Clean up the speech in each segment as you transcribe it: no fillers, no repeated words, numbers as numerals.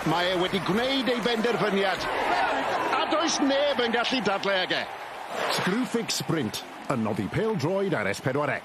Mae e wedi gwneud ei benderfyniad. A does neb yn gallu dadle ag e. Screwfix Sprint yn noddi pêl-droed ar S4C.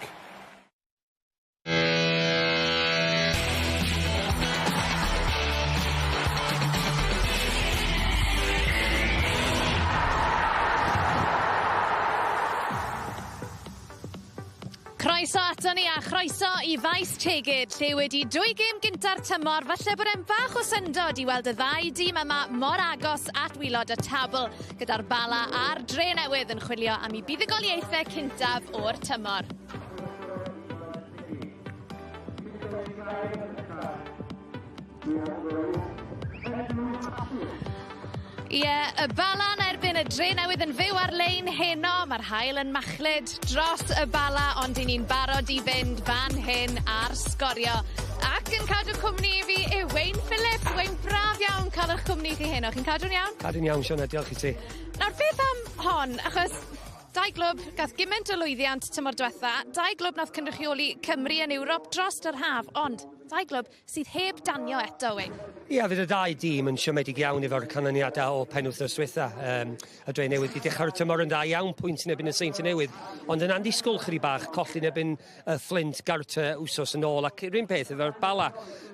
Croeso aton ni a chroeso i Faes Tegid, lle wedi dwy gêm gynta'r tymor, falle bod e'n bach o syndod i weld y ddau dîm yma mor agos at wylod y tabl, gyda'r Bala a'r Dre Newydd yn chwilio am eu buddugoliaethau cyntaf o'r tymor. Ie, y Bala'n erbyn y Dre Newydd yn fyw ar-lein heno. Mae'r haul yn machlud dros y Bala, ond i ni'n barod i fynd fan hyn ar sgorio. Ac yn cadw cwmni i fi yw Wayne Phillips. Wayne, braf iawn cael eich cwmni chi heno. Chi'n cadw'n iawn? Cadw'n iawn, Siona, diolch i ti. Nawr, beth am hon? Achos dau glwb gath gymaint o lwyddiant tymor diwetha, dau glwb nath cynrychioli Cymru yn Ewrop dros yr haf, ond dau glwb sydd heb danio eto, Wayne. Ia, fydd y ddau dîm yn siomedig iawn efo'r canlyniadau o penwythnos diwetha. Y Dre Newydd wedi dechrau'r tymor yn dda iawn, pwynt yn erbyn y Seintiau Newydd, ond yn andisgwyl chydig bach, colli yn erbyn y Flint gartre wsos yn ôl, ac yr un peth efo'r Bala,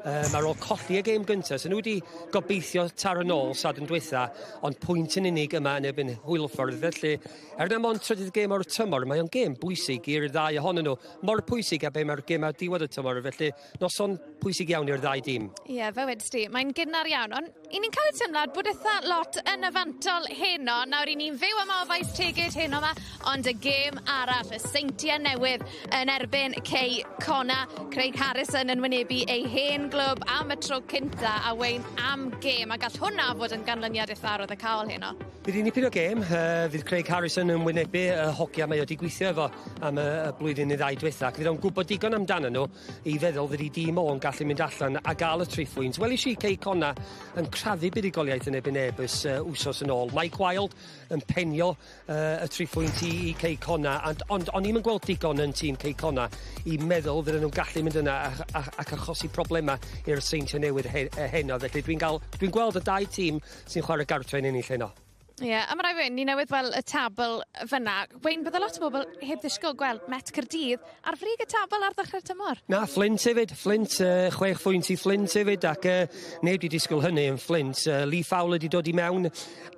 ar ôl colli y gêm gyntaf, so nhw wedi gobeithio taro nôl Sadwrn diwetha, ond pwynt yn unig yma yn erbyn Hwylffordd, felly er na mond trydydd gêm o'r tymor, mae o'n gêm bwysig i'r ddau ohonyn nhw, mor pwysig a be mae'r gêm ar diwedd y tymor, felly noson pwysig iawn i'r ddau dîm. Ie, yeah, fe wedst ti, mae'n gynnar iawn, ond i ni'n cael y teimlad bod eitha lot yn y fantol heno. Nawr, i ni'n fyw yma o Faes Tegid heno yma, ond y gêm arall, y Seintiau Newydd yn erbyn Cei Connah. Craig Harrison yn wynebu ei hen glwb am y tro cynta, a Wayne am gêm, a gall hwnna fod yn ganlyniad eitha arwyddocaol heno. Bydd hi'n nipyn o gêm, fydd Craig Harrison yn wynebu y hogia mae o wedi gweithio efo am y blwyddyn neu ddau diwetha, ac fydd o'n gwybod digon amdano nhw i feddwl fydd ei dîm o'n gallu mynd allan a gael y tri phwynt. Welis i Cei Connah yn crafu buddugoliaeth yn erbyn Airbus wsos yn ôl. Mike Wilde yn penio y tri phwynt i Cei Connah, ond o'n i'm yn gweld digon yn tîm Cei Connah i meddwl fydden nhw'n gallu mynd yna ac achosi problemau i'r Seintiau Newydd heno. Felly dwi'n dwi gweld y dau tîm sy'n chwarae gartre yn ennill heno. Ie, yeah, a mae rai Wayne, ni newydd weld y tabl fyna. Wayne, bydde lot o bobl heb ddisgwyl gweld Met Caerdydd ar frig y tabl ar ddechrau'r tymor. Na, Flint hefyd. Flint, 6 phwynt i Flint hefyd, ac neb di disgwyl hynny yn Flint. Lee Fowler di dod i mewn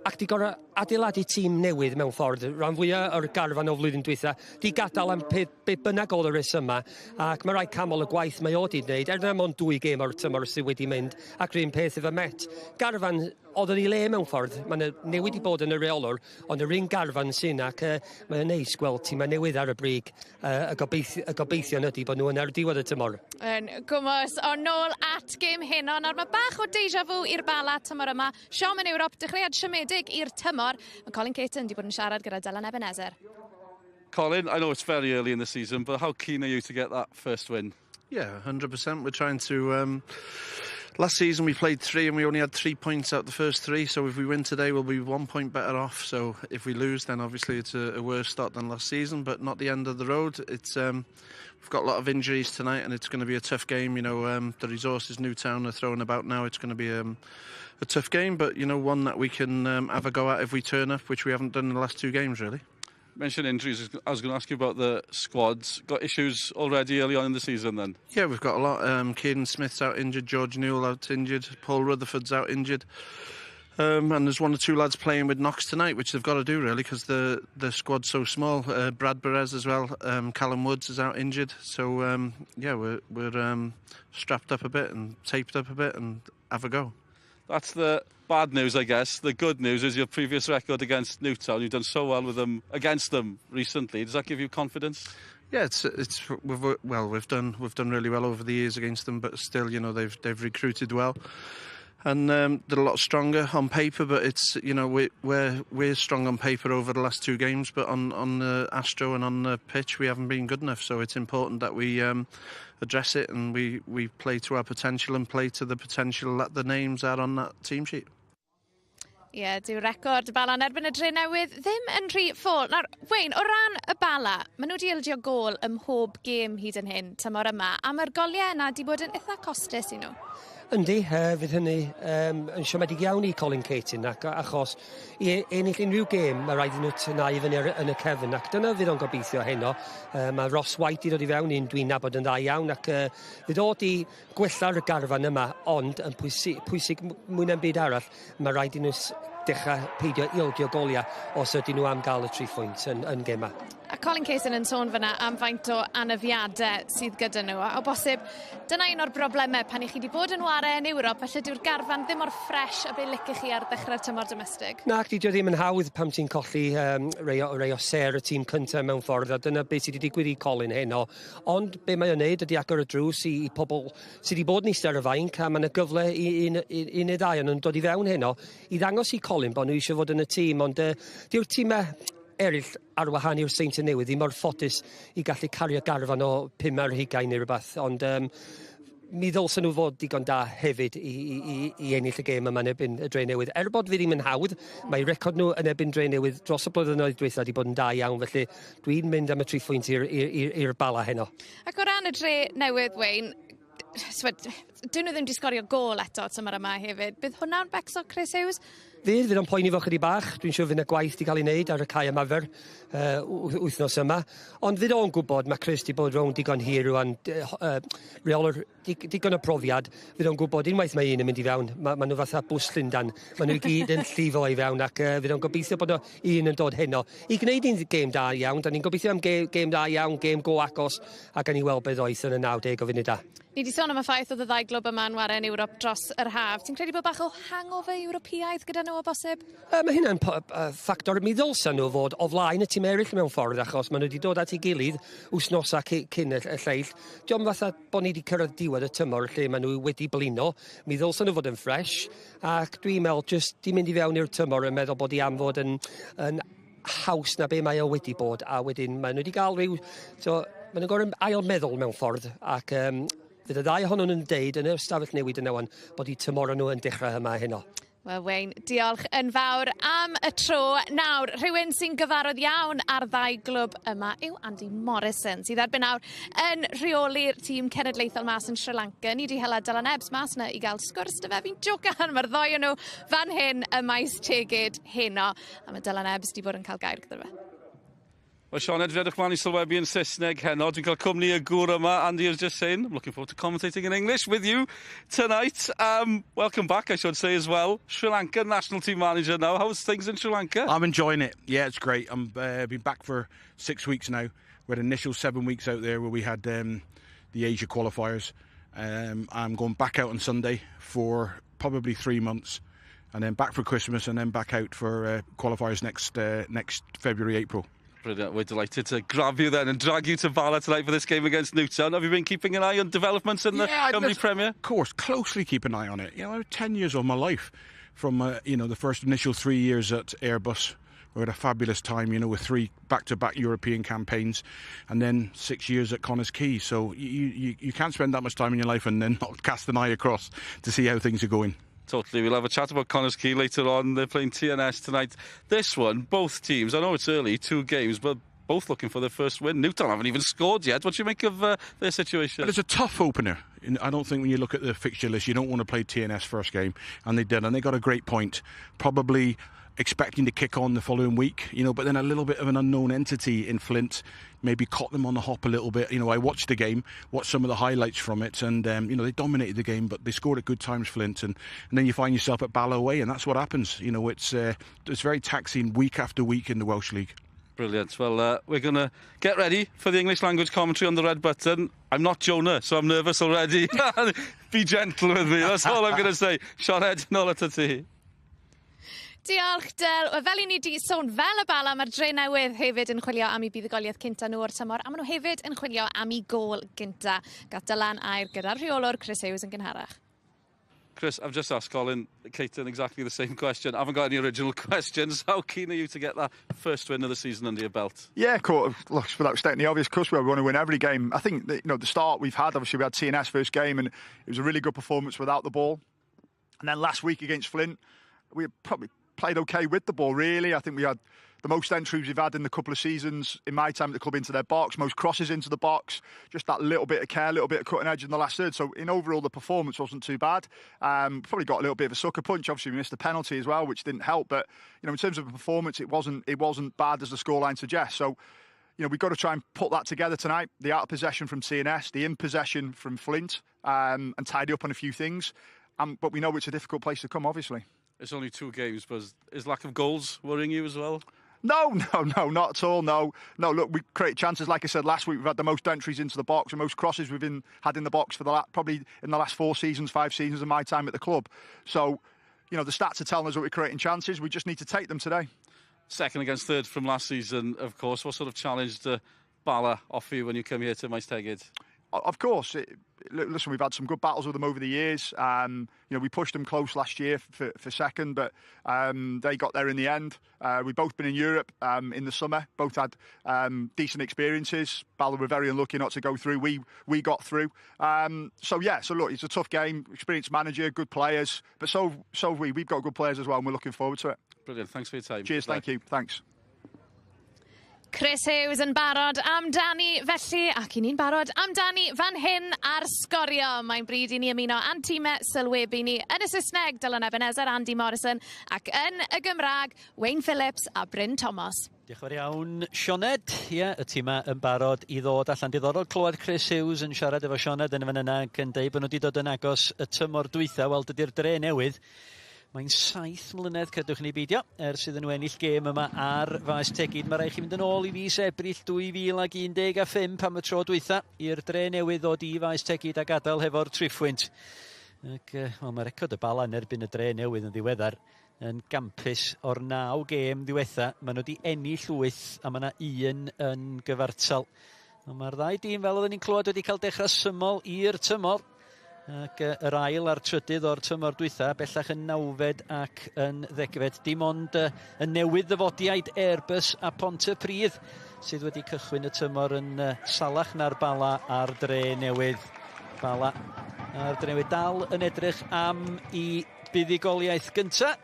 ac di gorau adeiladu tîm newydd mewn ffordd. Rhan fwyaf o'r garfan o flwyddyn dwytha di gadael am be bynnag oedd y rhesymau, ac mae rai canmol y gwaith mae o di wneud, er na mond 2 gêm o'r tymor sydd wedi mynd, ac rhywun peth efo Met. Garfan oedd yn ei le mewn ffordd, mae'n newid i bod yn y reolwr, ond yr un garfan sy'n ac mae'n neis gweld tîmau newydd ar y brig, y gobeithion ydy bod nhw yn ar diwedd y tymor. Yn gwmws, ond nôl at gêm heno, nawr mae bach o déjà vu i'r Bala tymor yma. Siom yn Ewrop, dechreuad siomedig i'r tymor. Mae Colin Caton wedi bod yn siarad gyda Dylan Ebenezer. Colin, I know it's very early in the season, but how keen are you to get that first win? Yeah, 100%. We're trying to... last season we played 3 and we only had 3 points out the first 3, so if we win today we'll be 1 point better off. So if we lose, then obviously it's a worse start than last season, but not the end of the road. It's we've got a lot of injuries tonight and it's going to be a tough game. You know, the resources Newtown are throwing about now, it's going to be a tough game, but you know, one that we can have a go at if we turn up, which we haven't done in the last 2 games really. Mentioned injuries, I was going to ask you about the squads. Got issues already early on in the season then? Yeah, we've got a lot. Kieran Smith's out injured, George Newell out injured, Paul Rutherford's out injured. And there's 1 or 2 lads playing with knocks tonight, which they've got to do really, because the squad's so small. Brad Perez as well, Callum Woods is out injured. So, yeah, we're strapped up a bit and taped up a bit and have a go. That's the bad news, I guess. The good news is your previous record against Newtown. You've done so well with them, against them recently. Does that give you confidence? Yeah, we've done really well over the years against them, but still, you know, they've recruited well, and they're a lot stronger on paper. But it's, you know, we're strong on paper over the last 2 games, but on the Astro and on the pitch we haven't been good enough. So it's important that we address it and we play to our potential and play to the potential that the names are on that team sheet. Ie, yeah, dyw record y Bala yn erbyn y Dre Newydd ddim yn rhy ffôl. Nawr, Wayne, o ran y Bala, maen nhw wedi ildio gôl ym mhob gêm hyd yn hyn tymor yma, a mae'r goliau yna wedi bod yn eitha costus i nhw. Yndi, fydd hynny yn siomedig iawn i Colin Caton, ac achos i ennill unrhyw gêm mae rhaid i nhw tynnu fyny yn y cefn, ac dyna fydd o'n gobeithio heno. Mae Ross White i ddod i fewn, un dwi'n nabod yn dda iawn, ac fydd o di gwella'r garfan yma, ond yn pwysig, pwysig mwy na'n byd arall, mae rhaid i nhw dechrau peidio ildio goliau os ydyn nhw am gael y tri phwynt yn gema. A Colin Cason yn sôn fyna am faint o anafiadau sydd gyda nhw. A o bosib, dyna un o'r broblemau pan i chi wedi bod yn ware yn Ewrop, felly dyw'r garfan ddim mor ffres a be licech chi ar ddechrau'r tymor domestig. Na, ac dydy o ddim yn hawdd pam ti'n colli rei o ser y tîm cyntaf mewn ffordd, a dyna beth sydd wedi digwydd i Colin heno. Ond be mae o'n neud ydy agor y drws i pobl sydd wedi bod yn eistedd ar y fainc, a mae yna gyfle i un neu ddau o'n nhw'n dod i fewn heno i ddangos i Colin bod nhw eisiau fod yn y tîm, ond dyw'r tîmau eraill ar wahân i'r Seintiau Newydd ddim mor ffodus i gallu cario garfan o 25 neu rhywbeth, ond mi ddylsen nhw fod digon da hefyd i ennill y gêm yma yn erbyn y Dre Newydd. Er bod fi ddim yn hawdd, mae record nhw yn erbyn Dre Newydd dros y blynyddoedd dwytha wedi bod yn da iawn, felly dwi'n mynd am y tri phwynt i'r Bala heno. Ac o ran y Dre Newydd, Wayne, dyn nhw ddim wedi sgorio gôl eto tymor yma hefyd. Bydd hwnna'n becso Chris Hughes? Fydd o'n poeni fo chydig bach. Dwi'n siŵr fydd yna gwaith wedi cael ei wneud ar y cae ymarfer wythnos yma. Ond fydd o'n gwybod, mae Chris wedi bod rownd digon hir rwan, reolwr digon o profiad. Fydd o'n gwybod unwaith mae un yn mynd i fewn, ma nhw fatha bws Llundan. Mae nhw i gyd yn llifo i fewn, ac fydd o'n gobeithio bod o un yn dod heno. I gwneud un gêm da iawn, da ni'n gobeithio am gêm da iawn, gêm go agos, a gan i weld beth oes yn y 90 o funudau. Ni wedi sôn am y ffaith oedd y ddau glwb yma'n ware yn Ewrop dros yr haf. Ti'n credu bod bach o hangover Ewropeaidd gyda nhw o bosib? Mae hynna'n ffactor. Mi ddylsa nhw fod o flaen y tîm eraill mewn ffordd, achos maen nhw wedi dod at ei gilydd wythnosa cyn y lleill. Diolch fatha bod ni wedi cyrraedd diwedd y tymor lle maen nhw wedi blino. Mi ddylsa nhw fod yn ffres, ac dwi'n meddwl jyst di mynd i fewn i'r tymor yn meddwl bod i am fod yn haws na be mae o wedi bod, a wedyn maen nhw wedi gael rhyw... So, maen nhw'n gorfod ail meddwl mewn ffordd, ac fydd y ddau ohonyn nhw'n deud yn yr ystafell newid yna wan bod eu tymor nhw yn dechrau yma heno. Wel, Wayne, diolch yn fawr am y tro. Nawr, rhywun sy'n gyfarwydd iawn ar ddau glwb yma yw Andy Morrison, sydd erbyn nawr yn rheoli'r tîm cenedlaethol mas yn Sri Lanka. Ni wedi hela Dylan Ebbs mas yna i gael sgwrs dy fe. Fi'n jocan, mae'r ddoi o nhw fan hyn ym Maes Tegid heno. A mae Dylan Ebbs wedi bod yn cael gair gyda fe. Well, Sioned, fi edrych mlaen i sylwebu yn Saesneg heno. Dwi'n cael cwmni y gŵr yma. Andy was just saying, I'm looking forward to commentating in English with you tonight. Welcome back, I should say as well. Sri Lanka national team manager now. How's things in Sri Lanka? I'm enjoying it. Yeah, it's great. I'm been back for 6 weeks now. We had initial 7 weeks out there where we had the Asia qualifiers. I'm going back out on Sunday for probably 3 months, and then back for Christmas, and then back out for qualifiers next February, April. Brilliant. We're delighted to grab you then and drag you to Bala tonight for this game against Newtown. Have you been keeping an eye on developments in the Cymru Premier? Of course, closely keep an eye on it. You know, 10 years of my life from, you know, the first initial 3 years at Airbus. We had a fabulous time, you know, with 3 back-to-back European campaigns, and then 6 years at Connah's Quay. So you can't spend that much time in your life and then not cast an eye across to see how things are going. Totally. We'll have a chat about Connah's Quay later on. They're playing TNS tonight. This one, both teams, I know it's early, 2 games, but both looking for their first win. Newtown haven't even scored yet. What do you make of their situation? But it's a tough opener. I don't think when you look at the fixture list, you don't want to play TNS first game, and they did, and they got a great point. Probably expecting to kick on the following week, you know, but then a little bit of an unknown entity in Flint maybe caught them on the hop a little bit. You know, I watched the game, watched some of the highlights from it, and, you know, they dominated the game, but they scored at good times, Flint, and then you find yourself at Bala away, and that's what happens. You know, it's very taxing week after week in the Welsh League. Brilliant. Well, we're going to get ready for the English language commentary on the red button. I'm not Jonah, so I'm nervous already. Be gentle with me, that's all I'm going to say. Sioned, nôl atat ti. Diolch, Dyl. Wel, fel i ni di sôn, fel y Bala, mae'r Dre Newydd hefyd yn chwilio am eu buddugoliaeth cynta nhw o'r tymor, a maen nhw hefyd yn chwilio am eu gôl gynta. Gath Dylan air gyda'r rheolwr Chris Hughes yn gynharach. Chris, I've just asked Colin Caton exactly the same question. I haven't got any original questions. How keen are you to get that first win of the season under your belt? Yeah, of course. Look, without stating the obvious, of course we want to win every game. I think that, you know, the start we've had, obviously we had TNS first game and it was a really good performance without the ball. And then last week against Flint, we probably played okay with the ball, really. I think we had The most entries we've had in the couple of seasons in my time at the club into their box, most crosses into the box, just that little bit of care, a little bit of cutting edge in the last third. So in overall, the performance wasn't too bad. Probably got a little bit of a sucker punch. Obviously, we missed the penalty as well, which didn't help. But you know, in terms of the performance, it wasn't bad as the scoreline suggests. So, you know, we've got to try and put that together tonight. The out of possession from TNS, the in possession from Flint, and tidy up on a few things. But we know it's a difficult place to come, obviously. It's only 2 games, but is lack of goals worrying you as well? No, not at all, no. No, look, we create chances. Like I said last week, we've had the most entries into the box, the most crosses we've had in the box for the probably in the last 4 seasons, 5 seasons of my time at the club. So, you know, the stats are telling us that we're creating chances. We just need to take them today. Second against third from last season, of course. What sort of challenge do Bala offer you when you come here to Maes Tegid? Of course. Listen, we've had some good battles with them over the years. You know, we pushed them close last year for second, but they got there in the end. We've both been in Europe in the summer. Both had decent experiences. Bala were very unlucky not to go through. We got through. So look, it's a tough game. Experienced manager, good players, but so have we. We've got good players as well, and we're looking forward to it. Brilliant. Thanks for your time. Cheers. Thank you. Thanks. Chris Hughes yn barod amdani felly, ac i ni'n barod amdani fan hyn ar Sgorio. Mae'n bryd i ni ymuno â'n tîmau sylwebu ni yn y Saesneg, Dylan Ebenezer, Andy Morrison, ac yn y Gymraeg, Wayne Phillips a Bryn Thomas. Diolch yn fawr iawn, Sioned. Ie, y tîmau yn barod i ddod allan. Diddorol clywed Chris Hughes yn siarad efo Sioned yn y fan yna ac yn deud bod nhw wedi dod yn agos y tymor dwytha. Wel, dydy'r dre newydd. Mae'n 7 mlynedd, credwch ni beidio, ers iddyn nhw ennill gêm yma ar Faes Tegid. Mae rhaid chi fynd yn ôl i fis Ebrill 2015 pam y tro dwytha i'r dre newydd ddod i Faes Tegid a gadael hefo'r triphwynt. Ac, wel, mae record y Bala yn erbyn y dre newydd yn ddiweddar yn gampus o'r 9 gêm ddiwetha. Maen nhw wedi ennill 8 a mae yna 1 yn gyfartal. Ond mae'r ddau dîm, fel oedden ni'n clywed, wedi cael dechrau syml i'r tymor. Ac yr ail a'r trydydd o'r tymor dwytha, bellach yn 9fed ac yn 10fed. Dim ond y newydd ddyfodiaid Airbus a Pontypridd sydd wedi cychwyn y tymor yn salach na'r Bala a'r dre newydd. Bala a'r dre newydd dal yn edrych am i buddugoliaeth gynta.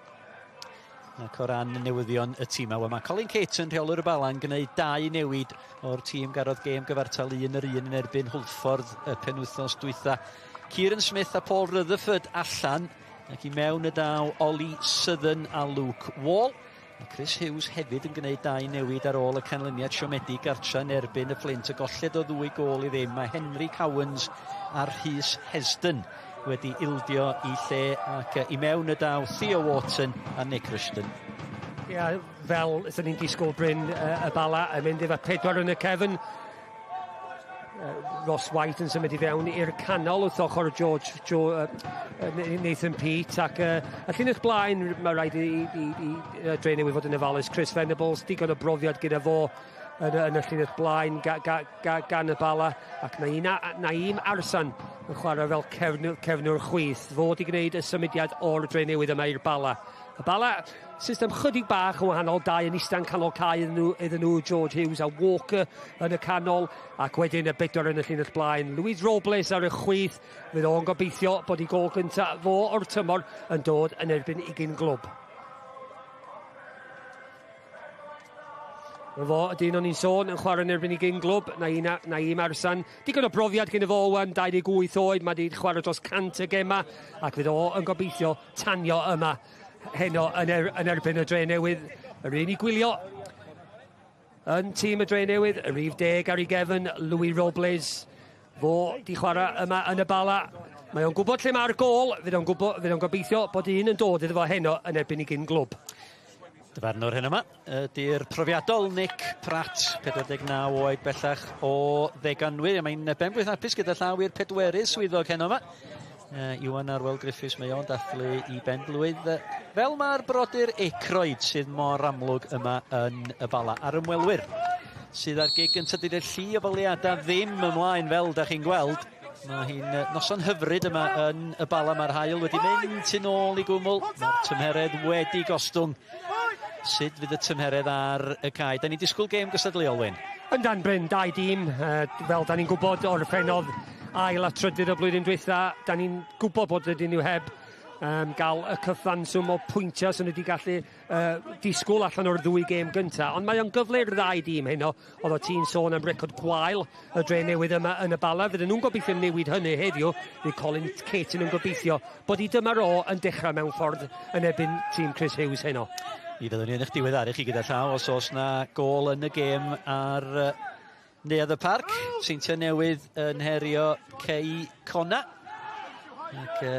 Ac o ran newyddion y tîm, mae Colin Caton, rheolwr y Bala, yn gwneud 2 newid o'r tîm garodd gêm gyfartal 1-1 yn erbyn Hwlffordd y penwythnos dwytha. Kieran Smith a Paul Rutherford allan, ac i mewn y daw Ollie Southern a Luke Wall. A Chris Hughes hefyd yn gwneud 2 newid ar ôl y canlyniad siomedig gartra yn erbyn y Flint. Y golled o 2 gôl i ddim. Mae Henry Cowans a Rhys Hesdon wedi ildio i lle, ac i mewn y daw Theo Wharton a Nick Rushton. Ia, fel ydyn ni'n disgwyl Bryn, y Bala yn mynd efo 4 yn y cefn. Ross White yn symud i fewn i'r canol wrth ochr Nathan Peate, ac y llinell blaen mae rhaid i dre newydd fod yn ofalus. Chris Venables, digon o brofiad gyda fo yn y llinell blaen gan y Bala, ac Naeem Arsan yn chwarae fel cefnwr chwith. Fod i gwneud y symudiad o'r dre newydd yma i'r Bala. Y Bala, system chydig bach yn wahanol, 2 yn ista'n canol cae iddyn nhw, George Hughes a Walker yn y canol, ac wedyn y 4 yn y llinell blaen. Luis Robles ar y chwith, fydd o'n gobeithio bod ei gôl gyntaf fo o'r tymor yn dod yn erbyn ei gyn glwb. Fo, y dyn o'n i'n sôn, yn chwarae yn erbyn ei gyn glwb, Naeem Arsan. Digon o brofiad gyda fo wan, 28 oed, mae wedi chwarae dros 100 y gema, ac fydd o yn gobeithio tanio yma heno yn erbyn y dre newydd. Yr un i gwylio yn tîm y dre newydd, y rhif 10 ar ei gefn, Louis Robles. Fo di chwarae yma yn y Bala. Mae o'n gwybod lle mae'r gôl, fydd o'n gobeithio bod un yn dod iddo fo heno yn erbyn ei gyn glwb. Dyfarnwr hyn yma ydy'r profiadol Nick Pratt, 49 oed bellach o Ddeganwy. Mae'n benblwydd hapus gyda llaw i'r pedwerydd swyddog heno yma. Iwan Arwel Griffiths, mae o'n dathlu i benblwydd. Fel mae'r brodyr Aykroyd sydd mor amlwg yma yn y Bala. A'r ymwelwyr sydd ar gig yn tydi'r llu o foliadau ddim ymlaen fel da chi'n gweld. Mae hi'n noson hyfryd yma yn y Bala. Mae'r haul wedi mynd tu nôl i gwmwl. Mae'r tymheredd wedi gostwng. Sut fydd y tymheredd ar y cae? Da ni'n disgwyl gêm gystadleuol, Wyn? Yndan, Bryn, 2 dîm. Fel da ni'n gwybod, orffennodd ail a trydydd y blwyddyn dwytha. Da ni'n gwybod bod ydyn nhw heb gael y cyfanswm o pwyntiau sy'n wedi gallu disgwyl allan o'r ddwy gêm gyntaf. Ond mae o'n gyfle i'r ddau dîm heno. Oedd o ti'n sôn am record gwael y Dre Newydd yma yn y Bala. Fydden nhw'n gobeithio newid hynny heddiw. Fydd Colin Caton yn gobeithio bod i dyma ro yn dechrau mewn ffordd yn erbyn tîm Chris Hughes heno. Mi fyddwn ni yn eich diweddaru chi gyda llaw os oes na gôl yn y gêm ar Neuadd y Parc. Seintiau Newydd yn herio Cei Connah. Ac y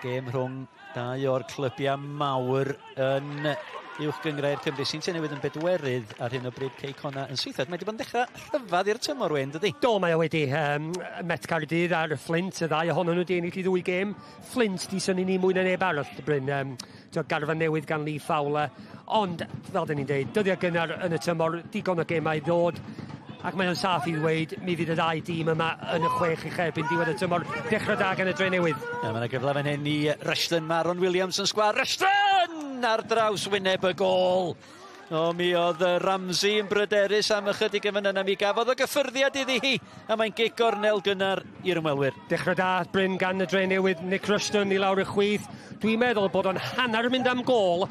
gêm rhwng dau o'r clybiau mawr yn Uwch Gynghrair Cymru. Seintiau Newydd yn bedwerydd ar hyn o bryd, Cei Connah yn seithfed. Mae wedi bod yn dechrau rhyfedd i'r tymor, Wyn, dydy? Do, mae o wedi. Met Caerdydd a'r Flint, y ddau ohonyn nhw wedi ennill i ddwy gêm. Flint di synnu ni mwy na neb arall, Bryn. Garfan newydd gan Lee Fowler. Ond, fel dyn ni'n dweud, dyddiau gynnar yn y tymor, digon o gemau ddod. Ac mae o'n saff i ddweud, mi fydd y ddau dîm yma yn y chwech ucha erbyn diwedd y tymor. Dechrau da gan y Dre Newydd. Ja, mae yna gyfle fan hyn i Rushton. Maron Williams yn sgwar. Rushton! Ar draws wyneb y gôl. O, mi oedd Ramsey yn bryderus am ychydig yn fan yna. Mi gafodd o gyffyrddiad iddi hi. A mae'n gic gornel gynnar i'r ymwelwyr. Dechrau da, Bryn, gan y Dre Newydd. Nick Rushton i lawr y chwith. Dwi'n meddwl bod o'n hanner mynd am gôl.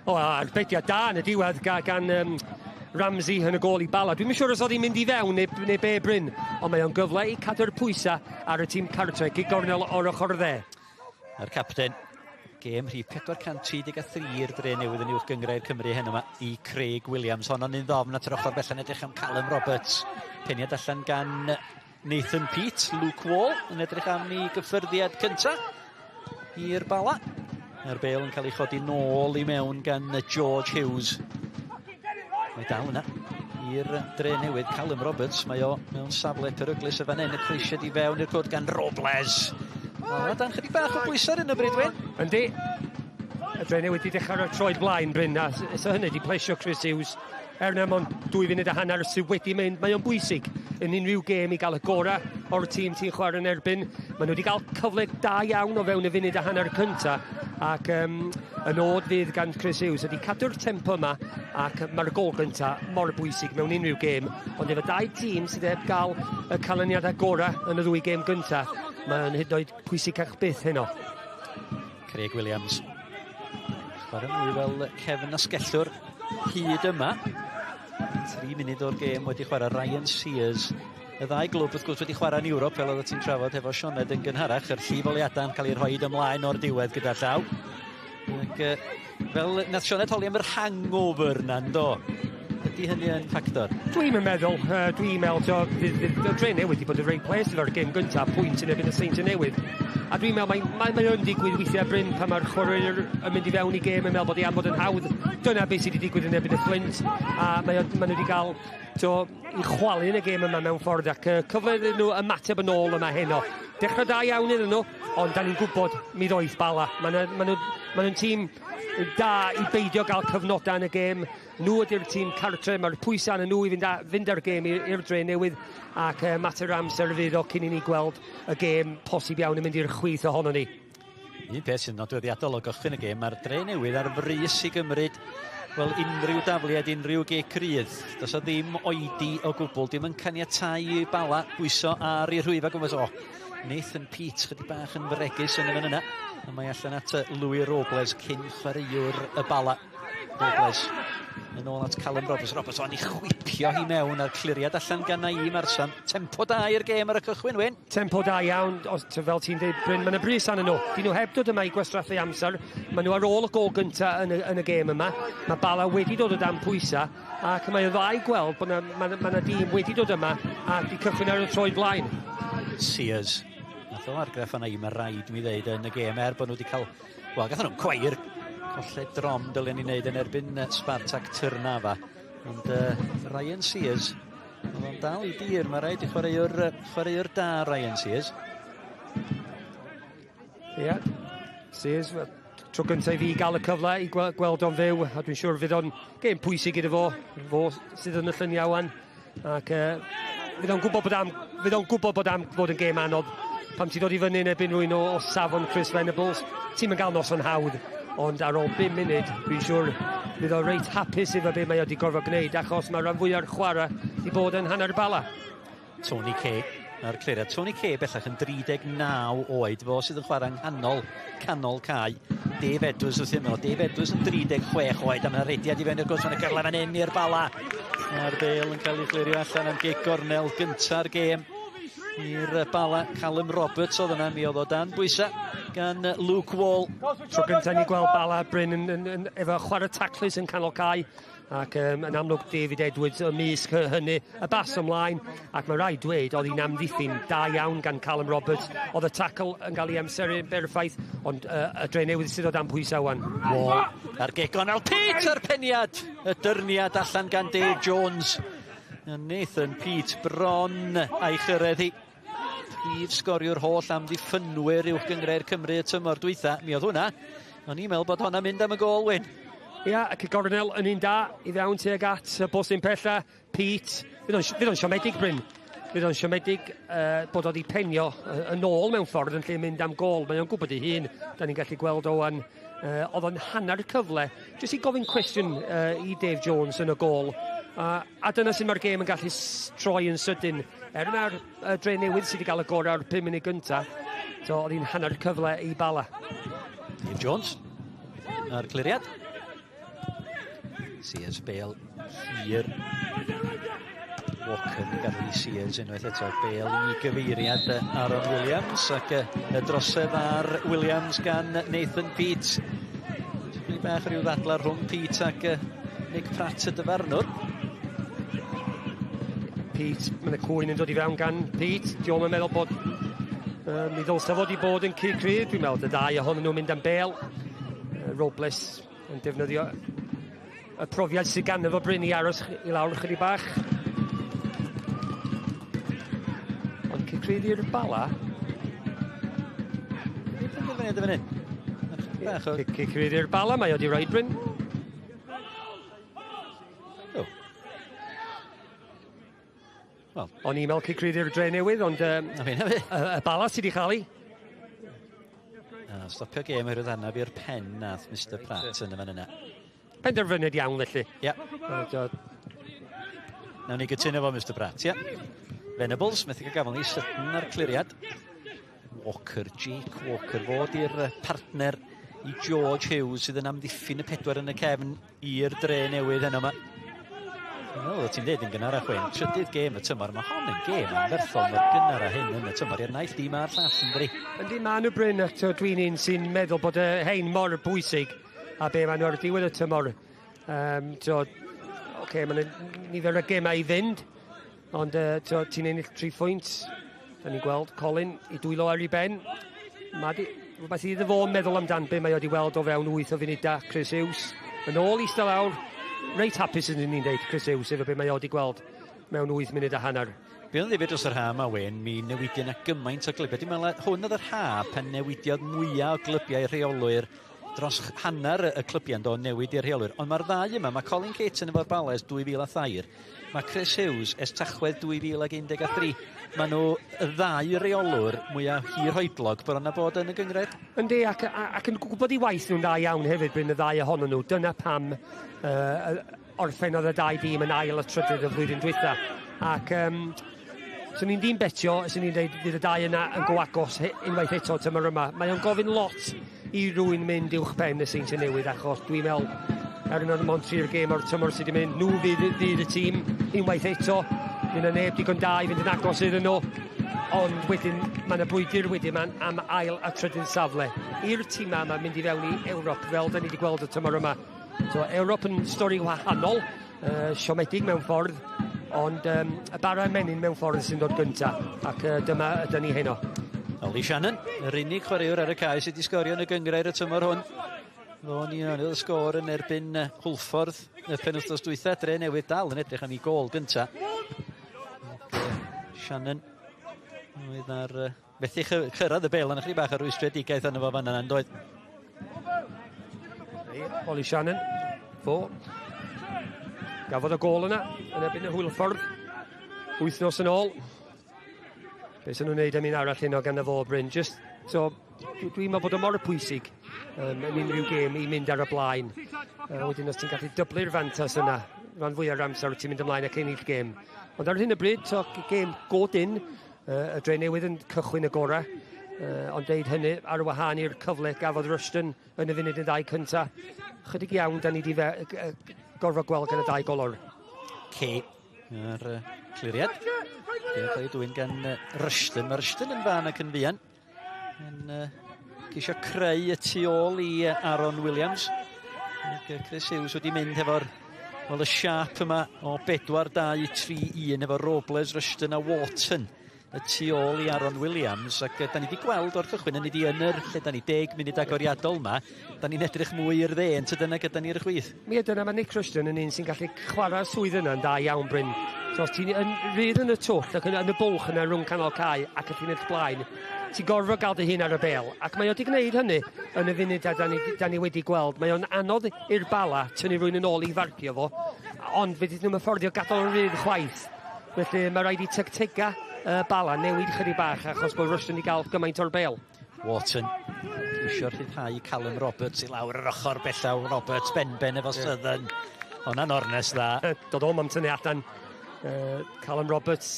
O, arbediad da yn y diwedd gan Ramsey yn y gôl i Bala. Dwi'm yn siŵr os oedd hi'n mynd i fewn neu be, Bryn, ond mae o'n gyfle i cadw'r pwysau ar y tîm cartre. Gic gornel o'r ochr dde. A'r capten, gêm rhif 433 i'r Dre Newydd yn Uwch Gynghrair Cymru heno yma i Craig Williams. Honno'n un ddofn at yr ochr bellan, edrych am Callum Roberts. Peniad allan gan Nathan Peate. Luke Wall yn edrych am i gyffyrddiad cynta i'r Bala. A'r bêl yn cael ei chodi nôl i mewn gan George Hughes. Mae dal yna i'r Dre Newydd. Callum Roberts, mae o mewn safle peryglus y fan hyn. Y croesiad i fewn i'r cwrt gan Robles. O, dan chydig bach o bwysau ar hyn o bryd, Wyn. Yndi. Y Dre Newydd wedi dechrau ar troed blaen, Bryn, a so hynny wedi plesio Chris Hughes. Er na mond 2 funud a hanner sydd wedi mynd, mae o'n bwysig yn unrhyw gêm i gael y gorau o'r tîm ti'n chwarae yn erbyn. Maen nhw wedi cael cyfle da iawn o fewn y funud a hanner cynta, ac y nod fydd gan Chris Hughes ydy cadw'r tempo yma, ac mae'r gôl gynta mor bwysig mewn unrhyw gêm. Ond efo dau tîm sydd heb gael y canlyniadau gorau yn y ddwy gêm gynta, mae'n hyd yn oed pwysicach byth heno. Craig Williams. Chwarae mwy fel cefn asgellwr hyd yma. 3 munud o'r gêm wedi chwarae. Ryan Sears. Y ddau glwb wrth gwrs wedi chwarae yn Ewrop, fel oedd ti'n trafod efo Sioned yn gynharach, yr llifoliadau'n cael ei rhoi ymlaen o'r diwedd gyda llaw. Ac, fel nath Sioned holi am yr hangover na, yndo? Ydy hynny yn ffactor? Dwi'n meddwl, dwi'n meddwl, to, y Dre Newydd wedi bod yn reit pleased efo'r gêm gyntaf, pwynt yn erbyn y Seintiau Newydd. A dwi'n meddwl, mae yn digwydd weithiau, Bryn, pan mae'r chwaraewyr yn mynd i fewn i gêm yn meddwl bod hi am fod yn hawdd. Dyna beth sydd wedi digwydd yn erbyn y Flint. A mae nhw wedi cael to, i chwalu yn y gêm yma mewn ffordd ac cyfle iddyn nhw ymateb yn ôl yma heno. Dechrau da iawn iddyn nhw, ond da ni'n gwybod mi ddoith Bala. Ma nhw'n tîm da i beidio gael cyfnodau yn y gêm. Nhw ydy'r tîm cartre, mae'r pwysau arnyn nhw i fynd ar gêm i'r Dre Newydd ac mater amser fydd o cyn i ni gweld y gêm posib iawn yn mynd i'r chwith ohono ni. Un peth sy'n nodweddiadol o gychwyn y gêm, mae'r Dre Newydd ar frys i gymryd, wel, unrhyw dafliad, unrhyw gic rydd. Does o ddim oedi o gwbl, dim yn caniatau i Bala bwyso ar ei rhwyf a gwmpas. O, Nathan Peate chydig bach yn fregus yn y fan yna. A mae allan at Louis Robles, cyn chwaraewr y Bala. Robles yn ôl at Callum Roberts. Roberts o'n i chwipio hi mewn a'r cliriad allan gan Naeem Arsam. Tempo da i'r gêm ar y cychwyn, Wyn. Tempo da iawn, os, fel ti'n dweud, Bryn, mae'n y brys arnyn nhw. Dyn nhw heb dod yma i gwastraffu amser. Maen nhw ar ôl y gôl gynta yn y gêm yma. Mae Bala wedi dod o dan pwysa ac mae o dda i gweld bod yna ma dîm wedi dod yma a di cychwyn ar y troed blaen. Sears. Nath o argraff yna i, mae rhaid mi ddeud, yn y gêm, er bod nhw wedi cael... Wel, gathen nhw'n cweir colled drom dylen ni wneud yn erbyn Spartak Trnava. Ond Ryan Sears, oedd o'n dal i dir, mae rhaid i chwaraewr da Ryan Sears. Ie, yeah. Sears, tro gyntaf i fi gael y cyfle i gweld o'n fyw, a dwi'n siŵr fydd o'n gêm pwysig iddo fo, fo sydd yn y lluniau wan. Ac fydd o'n gwybod bod am fod yn gêm anodd. Pam ti'n dod i fyny yn erbyn rhywun o safon Chris Venables, ti'n mynd gael noson hawdd. Ond ar ôl 5 munud, dwi'n siŵr fydd o reit hapus efo be mae o wedi gorfod gwneud, achos mae rhan fwyaf o'r chwarae i bod yn hanner Bala. Tony Kay. A'r cliriad. Tony Kay bellach yn 39 oed, fo sydd yn chwarae yng nghanol canol cae. Dave Edwards wrth ymyl. Dave Edwards yn 36 oed, a mae'n rediad i fewn i'r gwrs, mae'n gyrla fan hyn i'r Bala. A'r bêl yn cael ei chlirio allan am gic gornel gynta'r gêm i'r Bala. Callum Roberts oedd yna, mi oedd o dan bwysau gan Luke Wall. Tro gyntaf ni gweld Bala Bryn yn efo chwarae taclus yn canol cae, ac yn amlwg David Edwards ymysg hynny, y bas ymlaen, ac mae rhaid dweud oedd hi'n amddiffyn da iawn gan Callum Roberts. Oedd y tackle yn cael ei amseru yn berffaith, ond y Dre Newydd sydd o dan pwysau wan. Wall a'r gic gornel, Peate a'r peniad, y dyrniad allan gan Dave Jones. Nathan Peate bron a'i chyrraedd hi. Prif sgoriwr holl amddiffynwyr uwch gynghrair Cymru y tymor dwytha. Mi oedd hwnna. O'n i'n meddwl bod hwnna'n mynd am y gôl, Wyn. Ia, ac y gornel yn un da i fewn tuag at y bosyn pella. Peate, fydd o'n siomedig, Bryn. Fydd o'n siomedig bod o wedi penio yn ôl mewn ffordd yn lle mynd am gôl. Mae o'n gwybod ei hun, da ni'n gallu gweld o'n oedd o'n hanner cyfle. Jyst i gofyn cwestiwn i Dave Jones yn y gôl. A dyna sy'n mae'r gêm yn gallu troi yn sydyn. Er mae'r Dre Newydd sydd wedi cael y gorau o'r 5 munud gyntaf, so oedd hi'n hanner cyfle i Bala. Dave Jones a'r cliriad. Sears bêl hir. Walker yn gadw i Sears unwaith eto. Bêl i gyfeiriad Aaron Williams ac y drosedd ar Williams gan Nathan Peate. Chydig bach rhyw ddadla rhwng Peate ac Nick Pratt y dyfarnwr. Peate, mae'n y cwyn yn dod i fewn gan Peate. Diolch yn meddwl bod mi ddylsa fod i bod yn cic rydd. Dwi'n meddwl y ddau ohonyn nhw'n mynd am bêl. Robles yn defnyddio y profiad sydd ganddo fo Bryn i aros i lawr chydig bach. Ond cic rydd i'r Bala. Dwi'n penderfyniad yn fan hyn. Cic rydd i'r Bala, mae o di roed Bryn. Oh. Well. O'n i'n meddwl cic rydd i'r Dre Newydd, ond y Bala sydd wedi chael ei. Stopio gêm oherwydd anaf i'r pen nath Mr Pratt yn y fan yna. Penderfyniad iawn felly. Ia. Nawn ni gytuno fo Mr Pratt, ia. Venables, methu cael gafel ni sydyn ar cliriad. Walker, Jake Walker, fod i'r partner i George Hughes sydd yn amddiffyn y pedwar yn y cefn i'r Dre Newydd heno yma. Wel, ti'n dweud yn gynharach, Wyn, trydydd gêm y tymor, mae hon yn gêm anferthol mor gynnar a hyn yn y tymor i'r naill dîm a'r llall yn dydi. Yndi, maen nhw Bryn, ac dwi'n un sy'n meddwl bod y hein mor bwysig a be maen nhw ar diwedd y tymor. Okay, maen nifer o gemau i fynd, ond ti'n ennill 3 phwynt. Da ni'n gweld Colin i dwylo ar ei ben. Mae di, rhywbeth iddo fo meddwl amdan be mae o wedi weld o fewn 8 o funudau. Chris Hughes yn ôl eistedd lawr. Reit hapus yn ni'n deud Chris Hughes efo be mae o wedi gweld mewn 8 munud a hanner. Be oedd ddifyr dros yr ha yma, Wyn, mi newidiodd yna gymaint o glybiau. Dwi'n meddwl hwn oedd yr ha pan newidiodd mwyaf o glybiau rheolwyr dros hanner y clybiau yn dod newid i'r rheolwyr. Ond mae'r ddau yma, mae Colin Caton efo'r Bala ers 2003, mae Chris Hughes ers Tachwedd 2013. Mae nhw y ddau reolwr mwyaf hirhoedlog bron a bod yn y gynghrair. Yndi, ac yn gwybod i waith nhw'n dda iawn hefyd, Bryn, y ddau ohonyn nhw. Dyna pam orffennodd y dau dîm yn ail a trydydd y flwyddyn dwytha. Ac swn i'n ddim betio, swn i'n dweud fydd y dau yna yn go agos unwaith eto tymor yma. Mae o'n gofyn lot i rywun mynd uwch ben y Seintiau Newydd, achos dwi'n meddwl er yna mond tri'r gêm o'r tymor sydd wedi mynd, nhw fydd y tîm unwaith eto. Fydd yna neb digon da i fynd yn agos iddyn nhw. Ond wedyn, mae yna brwydr wedyn am ail a trydydd safle. I'r tîm yma mynd i fewn i Ewrop, fel da ni wedi gweld y tymor yma. So, Ewrop yn stori wahanol, siomedig mewn ffordd, ond y bara menyn mewn ffordd sy'n dod gynta, ac dyma ydyn ni heno. Ollie Shannon, yr unig chwaraewr ar y cae sydd wedi sgorio yn y gynghrair y tymor hwn. Fo ni oedd y sgôr yn erbyn Hwlffordd y penwythnos dwytha. Dre Newydd dal yn edrych am ei gôl gynta. Shannon oedd ar methu cyrraedd y bêl, ond ychydig bach o rwystredigaeth arno fo fan yna, yn doedd? Ollie Shannon, fo. Gafodd y gôl yna yn erbyn y Hwlffordd wythnos yn ôl. Be sy'n nhw'n neud am un arall heno gan y fo, Bryn. Just, so, dwi'n meddwl bod o mor pwysig yn unrhyw gêm i mynd ar y blaen. Wedyn os ti'n gallu dyblu'r fantas yna, rhan fwy o'r amser ti'n mynd ymlaen ac ennill gêm. Ond ar hyn o bryd, so, gêm godyn, Y Dre Newydd yn cychwyn y gorau, ond deud hynny ar wahân i'r cyfle gafodd Rushton yn y funud yn ddau cynta. Chydig iawn da ni wedi gorfod gweld gan y dau golwr. Kay ar cliriad. Dwi'n cael ei dwyn gan Rushton. Mae Rushton yn fan ac yn fuan. Yn ceisio creu y tu ôl i Aaron Williams. Ac Chris Hughes wedi mynd hefo'r wel, y siap yma o 4, 2, 3, 1 efo Robles, Rushton a Wharton y tu ôl i Aaron Williams ac da ni wedi gweld o'r cychwyn yn wedi yn yr lle da ni 10 munud agoriadol yma da ni'n edrych mwy i'r dde yn dyna gyda ni'r chwith. Mi ydyna mae Nick Rushton yn un sy'n gallu chwarae'r swydd yna yn dda iawn Bryn. So os ti'n yn rhydd yn y twll ac yn, yn y bwlch yna rhwng canol cae ac y llinell blaen, ti'n gorfod gael dy hun ar y bel. Ac mae o wedi gwneud hynny yn y funud a da ni, da ni wedi gweld. Mae o'n anodd i'r Bala tynnu rhywun yn ôl i farcio fo, ond fe nhw'n fforddio gadael yn rhydd chwaith. Felly mae rhaid i tactega Bala newid chydig bach achos bod Rushton wedi gael gymaint o'r bel. Wharton eisiau rhyddhau Callum Roberts i lawr yr ochr bellaw. Roberts benben efo Southern. Hwnna'n ornes dda. Dod o'm am tynnu allan Callum Roberts.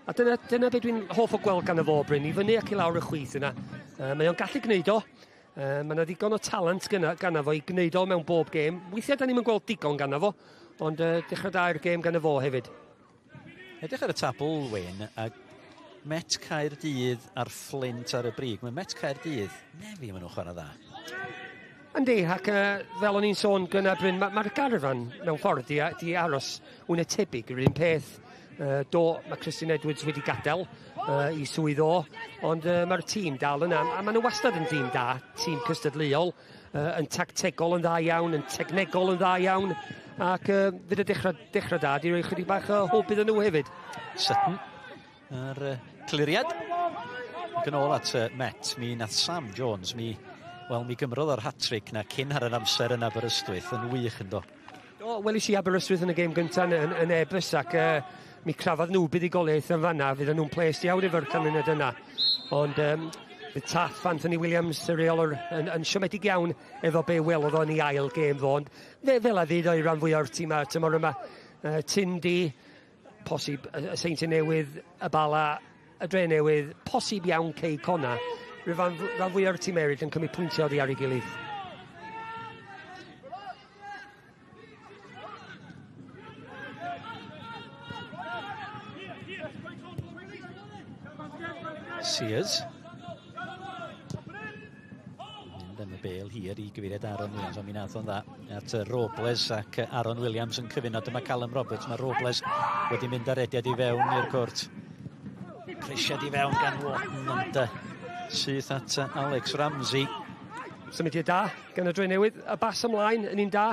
A dyna, dyna beth dwi'n hoff o gweld gan y fo, Bryn, i fyny ac i lawr y chwith yna. Mae o'n gallu gwneud o. Mae yna ddigon o talent gyna, gan fo i gwneud o mewn bob gêm. Weithiau da ni'n gweld digon gan fo, ond dechrau da i'r gêm gan y fo hefyd. Edrych ar y tabl, Wayne, a Met Caerdydd a'r Flint ar y brig. Mae Met Caerdydd, nefi maen nhw'n chwarae dda. Yndi, ac fel o'n i'n sôn gyna Bryn, mae'r ma garfan mewn ffordd di, di aros wna tebyg yr un peth. Do, mae Christian Edwards wedi gadael i swydd o, ond mae'r tîm dal yna, a maen nhw wastad yn dîm da, tîm cystadleuol, yn tactegol yn dda iawn, yn technegol yn dda iawn, ac fydd y dechrau, dechrau da di roi chydig bach o hwb iddyn nhw hefyd. Sutton ar cliriad. Ac yn ôl at Met, mi nath Sam Jones, mi, wel, mi gymrodd o'r hat-trick na cyn ar yr amser yn Aberystwyth, yn wych yn do. Do, welis i Aberystwyth yn y gêm gyntaf yn, yn, yn Ebus ac mi crafodd nhw buddugoliaeth yn fanna, fydden nhw'n ples iawn efo'r canlyniad yna. Ond fydd Taff Anthony Williams, y reolwr, yn, yn siomedig iawn efo be welodd o'n ei ail gêm ddo. Ond fe, fel a fydd o'i ran fwyaf o'r tîm tymor yma. Tindi, posib y, y Seintiau Newydd, y Bala, y Dre Newydd, posib iawn Cei Conna. Rhan, rhan fwyaf o'r tîm eraill yn cymryd pwyntiau oddi ar ei gilydd. Sears. Mynd am y bel hir i gyfeiriad Aaron Williams, ond mi nath o'n dda at Robles ac Aaron Williams yn cyfuno. Dyma Callum Roberts, mae Robles wedi mynd ar rediad i fewn i'r cwrt. Presiad i fewn gan Wharton, ond syth at Alex Ramsey. Symudiad da gan y Dre Newydd, y bas ymlaen yn un da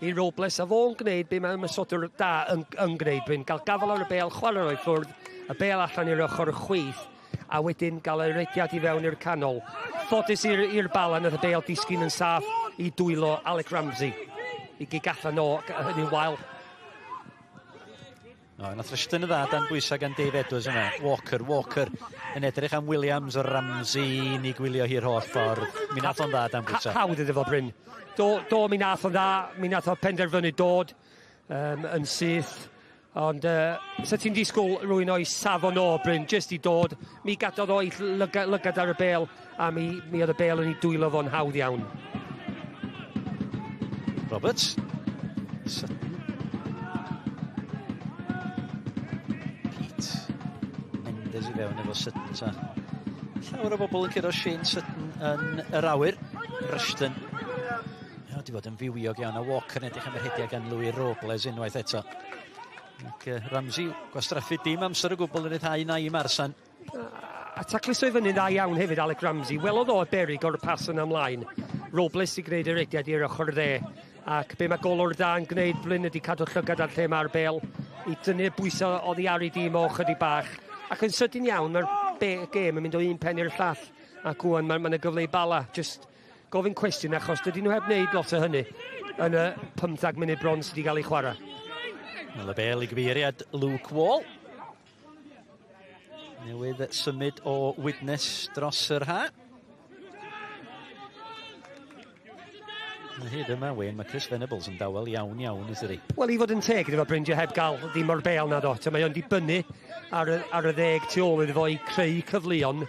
i Robles, a fo'n gwneud be mae ymosodwr da yn, yn gwneud, Bryn, gael gafel ar y bel, chwarae o'i ffwrdd, y bel allan i'r ochr chwith, a wedyn gael y rediad i fewn i'r canol. Ffodus i'r Bala, nath y bel disgyn yn saff i dwylo Alec Ramsey. I gig allan o, hynny'n wael. No, nath Rushton y dda dan bwysau gan Dave Edwards yna. Walker, Walker yn edrych am Williams, Ramsey, ni gwylio hi'r holl ffordd. Mi nath o'n dda dan bwysau. Hawdd iddo fo, Bryn. Do, do, mi nath o'n dda, mi nath o penderfynu dod yn syth. Ond sa ti'n disgwyl rhywun o'i safon o, Bryn, jyst i dod. Mi gadodd o'i lygad, lygad ar y bel, a mi, mi oedd y bel yn ei dwylo fo'n hawdd iawn. Roberts. Sutton. Pete. Mendes i fewn efo Sutton ta. Llawer o bobl yn curo Shane Sutton yn yr awyr. Rushton. Ia, wedi bod yn fywiog iawn a Walker yn edrych am yr hediad gan Louis Robles unwaith eto. Ac Ramsey gwastraffu dim amser o gwbl yn rhyddhau Naim Arsan. A tacluso i fyny'n dda iawn hefyd Alec Ramsey. Welodd o y berig o'r pas yna ymlaen. Robles i gwneud yr rediad i'r ochr dde. Ac be mae golwr da yn gwneud Blyn ydy cadw llygad ar lle mae'r bel i dynnu'r bwysau oddi ar ei dîm o chydig bach. Ac yn sydyn iawn, mae'r gêm yn mynd o un pen i'r llall. Ac ŵan mae yna gyfle i Bala. Just gofyn cwestiwn achos dydyn nhw heb wneud lot o hynny yn y 15 munud bron sydd wedi cael ei chwarae. Wel, y bel i gyfeiriad Luke Wall. Newydd symud o Widnes dros yr ha. Hyd yma, Wayne, mae Chris Venables yn dawel iawn iawn, ydy. Wel, i fod yn teg, iddo fo Bryn, heb gael ddim o'r bêl na do. Mae o'n dibynnu ar y ddeg tu ôl iddo fo i creu cyfleon.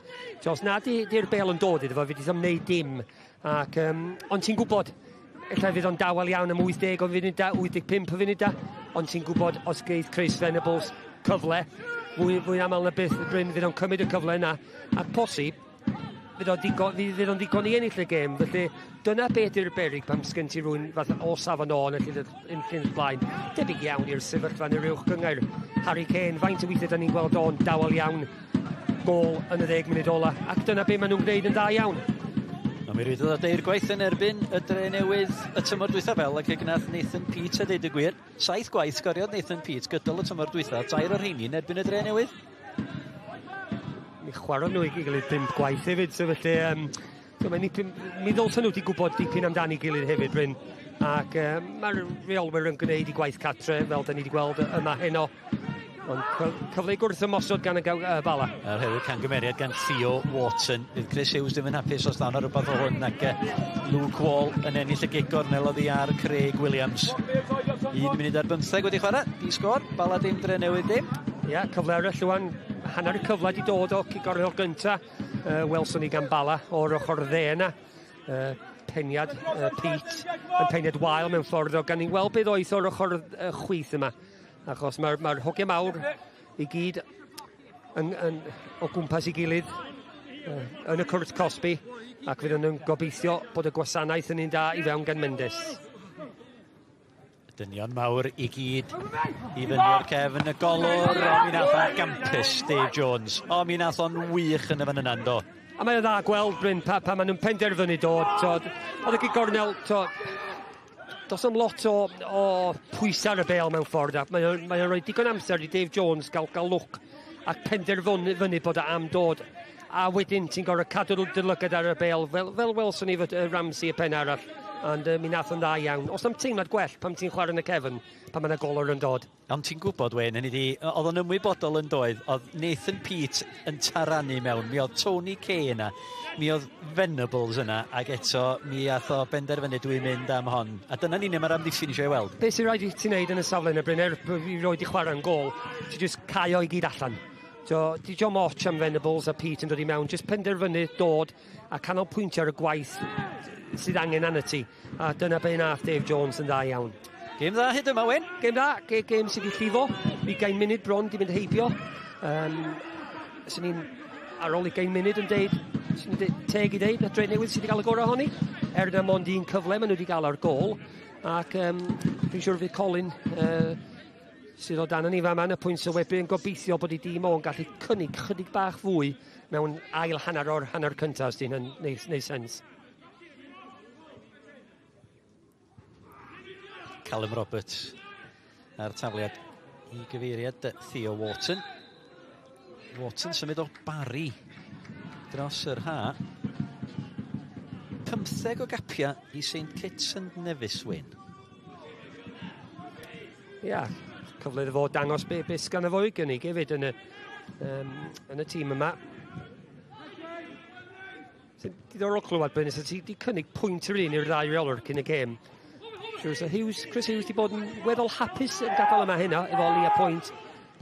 Os na di'r bêl yn dod iddo fo, fydd ddim wneud dim. Ac, ond ti'n gwybod, ella fydd o'n dawel iawn am 80 o funudau, 85 o funudau, ond ti'n gwybod os geith Chris Venables cyfle, fwy aml na byth, Bryn, fydd o'n cymryd y cyfle yna, ac posib, fydd o'n ddigon i ennill y gêm. Felly dyna beth yw'r beryg pan sgen ti rhywun fath o safon o yn y llinell blaen. Debyg iawn i'r sefyllfa yn yr uwch gynghrair. Harry Kane, faint o weithiau da ni'n gweld o'n dawel iawn, gôl yn y 10 munud ola, ac dyna be maen nhw'n gwneud yn dda iawn. No, mi rwydodd o deir gwaith yn erbyn y Dre Newydd y tymor dwytha fel ac y gnath Nathan Peate a deud y gwir. 7 gwaith sgoriodd Nathan Peate gydol y tymor dwytha, 3 o'r rheini yn erbyn y Dre Newydd. Mi chwarae nhw i gilydd 5 gwaith hefyd, so felly mi ddylsen nhw wedi gwybod dipyn amdani gilydd hefyd, Bryn. Ac mae'r rheolwyr yn gwneud i gwaith cartre, fel da ni wedi gweld yma heno. Ond cyfle i gwrth ymosod gan y Bala. Yr hefyd cangymeriad gan Theo Watson. Fydd Chris Hughes ddim yn hapus os dawn ar rhywbeth o hwn, ac Luke Wall yn ennill y gig gornel oddi ar Craig Williams. 1 munud ar 15 wedi chwarae, di sgôr, Bala dim, Dre Newydd dim. Ia, cyfle arall rwan. Hanner y cyfle wedi dod o cic gornel gynta. Welson ni gan Bala o'r ochr dde yna. Peniad Pete yn peniad wael mewn ffordd o gan ni weld beth oedd o'r ochr chwith yma. Achos mae'r hogiau mawr i gyd o gwmpas i gilydd yn y cwrt cosbi, ac fydden nhw'n gobeithio bod y gwasanaeth yn un da i fewn gan Mendes. Dynion mawr i gyd i fyny o'r cefn y golwr, o mi nath o'n gampus Dave Jones. O mi nath o'n wych yn y fan yna, do. A mae o'n dda gweld, Bryn, pa maen nhw'n penderfynu dod. Oedd y gig gornel, does am lot o pwysau ar y bêl mewn ffordd. Mae o'n rhoi digon amser i Dave Jones gael lwc ac penderfynu bod o am dod. A wedyn ti'n gorfod cadw dy lygad ar y bêl, fel welson ni fod Ramsey y pen arall. Ond mi nath o'n dda iawn. Os am teimlad gwell pan ti'n chwarae yn y cefn, pan mae yna golwr yn dod. Ond ti'n gwybod, Wayne, hynny di, oedd o'n ymwybodol yn doedd, oedd Nathan Peate yn taranu mewn, mi oedd Tony Kay yna, mi oedd Venables yna, ac eto mi ath o benderfynu dwi'n mynd am hon. A dyna ni'n mae'r amddiffyn eisiau ei weld. Be sy'n rhaid i ti wneud yn y safle yna, Bryn, i roed i chwarae yn gôl, ti jyst caio i gyd allan. So, di John Moch am Venables a Pete yn dod i mewn, jyst penderfynu dod a canolbwyntio ar y gwaith sydd angen arna ti. A dyna be nath Dave Jones yn dda iawn. Gêm dda hyd yma, Wyn. Gêm dda, gêm sydd wedi llifo. 20 munud bron di mynd heibio. Swn i'n ar ôl 20 munud yn deud, swn i'n teg i deud, na Dre Newydd sydd wedi cael y gorau ohoni. Er na mond un cyfle, maen nhw wedi cael ar gôl. Ac fi'n siŵr fydd Colin, sydd o dan ni fama yn y pwynt sylwebu, yn gobeithio bod ei dîm o'n gallu cynnig chydig bach fwy mewn ail hanner o'r hanner cyntaf, os di'n neud sens. Callum Roberts a'r tafliad i gyfeiriad Theo Wharton. Wharton symud o Barry dros yr ha. 15 o gapia i St Kitts and Nevis, Wyn. Ia, cyfle iddo fo dangos be sgan fo i gynnig hefyd yn y tîm yma. Diddorol clywed, Bryn, ti wedi cynnig pwynt yr un i'r ddau reolwr cyn y gêm. Siwr, so Hughes, Chris Hughes wedi bod yn weddol hapus yn gadael yma heno efo leia pwynt.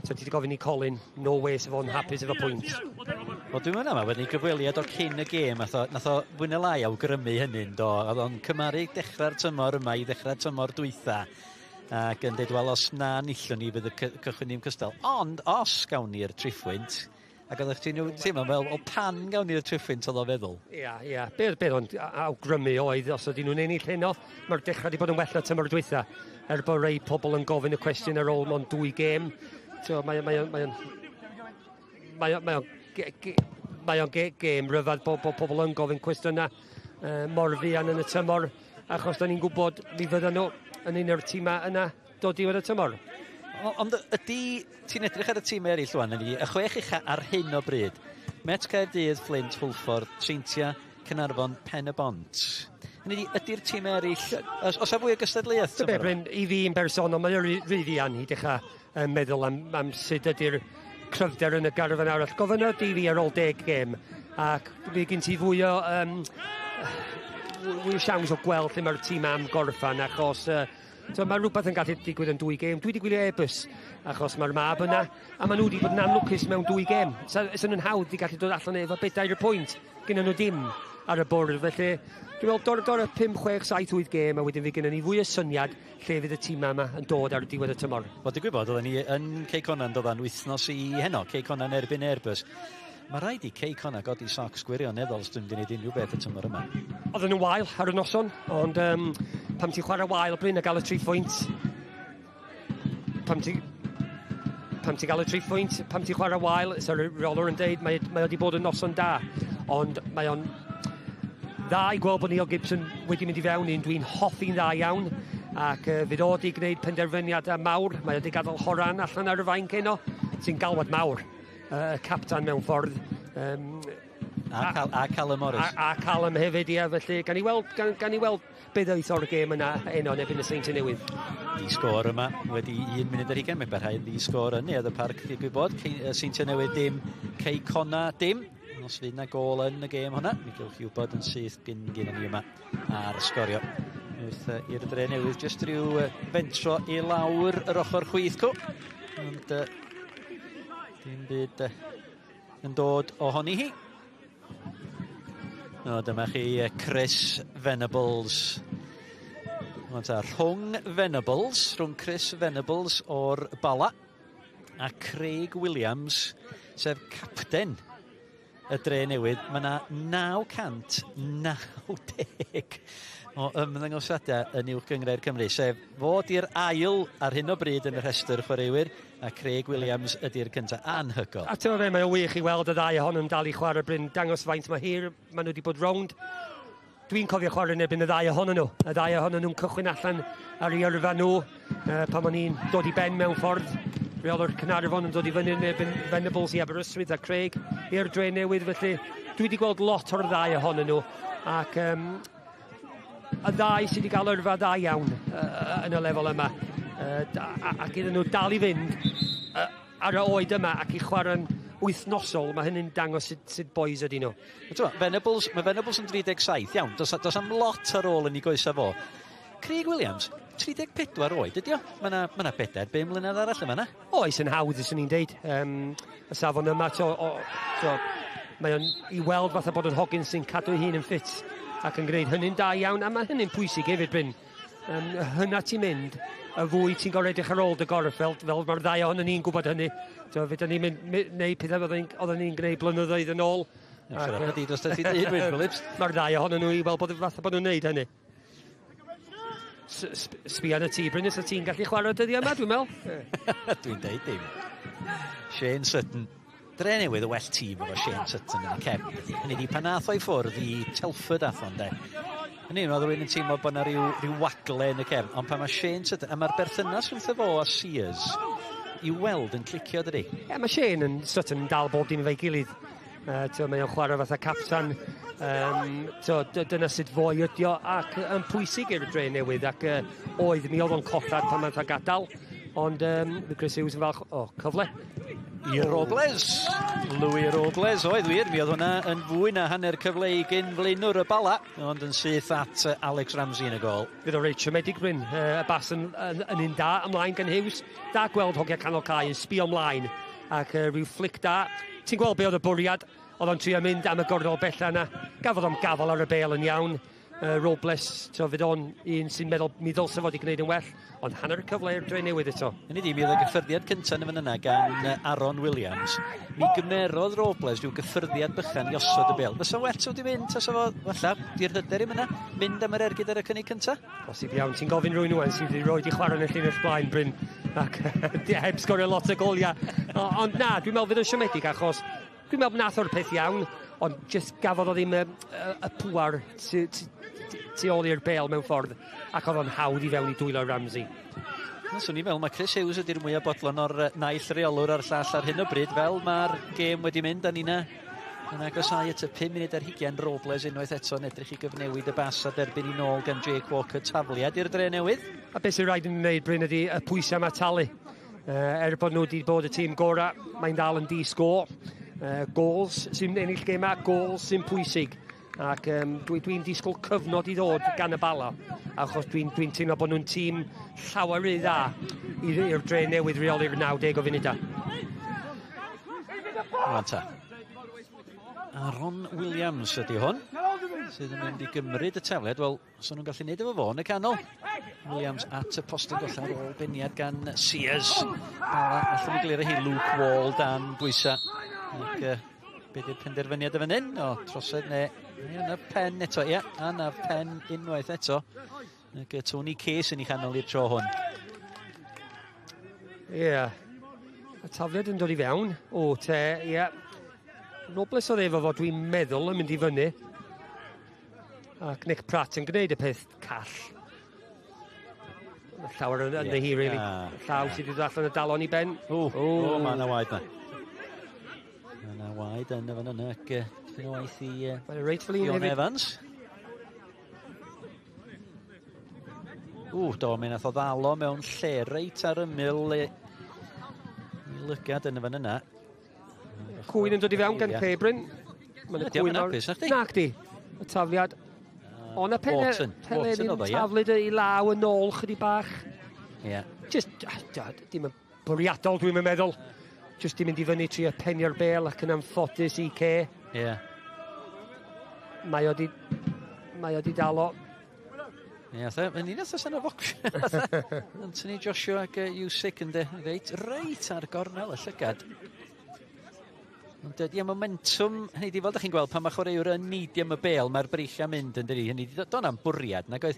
So ti wedi gofyn i Colin, no way sef o'n hapus efo pwynt. Wel, dwi'n meddwl yma, wedyn gyfweliad o cyn y gêm, nath o fwy na lai awgrymu hynny'n do. Oedd o'n cymaru dechrau'r tymor yma i ddechrau'r tymor dwytha. Ac yn dweud, wel, os na nillwn ni, bydd y cychwyn ddim cystal. Ond os gawn ni'r triphwynt, ac oeddech ti'n teimlo fel, o pan gawn ni'r triphwynt oedd o feddwl? Ia, ia. Be o'n awgrymu oedd, os oedden nhw'n ennill heno, mae'r dechrau wedi bod yn well na tymor dwytha. Er bod rei pobl yn gofyn y cwestiwn ar ôl mewn 2 gêm. So, mae o'n gêm ryfedd bod pobl yn gofyn cwestiynau mor fuan yn y tymor, achos da ni'n gwybod mi fyddan nhw yn un o'r tîmau yna dod diwedd y tymor. Ond ydy, ti'n edrych ar y tîm eraill rwan, ydy, y 6 ucha ar hyn o bryd. Met Caerdydd, Flint, Hwlffordd, Seintia, Caernarfon, Pen-y-bont. Hynny ydy'r tîm eraill, os a fwy o gystadleuaeth? Be, Bryn, i fi yn bersonol, mae o'n rhy fuan i dechrau meddwl am sut ydy'r cryfder yn y garfan arall. Gofynnodd i fi ar ôl 10 gêm, ac mi gen ti fwy o fwy o siawns o gweld lle mae'r tîm am gorffan, achos so, mae rhywbeth yn gallu digwydd yn dwy gêm. Dwi wedi gwylio Airbus, achos mae'r mab yna, a maen nhw wedi bod yn anlwcus mewn dwy gêm. So, nhw'n hawdd i gallu dod allan efo bedair y pwynt, gyda nhw dim ar y bwrdd. Felly, dwi'n meddwl dor y 5, 6, 7, 8 gêm, a wedyn fi gennym ni fwy o syniad lle fydd y tîm yma yn dod ar diwedd y tymor. Wel, digwydd bod, oedden ni yn Cei Connah doeddan wythnos i heno, Cei Connah erbyn Airbus. Mae rhaid i Cei Connah godi socs gwirioneddol os dwi'n mynd i wneud unrhyw beth y tymor yma. Oedden nhw'n wael ar y noson, ond pam ti'n chwarae wael, Bryn, a gael y 3 phwynt, pam ti'n gael y 3 phwynt, pam ti'n chwarae wael, so'r reolwr yn deud, mae o wedi bod yn noson da, ond mae o'n dda i gweld bod Neil Gibson wedi mynd i fewn un dwi'n hoffi'n dda iawn, ac fydd o wedi gwneud penderfyniadau mawr. Mae o wedi gadael Horan allan ar y fainc heno, sy'n galwad mawr, captan mewn ffordd. A Callum Morris. A Callum hefyd, ie, felly gan i weld beth oedd o'r gêm yna heno yn erbyn y Seintiau Newydd. Di sgôr yma wedi 1 munud ar 20, mae'n barhau di sgôr yn Neuadd y Parc, digwydd bod. Seintiau Newydd dim, Cei Connah dim. Os fydd na gol yn y gêm hwnna, mi gewch chi wybod yn syth gyn ni yma ar Sgorio. Wrth i'r Dre Newydd jyst rhyw fentro i lawr yr ochr chwith cw. Ond dim byd yn dod ohoni hi. O, dyma chi Chris Venables. Rŵan ta, rhwng Venables, rhwng Chris Venables o'r Bala a Craig Williams, sef capten y Dre Newydd, mae yna 990 o ymddangosiadau yn Uwch Gynghrair Cymru, sef fod i'r ail ar hyn o bryd yn y rhestr chwaraewyr, a Craig Williams ydy'r cyntaf. Anhygoel. A ti'n meddwl, mae o'n wych i weld y ddau ohonyn nhw'n dal i chwarae, Bryn, dangos faint mae hir maen nhw wedi bod rownd. Dwi'n cofio chwarae yn erbyn y ddau ohonyn nhw. Y ddau ohonyn nhw'n cychwyn allan ar ei yrfa nhw pan o'n i'n dod i ben mewn ffordd. Reolwr Caernarfon yn dod i fyny yn erbyn Venables i Aberystwyth a Craig i'r Dre Newydd. Felly dwi wedi gweld lot o'r ddau ohonyn nhw. Ac y ddau sydd wedi cael yrfa dda iawn yn y lefel yma. Ac iddyn nhw dal i fynd ar y oed yma ac i chwarae'n wythnosol, mae hynny'n dangos sut boys ydyn nhw. Venables, mae Venables yn 37, iawn, does am lot ar ôl yn ei goesa fo. Craig Williams, 34 oed, ydy o? Mae yna ma 4, 5 mlynedd arall yma, na? Oes, yn hawdd, yswn i'n deud. Y safon yma, to, mae o'n i weld fatha bod yn hogyn sy'n cadw ei hun yn ffit ac yn gwneud hynny'n da iawn, a mae hynny'n pwysig hefyd, Bryn. Hynna ti'n mynd, y fwy ti'n gorfod edrych ar ôl dy gorff, fel mae'r ddau ohonon ni'n gwybod hynny. So, fydden ni'n mynd, neud pethau oedden ni'n gwneud blynyddoedd yn ôl. Siarad ydi dros ti dweud, Wyn Phillips. Mae'r ddau ohonyn nhw i weld bod fatha bod nhw'n neud hynny. Sbia yn y tŷ, Bryn, os ti'n gallu chwarae dyddiau yma, dwi'n meddwl. Dwi'n deud dim. Shane Sutton. Dre Newydd y well tîm efo Shane Sutton yn y cefn. Hynny di, pan nath o'i ffwrdd i Telford ath o'n de. Hynny oedd rhywun yn teimlo bod yna rhyw wagle yn y cefn. Ond pan mae Shane Sutton, a mae'r berthynas rhwngtho fo a Sears i weld yn clicio, dydy? Ie, yeah, mae Shane yn Sutton yn dal bob dim efo'i gilydd. To, mae o'n chwarae fatha captan. To, dyna sut foi ydi o ac yn pwysig i'r Dre Newydd ac oedd mi oedd o'n collad pan mae'n gadael. Ond Chris Hughes yn falch o cyfle. I Robles. Louis Robles oedd wir. Mi oedd hwnna yn fwy na hanner cyfle i gyn flaenwr y Bala, ond yn syth at Alex Ramsey yn y gol. Fydd o reit siomedig, Bryn. Y bas yn un da ymlaen gan Hughes. Da gweld hogia canol cae yn sbio ymlaen ac rhyw flick da. Ti'n gweld be oedd y bwriad? Oedd o'n trio mynd am y gornel bella yna. Gafodd o'n gafel ar y bel yn iawn. Robles, to, fydd o'n un sy'n meddwl mi ddylse fod i gwneud yn well, ond hanner cyfle i'r Dre Newydd eto. Hynny di, mi oedd y gyffyrddiad cyntaf yn y fan yna gan Aaron Williams. Mi gymerodd Robles rhyw gyffyrddiad bychan i osod y bel. Fysa well wedi mynd, tasa fo, falla, di'r hyder i'm yna, mynd am yr ergyd ar y cynnig cyntaf? Bosib iawn, ti'n gofyn rhywun nhw sydd wedi rhoi i chwarae yn y llinell blaen, Bryn, ac heb sgorio lot o goliau. Ond na, dwi'n meddwl fydd o'n siomedig achos dwi'n meddwl nath o'r peth iawn, ond just gafodd o ddim y pŵar tu ôl i'r bel mewn ffordd, ac oedd o'n hawdd i fewn i dwylo Ramsey. Swn i'n meddwl mae Chris Hughes ydy'r mwyaf bodlon o'r naill reolwr a'r llall ar hyn o bryd, fel mae'r gêm wedi mynd a nina yn agosau at y 5 munud ar hugain. Robles unwaith eto yn edrych i gyfnewid y bas a derbyn i nôl gan Jake Walker, tafliad i'r Dre Newydd. A beth sy'n rhaid yn wneud, Bryn, ydy y pwysau mae talu. Er bod nhw wedi bod y tîm gorau, mae'n dal yn di-sgôr. Goals sy'n ennill gemau, goals sy'n pwysig. Ac dwi'n disgwyl cyfnod i ddod gan y Bala, achos dwi'n dwi teimlo bod nhw'n tîm llawer rhy dda i'r Dre Newydd reoli'r 90 o funudau. Rwan ta. Aaron Williams ydy hwn, sydd yn mynd i gymryd y tafliad. Wel, so nhw'n gallu neud efo fo yn y canol. Williams at y postyn golla ar ôl beniad gan Sears. Bala allan nhw glirio hi, Luke Wall dan bwysa. Ac be di'r penderfyniad y fan hyn? O, trosedd neu anaf pen eto. Ie, anaf pen unwaith eto. Ac Tony Case yn ei chanol i'r tro hwn. Ie. Yeah. Y tafliad yn dod i fewn. O, te, ie. Yeah. Robles oedd efo fo, dwi'n meddwl, yn mynd i fyny. Ac Nick Pratt yn gwneud y peth call. Mae llawer yn yeah. hi, really. Llaw sydd wedi dod allan y dalon i ben. O, o, mae yna waed na. Mae yna waed yn y fan yna, ac dipyn o waith i reit fel Ion Evans. Ww, do, mi nath o ddalo mewn lle reit ar ymyl i lygad yn y fan yna. Cwyn yn dod i fewn gan Clebryn. Mae'n cwyn o'r... Nac di. Y tafliad. O, na Pele yn taflid i law yn ôl chydig bach. Ie. Just, dim yn bwriadol, dwi'n meddwl. Just i mynd i fyny trio penio'r bel ac yn anffodus i Ce. Ie. Mae o di dalo. Ie, yn un o'r yna focs. Anthony Joshua ac Usyk yn de, reit ar gornel y llygad. Ond ie, momentum, hynny di, fel ydych chi'n gweld, pan mae chwaraewr yn neidio am y bêl, mae'r breichiau mynd yn dydi. Hynny di, do'n am bwriad, nag oedd.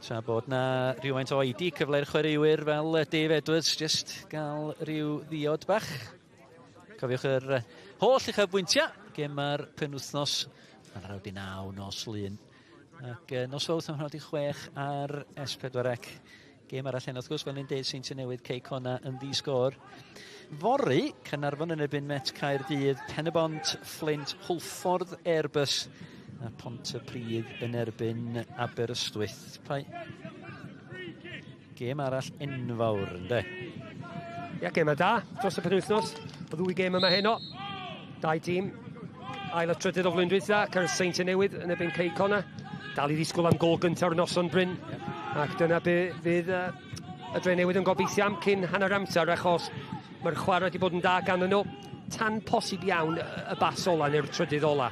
Tra bod na rhywfaint o oedi, cyfle i'r chwaraewyr fel Dave Edwards, just gael rhyw ddiod bach. Cofiwch yr holl uchafbwyntiau, gemau'r penwythnos, 8:30 nos Lun. Ac nos Fawrth am 6:30 ar S4C. Gêm arall heno, wrth gwrs, fel ni'n deud, Seintiau Newydd, Cei Connah yn ddi-sgôr. Fory, Caernarfon yn erbyn Met Caerdydd, Pen-y-bont, Flint, Hwlffordd, Airbus a Pontypridd yn erbyn Aberystwyth. Pai. Gêm arall enfawr, ynddo? Ie, gêm da dros y penwythnos. O ddwy gêm yma heno. Dau dîm. Ail a trydydd o flwyddyn dwytha, ac ar y Seintiau Newydd yn erbyn Cei Connah. Dal i ddisgwyl am gôl gynta'r noson, Bryn. Ac dyna be fydd y Dre Newydd yn gobeithio am cyn hanner amser, achos mae'r chwarae wedi bod yn da gan nhw. Tan posib iawn y bas ola neu'r trydydd ola.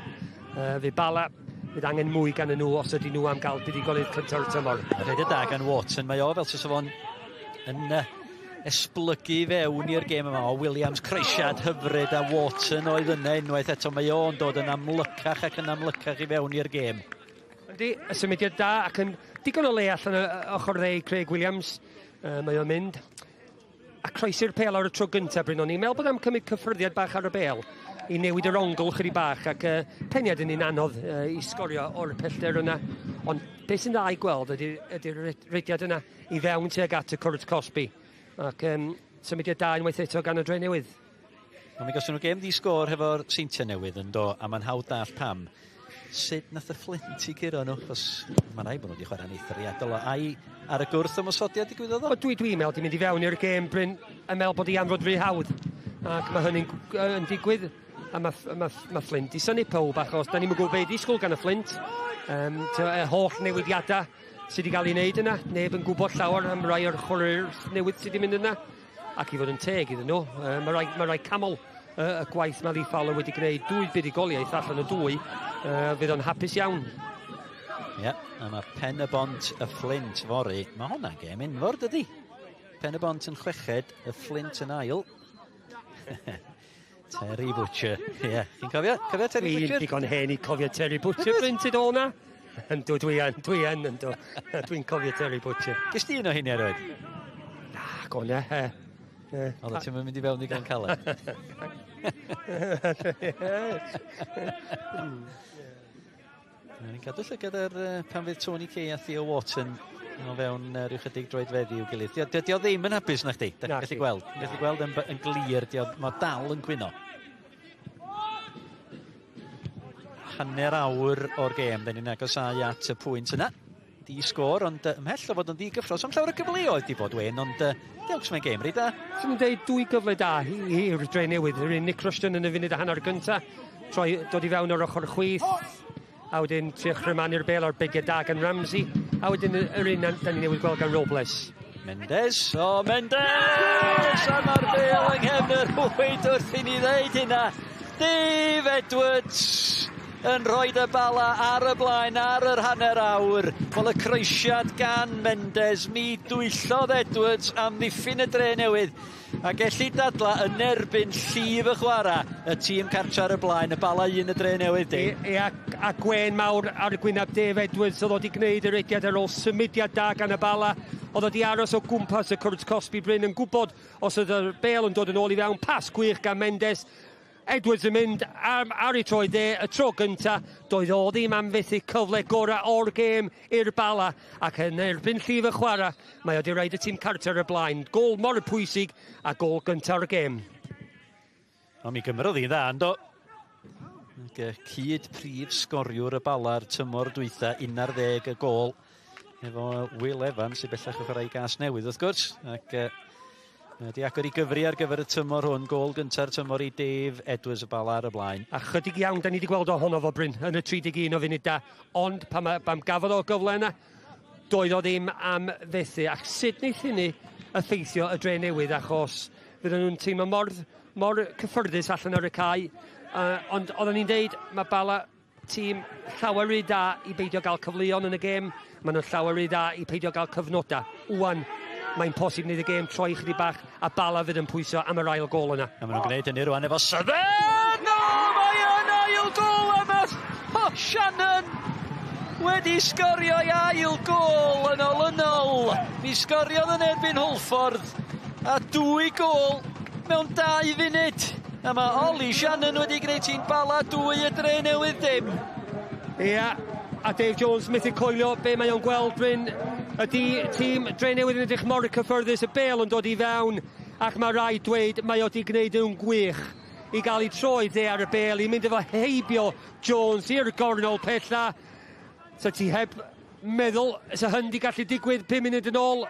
Fydd Bala, fydd angen mwy gan nhw os ydyn nhw am gael buddugoliaeth cynta'r tymor. Rhaid y da gan Watson, mae o fel sy'n fo'n yn esblygu fewn i'r gêm yma. O Williams, croesiad hyfryd, a Watson oedd yna unwaith eto. Mae o'n dod yn amlycach ac yn amlycach i fewn i'r gêm. Yndi, y symudiad da ac yn digon o le allan y ochr dde i Craig Williams. Mae o'n mynd. A croesi'r pêl ar y tro gyntaf, Bryn. O'n i'n meddwl bod am cymryd cyffyrddiad bach ar y bêl i newid yr ongl chydig bach, ac peniad yn un anodd i sgorio o'r pellter yna. Ond beth sy'n dda i gweld ydy'r rediad yna i fewn tuag at y cwrt cosbi. Ac symudiad da unwaith eto gan y Dre Newydd. Ond mi gawson nhw gêm ddi-sgôr hefo'r Seintiau Newydd yn do, a mae'n hawdd dall pam. Sut nath y Flint i curo nhw? Achos mae'n rhaid bod nhw wedi chwarae'n eithriadol. Ai ar y gwrth ymosodiad digwyddodd o? Dwi'n meddwl di mynd i fewn i'r gêm, Bryn, yn meddwl bod hi am fod rhy hawdd. Ac mae hynny'n yn digwydd. A mae Flint i synnu pawb, achos da ni'n gwybod beth i ddisgwyl gan y Flint. Y holl newidiadau sydd wedi cael ei wneud yna. Neb yn gwybod llawer am rai o'r chwaraewyr newydd sydd wedi mynd yna. Ac i fod yn teg iddyn nhw, mae rai camol y gwaith mae Lee Fowler wedi gwneud dwy buddugoliaeth allan o dwy, fydd o'n hapus iawn. Ie, a mae Pen-y-bont y Flint fory. Mae hwnna'n gêm enfawr, dydy? Pen-y-bont yn chweched, y Flint yn ail. Terry Butcher, ie. Chi'n cofio? Cofio Terry Butcher? Dwi'n digon hen i cofio Terry Butcher, Bryn, ti do na? Yndw, dwi yn, yndw. Dwi'n cofio Terry Butcher. Ges di un o hynny erioed? Na, gone, he. Oedd ti'n mynd i fewn i gan caled. Ni'n cadw llygad ar pan fydd Tony Kay a Theo Watson o fewn rhyw chydig droedfeddi i'w gilydd. Dio ddim yn hapus na chdi. Da chi'n gallu gweld. Gallu gweld yn glir. Mae dal yn cwyno. Hanner awr o'r gêm. Da ni'n agosáu at y pwynt yna. Di sgôr, ond ymhell o fod yn ddigyffro. So'm llawer o gyfleoedd di bod, Wayne, ond diolch mae'n gêm reit da. Swn i'n deud dwy gyfle da i'r Dre Newydd. Yr un Nick Rushton yn y funud a hanner gynta. Troi, dod i fewn o'r ochr chwith, a wedyn trio chrymanu'r bel ar bigiad da gan Ramsey, a wedyn yr un da ni newydd gweld gan Robles. Mendes, o oh, Mendes! A mae'r bel yng nghefn yr rhwyd wrth i ni ddeud hynna. Dave Edwards yn rhoi y bala ar y blaen ar yr hanner awr. Wel y croesiad gan Mendes, mi dwyllodd Edwards am ddiffyn y dre newydd. A gelli dadla yn erbyn llif y chwarae, y tîm cartra ar y blaen, y Bala un y dre newydd di. E, e, a, a gwen mawr ar gwyneb Dave Edwards oedd wedi gwneud yr rediad ar ôl symudiad da gan y Bala. Oedd wedi aros o gwmpas y cwrt cosbi Bryn yn gwybod os oedd y bel yn dod yn ôl i fewn. Pas gwych gan Mendes. Edwards yn mynd ar, ar ei troed dde, y tro gynta, doedd o ddim am fethu cyfle gorau o'r gêm i'r Bala, ac yn erbyn llif y chwarae, mae o wedi rhaid y tîm carter y blaen. Gol mor pwysig a gol gynta'r gêm. Ond mi gymrodd hi'n dda, yndo? Ac cyd prif sgoriwr y Bala'r tymor dwytha, 11 y gol, efo Will Evans sy'n bellach yn chwarae i gas newydd wrth gwrs. Ac mae wedi agor i gyfri ar gyfer y tymor hwn, gol gynta'r tymor i Dave Edwards y Bala ar y blaen. A chydig iawn, da ni wedi gweld ohono fo Bryn yn y 31 o funudau, ond pan, ma, pan gafodd o gyfle yna, doedd o ddim am fethu. Ac sut wneith hynny effeithio y dre newydd, achos fydden nhw'n teimlo mor, mor cyffyrddus allan ar y cae. Ond oedden ni'n deud, mae Bala tîm llawer rhy da i beidio gael cyfleon yn y gêm. Maen nhw'n llawer rhy da i peidio gael cyfnodau. Wan, mae'n posib wneud y gêm troi chydig bach a Bala fydd yn pwyso am yr ail gol yna. A maen nhw'n gwneud hynny rwan efo Southern! No, mae yn ail gol am y... Oh, Shannon wedi sgorio ei ail gol yn olynol. Mi sgoriodd yn erbyn Hwlffordd a dwy gol mewn dau funud. A mae Ollie Shannon wedi gwneud ti'n Bala dwy y dre newydd dim. Ia, a Dave Jones methu coelio be mae o'n gweld Bryn. Ydy tîm dre newydd yn edrych mor cyffyrddus, y bel yn dod i fewn, ac mae rhaid dweud mae o wedi gwneud yn gwych i gael ei troed dde ar y bel, i mynd efo heibio Jones i'r gornel pella. So ti heb meddwl, sa hyn di gallu digwydd 5 munud yn ôl,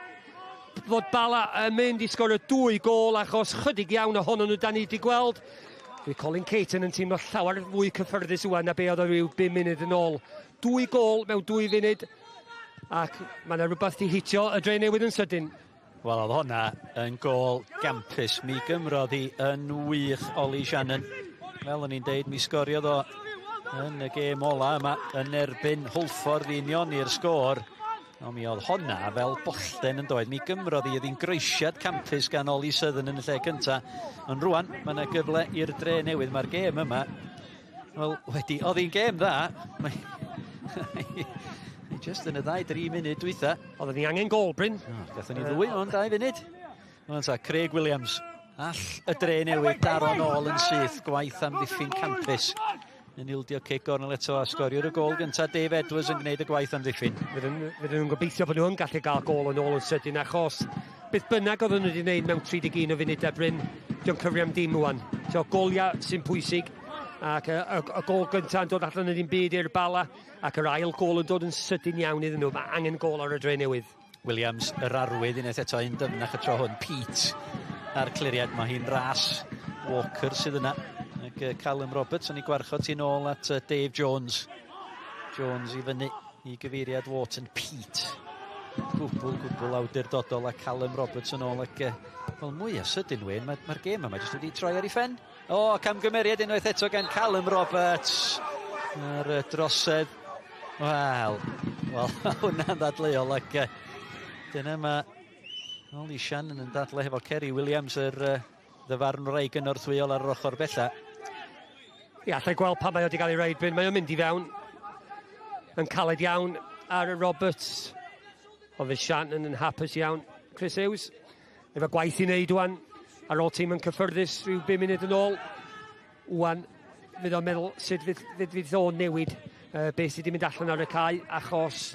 fod Bala yn mynd i sgorio dwy gol achos chydig iawn ohono nhw da ni wedi gweld. Dwi Colin Caton yn teimlo llawer fwy cyffyrddus ŵan na be oedd o ryw 5 munud yn ôl. Dwy gol mewn dwy funud ac mae yna rhywbeth di hitio y dre newydd yn sydyn. Wel, oedd honna yn gol gampus. Mi gymrodd hi yn wych Ollie Shannon. Fel o'n i'n deud, mi sgoriodd o yn y gêm ola yma yn erbyn Hwlffordd i unioni'r sgôr. Ond mi oedd honna fel bollten yn doedd. Mi gymrodd hi, oedd hi'n groesiad campus gan Ollie Southern yn y lle cynta. Ond rwan, mae yna gyfle i'r dre newydd. Mae'r gêm yma, wel, wedi, oedd hi'n gêm dda. Mae just yn y ddau, dri munud dwytha. Oedden ni angen gol, Bryn. Oh, gathon ni ddwy o'n dau funud. Wel, ta, Craig Williams. All y dre newydd daro nôl yn syth. Gwaith am ddiffyn campus. Yn ildio cic gornel eto a sgoriwr y gol gyntaf Dave Edwards yn gwneud y gwaith am ddiffyn. Fydden nhw'n gobeithio bod nhw'n gallu gael gol yn ôl yn sydyn achos beth bynnag oedden nhw wedi gwneud mewn 31 o funudau Bryn, diolch cyfri am dim wan. So goliau sy'n pwysig ac y, y, y gol gyntaf yn dod allan yn ddim byd i'r Bala ac yr ail gol yn dod yn sydyn iawn iddyn nhw. Mae angen gol ar y dre newydd. Williams yr arwydd unwaith eto un dyfnach y tro hwn. Pete a'r cliriad. Mae hi'n ras Walker sydd yna. Ac Callum Roberts yn ei gwarchod ti'n ôl at Dave Jones. Jones i fyny i gyfeiriad Wharton. Pete. Gwbl, gwbl awdurdodol a Callum Roberts yn ôl ac wel mwy o sydyn Wayne, mae'r ma gêm yma jyst wedi troi ar ei phen. O, camgymeriad unwaith eto gan Callum Roberts. Ar y drosedd. Wel, wel, hwnna'n ddadleuol ac dyna mae Ollie Shannon yn dadlau hefo Kerry Williams yr ddyfarnwraig gynorthwyol ar yr ochr bella. Ie, allai gweld pan mae o wedi cael ei reid, Bryn. Mae o'n mynd i fewn yn caled iawn ar y Roberts. Ond fydd Shannon yn hapus iawn. Chris Hughes, efo gwaith i wneud wan, ar ôl tîm yn cyffyrddus rhyw 5 munud yn ôl. Wan, fydd o'n meddwl sut fydd, fydd, fydd o'n newid beth sydd wedi mynd allan ar y cae, achos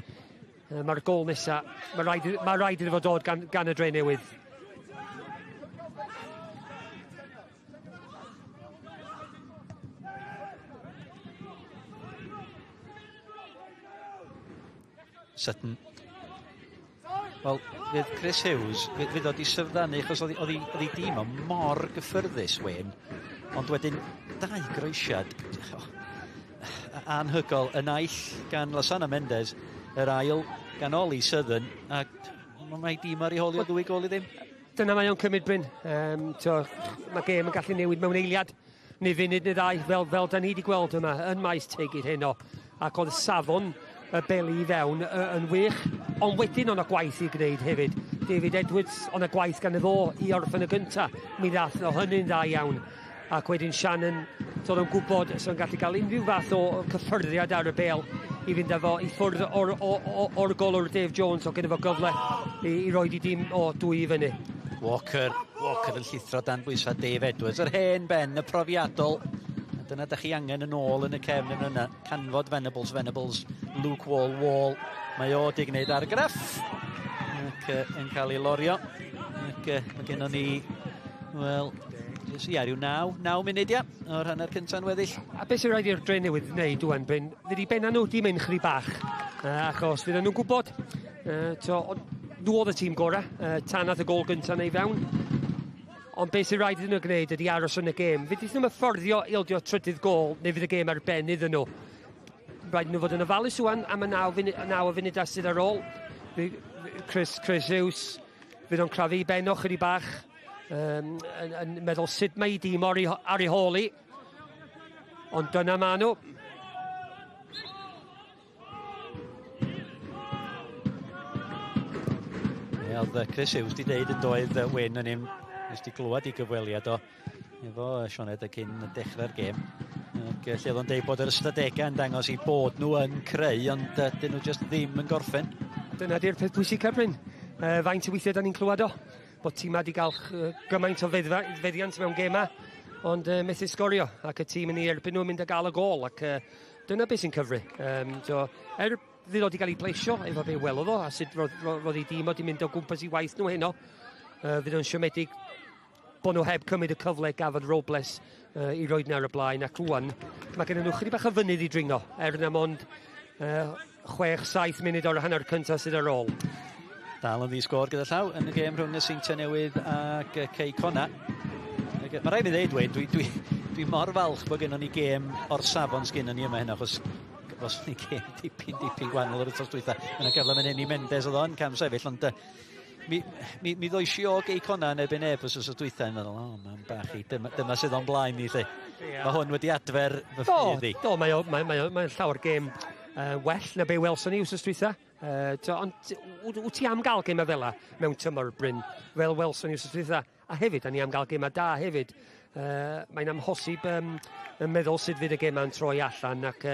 mae'r gol nesaf, mae rhaid, mae rhaid iddo fo dod gan, gan y dre newydd. Sutton. Wel, fydd Chris Hughes, fydd, fydd o di syfrdanu, achos oedd ei dîm o mor gyffyrddus, Wayne. Ond wedyn, Dau groesiad oh, anhygol. Y naill gan Lasana Mendes, yr ail gan Ollie Southern, a mae dîm ar ei hôl i o ddwy gol i ddim. Dyna mae o'n cymryd, Bryn. To, mae gêm yn gallu newid mewn eiliad neu funud neu ddau, fel, fel da ni wedi gweld yma yn maes Tegid heno. Ac oedd safon y beli i fewn yn wych, ond wedyn o'na gwaith i gwneud hefyd. David Edwards, o'na gwaith gan y fo i orffen y gynta. Mi ddath o hynny'n dda iawn. Ac wedyn Shannon, doedd o'n gwybod os o'n gallu cael unrhyw fath o cyffyrddiad ar y bel i fynd â fo i ffwrdd o'r, or golwr Dave Jones, o gyda fo gyfle i roi i dîm o dwy i fyny. Walker, Walker yn llithro dan bwysau Dave Edwards, yr hen ben, y profiadol. A dyna da chi angen yn ôl yn y cefn yn yna. Canfod Venables, Venables, Luke Wall, Wall. Mae o di gwneud argraff ac yn cael ei lorio. Ac mae gennon ni, wel, ia, rhyw 9 munud ia, o'r hanner cynta'n weddill. A beth sy'n rhaid i'r Dre Newydd wneud ŵan, Bryn, fydd i benna nhw di mynd chri bach, achos fydden nhw'n gwybod, to, nhw oedd y tîm gorau, tan ath y gol gyntaf neu fewn. Ond beth sy'n rhaid iddyn nhw gwneud ydy aros yn y gêm. Fydd nhw'n fforddio ildio trydydd gol, neu fydd y gêm ar ben iddyn nhw. Rhaid nhw fod yn ofalus ŵan am y 9 o funudau sydd ar ôl. Chris, Chris Hughes, fydd o'n crafu i ben o chydig bach. Yn meddwl sut mae ei dîm ar ei, ar ei hôl i. Ond dyna ma nhw. Ie, oedd Chris Hughes di deud yn doedd Wyn yn un, nes di glywed i gyfweliad o efo Sioned y cyn dechrau'r gêm. Ac lle oedd o'n deud bod yr ystadegau yn dangos i bod nhw yn creu, ond dyn nhw just ddim yn gorffen. Dyna di'r peth pwysica, Bryn. Faint o weithiau da ni'n clywed o? Bod tîm wedi cael gymaint o feddiant mewn gema, ond methu sgorio, ac y tîm yn ei erbyn nhw'n mynd a gael y gol, ac dyna beth sy'n cyfri. So, fydd o wedi cael ei plesio efo be welodd o, a sut roedd ei dîm o wedi mynd o gwmpas i waith nhw heno. Fydd o'n siomedig bod nhw heb cymryd y cyfle gafodd Robles i roed nhw ar y blaen, ac rwan mae gen nhw chydig bach o fynydd i dringo, er na mond 6-7 munud o'r hanner cyntaf sydd ar ôl. Dal yn ddi-sgôr gyda llaw yn y gêm rhwng y Seintiau Newydd ac Cei Connah. Mae rhaid fi ddeud, Wayne, dwi mor falch bod gennon ni gêm o'r safon sgynnon ni yma heno, achos os ni gêm dipyn, dipyn gwahanol yr wythnos dwytha. Mae yna gyfle mynd hyn i Mendes oedd o'n cam sefyll, ond mi ddois i o Gei Connah yn erbyn neb os wythnos dwytha yn meddwl, o, mae'n bach i, dyma sydd o'n blaen ni, lle. Mae hwn wedi adfer fy ffydd i. Do, mae llawer gêm well na be welson ni wythnos dwytha. Ond wyt ti am gael gêm fel mewn tymor, Bryn, fel welson ni wythnos dwytha? A hefyd, da ni am gael gêm da hefyd. Mae'n amhosib yn meddwl sut fydd y gêm yn troi allan ac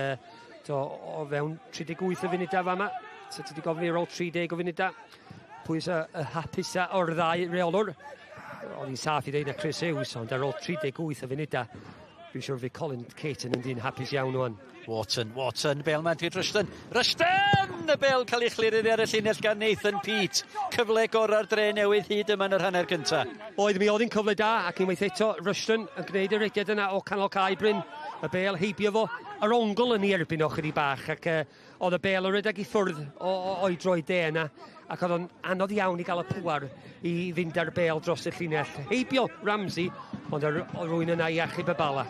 to, o fewn 38 o funudau fama, so ti wedi gofyn i ar ôl 30 o funudau, pwy sy'n y hapusa o'r ddau reolwr? Oedd hi'n saff i ddeud na Chris Hughes, ond ar ôl 38 o funudau, dwi'n siŵr fydd Colin Caton yn dyn hapus iawn wan. Wharton, Wharton, bel ma'n dweud Rushton. Rushton! Y bel cael ei chlirio ar y llinell gan Nathan Peate. Cyfle gorau'r Dre Newydd hyd yma yn yr hanner cyntaf. Oedd, mi oedd hi'n cyfle da, ac unwaith eto Rushton yn gwneud y rediad yna o canol cae, Bryn. Y bel heibio fo, yr ongl yn ei erbyn o chydig bach, ac oedd y bel yn rhedeg i ffwrdd o'i droed de yna, ac oedd o'n anodd iawn i gael y pŵar i fynd ar bel dros y llinell. Heibio Ramsey, ond oedd rhywun yna i achub y bala.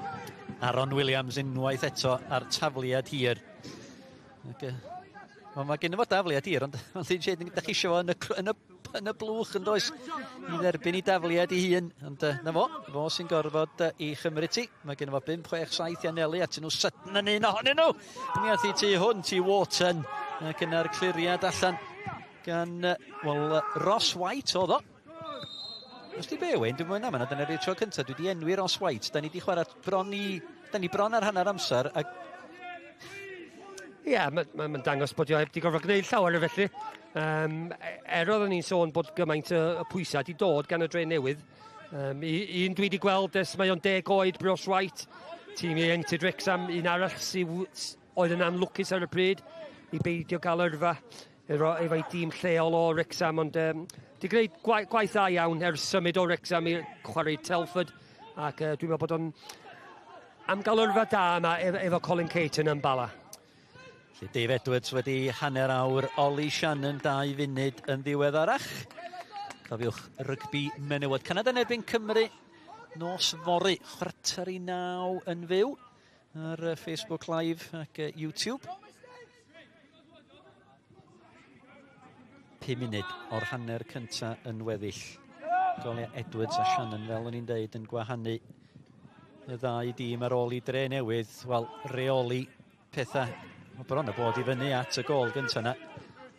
Aaron Williams unwaith eto ar tafliad hir. Ac, mae gen fo dafliad hir, ond ond da chi eisiau fo yn y blwch yn does i dderbyn i dafliad ei hun. Ond na fo, fo sy'n gorfod i chymryd ti. Mae gen fo 5, 6, 7 i anelu atyn nhw, Sutton yn un ohonyn nhw. Mi ath i tu hwnt i Wharton. Ac yna'r cliriad allan gan, wel, Ross White oedd o. Os di be, Wayne, dwi'n mwyn am yna, dyna'r tro cyntaf, dwi wedi enwi Ross White. Da ni wedi chwarae bron i, da ni bron ar hanner amser, ac Ie, yeah, mae'n ma dangos bod o heb wedi gorfod gwneud llawer o felly. Er oedden ni'n sôn bod gymaint y pwysau wedi dod gan y Dre Newydd. Un dwi wedi gweld ers mae o'n 10 oed, Ross White, tîm ieuenctid Wrexham, un arall sydd oedd yn anlwcus ar y pryd i beidio gael yrfa efo'i dîm lleol o Wrexham, ond di gwneud gwaith dda iawn ers symud o Wrexham i chwarae Telford, ac dwi'n meddwl bod o'n am gael yrfa da yma efo Colin Caton yn Bala. Felly Dave Edwards wedi hanner awr, Ollie Shannon 2 funud yn ddiweddarach. Cofiwch rygbi menywod Canada yn erbyn Cymru Nos fory, 8:45 yn fyw ar Facebook Live ac YouTube. 5 munud o'r hanner cynta yn weddill. Goliau Edwards a Shannon, fel o'n i'n deud, yn gwahanu y ddau dîm ar ôl i Dre Newydd, wel, reoli pethau. Mae bron a bod i fyny at y gôl gyntaf yna.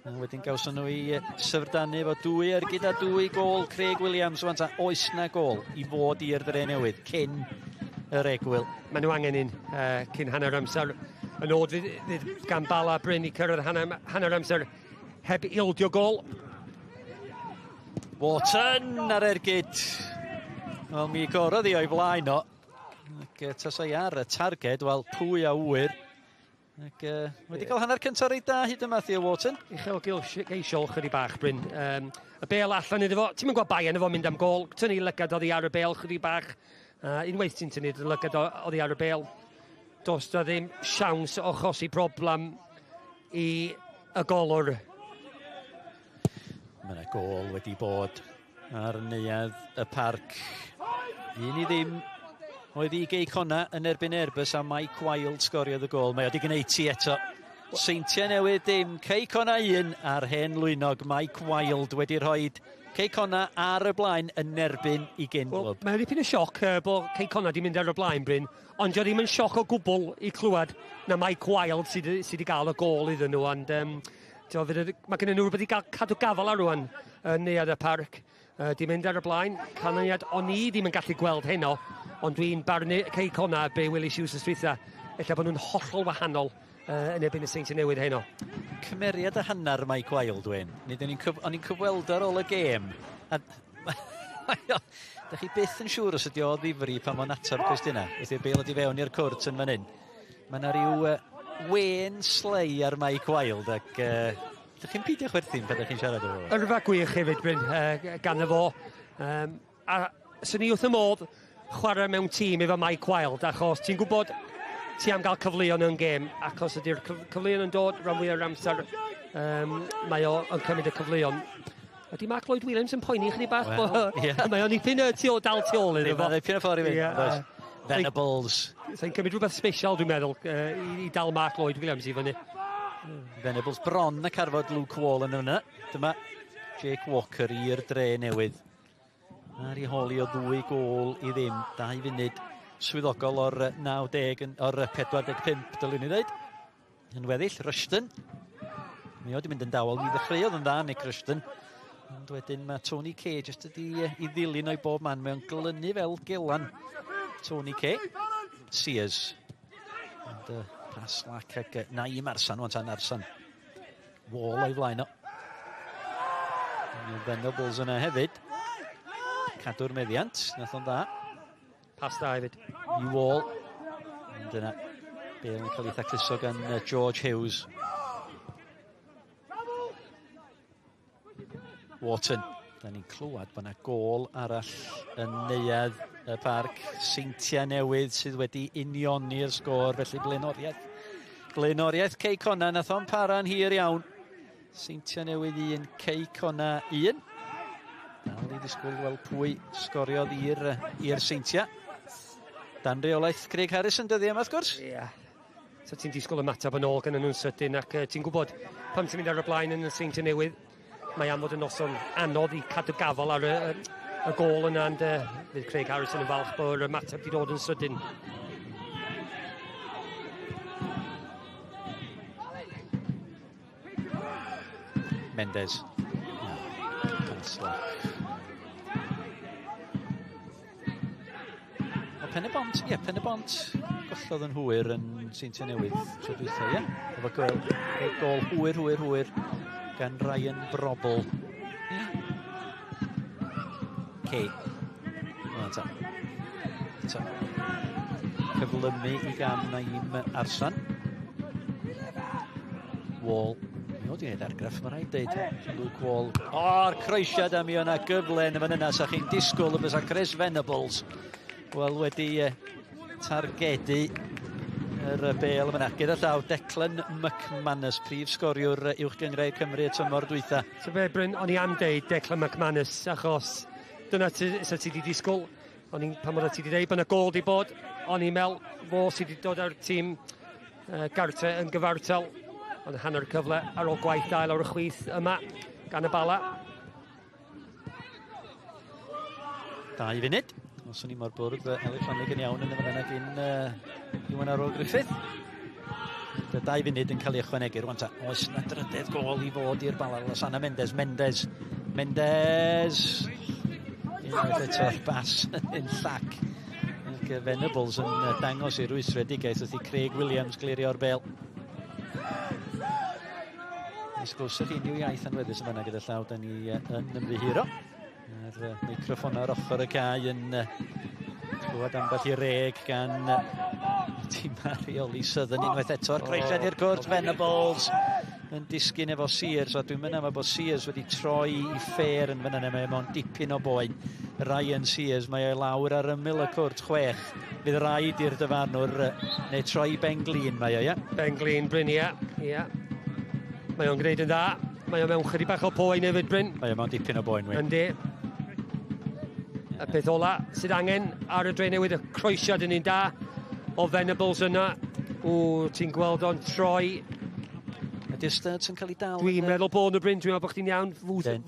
A wedyn gawson nhw i syfrdanu efo dwy ergyd a dwy gôl Craig Williams. Wan ta, oes na gôl i fod i'r Dre Newydd cyn yr egwyl? Maen nhw angen un cyn hanner amser. Y nod fydd, fydd gan Bala Bryn i cyrraedd hanner, hanner amser heb ildio gôl. Wharton ar ergyd. Wel, mi gorodd i o'i flaen o. Ac tasai ar y targed, wel, pwy a ŵyr. Ac wedi cael hanner cyntaf reit da hyd yma, Theo Wharton. Uchelgeisiol chydig bach, Bryn. Y bêl allan iddo fo. Ti'n mynd gweld bai arno fo mynd am gôl. Tynnu lygad oddi ar y bêl chydig bach. Unwaith ti'n tynnu dy lygad oddi ar y bêl, does da ddim siawns o achosi problem i y golwr. Mae yna gôl wedi bod ar neuadd y parc. 1-0 oedd i Gei Connah yn erbyn Airbus a Mike Wild sgoriodd y gôl. Mae o wedi gwneud ti eto. Seintiau Newydd dim, Cei Connah 1 a'r hen lwynog Mike Wild wedi rhoi Cei Connah ar y blaen yn erbyn i gyn Wel, glwb. Mae'n dipyn o sioc bod Cei Connah wedi mynd ar y blaen, Bryn, ond dio ddim yn sioc o gwbl i clywed na Mike Wild sydd sy wedi gael y gôl iddyn nhw, ond tio, mae gen nhw rhywbeth i gael cadw gafel ar rwan yn neuadd y parc. Di mynd ar y blaen, canlyniad o'n i ddim yn gallu gweld heno, ond dwi'n barnu Cei Connah be welis i wsos dwytha, ella bod nhw'n hollol wahanol yn erbyn y Seintiau Newydd heno. Cymeriad a hanner Mike Wild, Wyn. Nid o'n i'n cyf o'n i'n cyfweld ar ôl y gêm. A da chi byth yn siŵr os ydi o ddifri pan mae'n ateb cwestiynau. Wrth i'r bêl ydi fewn i'r cwrt yn fan hyn. Mae yna rhyw wên slei ar Mike Wild ac ydych chi'n peidio chwerthin pan ydych chi'n siarad efo fo? Yrfa gwych hefyd, Bryn, gan y fo. A swn i wrth y modd chwarae mewn tîm efo Mike Wild, achos ti'n gwybod ti am gael cyfleon yn gêm, ac os ydy'r cyfleon yn dod rhan fwy o'r amser, mae o yn cymryd y cyfleon. Ydy Mark Lloyd Williams yn poeni chydig bach? Wel, ie. Mae o'n ipyn tu ôl, dal tu ôl iddo fo. Mae'n ipyn o ffordd i fynd. Ie. Venables. Sa'n cymryd rhywbeth special, dwi'n meddwl, i dal Mark Lloyd Williams i fyny. Venables bron y carfod Luke Wall yn yna. Dyma Jake Walker i'r Dre Newydd. Ar ei holi o 2 gôl i ddim. 2 funud swyddogol o'r 90, o'r 45, dylwn i ddweud. Yn weddill, Rushton. Mi oedd wedi mynd yn dawel, mi ddechreuodd yn dda Nick Rushton. Ond wedyn mae Tony Kay jyst ydi i ddilyn o'i bob man. Mae o'n glynu fel gelan. Tony Kay. Sears. Ond pas slac ac Naim Arsan, wan tan Arsan. Wall o'i flaen o. Venables yna hefyd. Cadw'r meddiant, nath o'n dda. Pas da hefyd. I Wall. Ond yna, bêl yn cael ei thacluso gan George Hughes. Wharton. Da ni'n clywed bod yna gôl arall yn neuadd y parc. Seintiau Newydd sydd wedi unioni'r sgôr, felly blaenoriaeth. Blaenoriaeth Cei Connah, nath o'n para'n hir iawn. Seintiau Newydd 1, Cei Connah 1. Dal i ddisgwyl weld pwy sgoriodd i'r Seintiau. Dan reolaeth Craig Harris yn dyddiau yma, wrth gwrs. Ie. Yeah. So ti'n disgwyl ymateb yn ôl gan nhw'n sydyn ac ti'n gwybod pam ti'n mynd ar y blaen yn y Seintiau Newydd, mae am fod yn noson anodd i cadw gafel ar y gôl yna, ond fydd Craig Harrison yn falch bod yr ymateb wedi dod yn sydyn. Mendes. Pas O Pen y Bont, ie, Pen y Bont gollodd yn hwyr yn Seintiau Newydd tro dwytha, ie. Efo gôl, gôl hwyr, hwyr, hwyr gan Ryan Brobl. Ie. Kay. O, ta. Ta. Cyflymu i gam Naim Arsan. Wall. Mi oedd wedi gwneud argraff, mae rhaid deud. Luke Wall. O'r croesiad am i o'na gyfle yn y fan yna. Sa chi'n disgwyl y bysa Chris Venables wel wedi targedu yr bêl yma. Gyda llaw Declan McManus, prif sgoriwr Uwch Gynghrair Cymru y tymor dwytha. So be, Bryn, o'n i am deud Declan McManus, achos dyna ti, sa ti wedi disgwyl. O'n i'n, pan oeddet ti wedi dweud bod yna gol di bod, o'n i'n meddwl fo sydd wedi dod â'r tîm gartre yn gyfartal. Ond hanner cyfle ar ôl gwaith da lawr y chwith yma gan y Bala. 2 funud. Os o'n i mor bwrdd electronig yn iawn yn y fan gyn Iwan Arwel Griffith. 2 funud yn cael ei ychwanegu rwan ta. Oes na drydedd gol i fod i'r Bala. Losana Mendes, Mendes, Mendes. Unwaith eto'r bas yn llac. Ac Venables yn dangos ei rwystredigaeth wrth i Craig Williams glirio'r bel. Nes glywsoch chi unrhyw iaith anweddus yn fanna gyda llaw, da ni yn ymddiheuro. Mae'r meicroffon ar ochr y cae yn clywed ambell i reg gan tîm rheoli Southern unwaith eto'r croesiad i'r cwrt. Venables yn disgyn efo Sears, a dwi'n mynd am bod Sears wedi troi i ffer yn fanna, mae mewn dipyn o boen. Ryan Sears, mae e lawr ar ymyl y cwrt 6. Fydd rhaid i'r dyfarnwr neu troi ben glin mae o, ie? Ben glin, Bryn, ie. Ie. Mae o'n gwneud yn dda. Mae o mewn chydig bach o poen hefyd, Bryn. Mae o mewn dipyn o boen, Wyn. Yndi. Y peth ola sydd angen ar y Drenewydd, y croesiad yn un da o Venables yna. O, ti'n gweld o'n troi. Ydy'r studs yn cael ei dal? Dwi'n meddwl bod nhw, Bryn. Dwi'n meddwl bod chdi'n iawn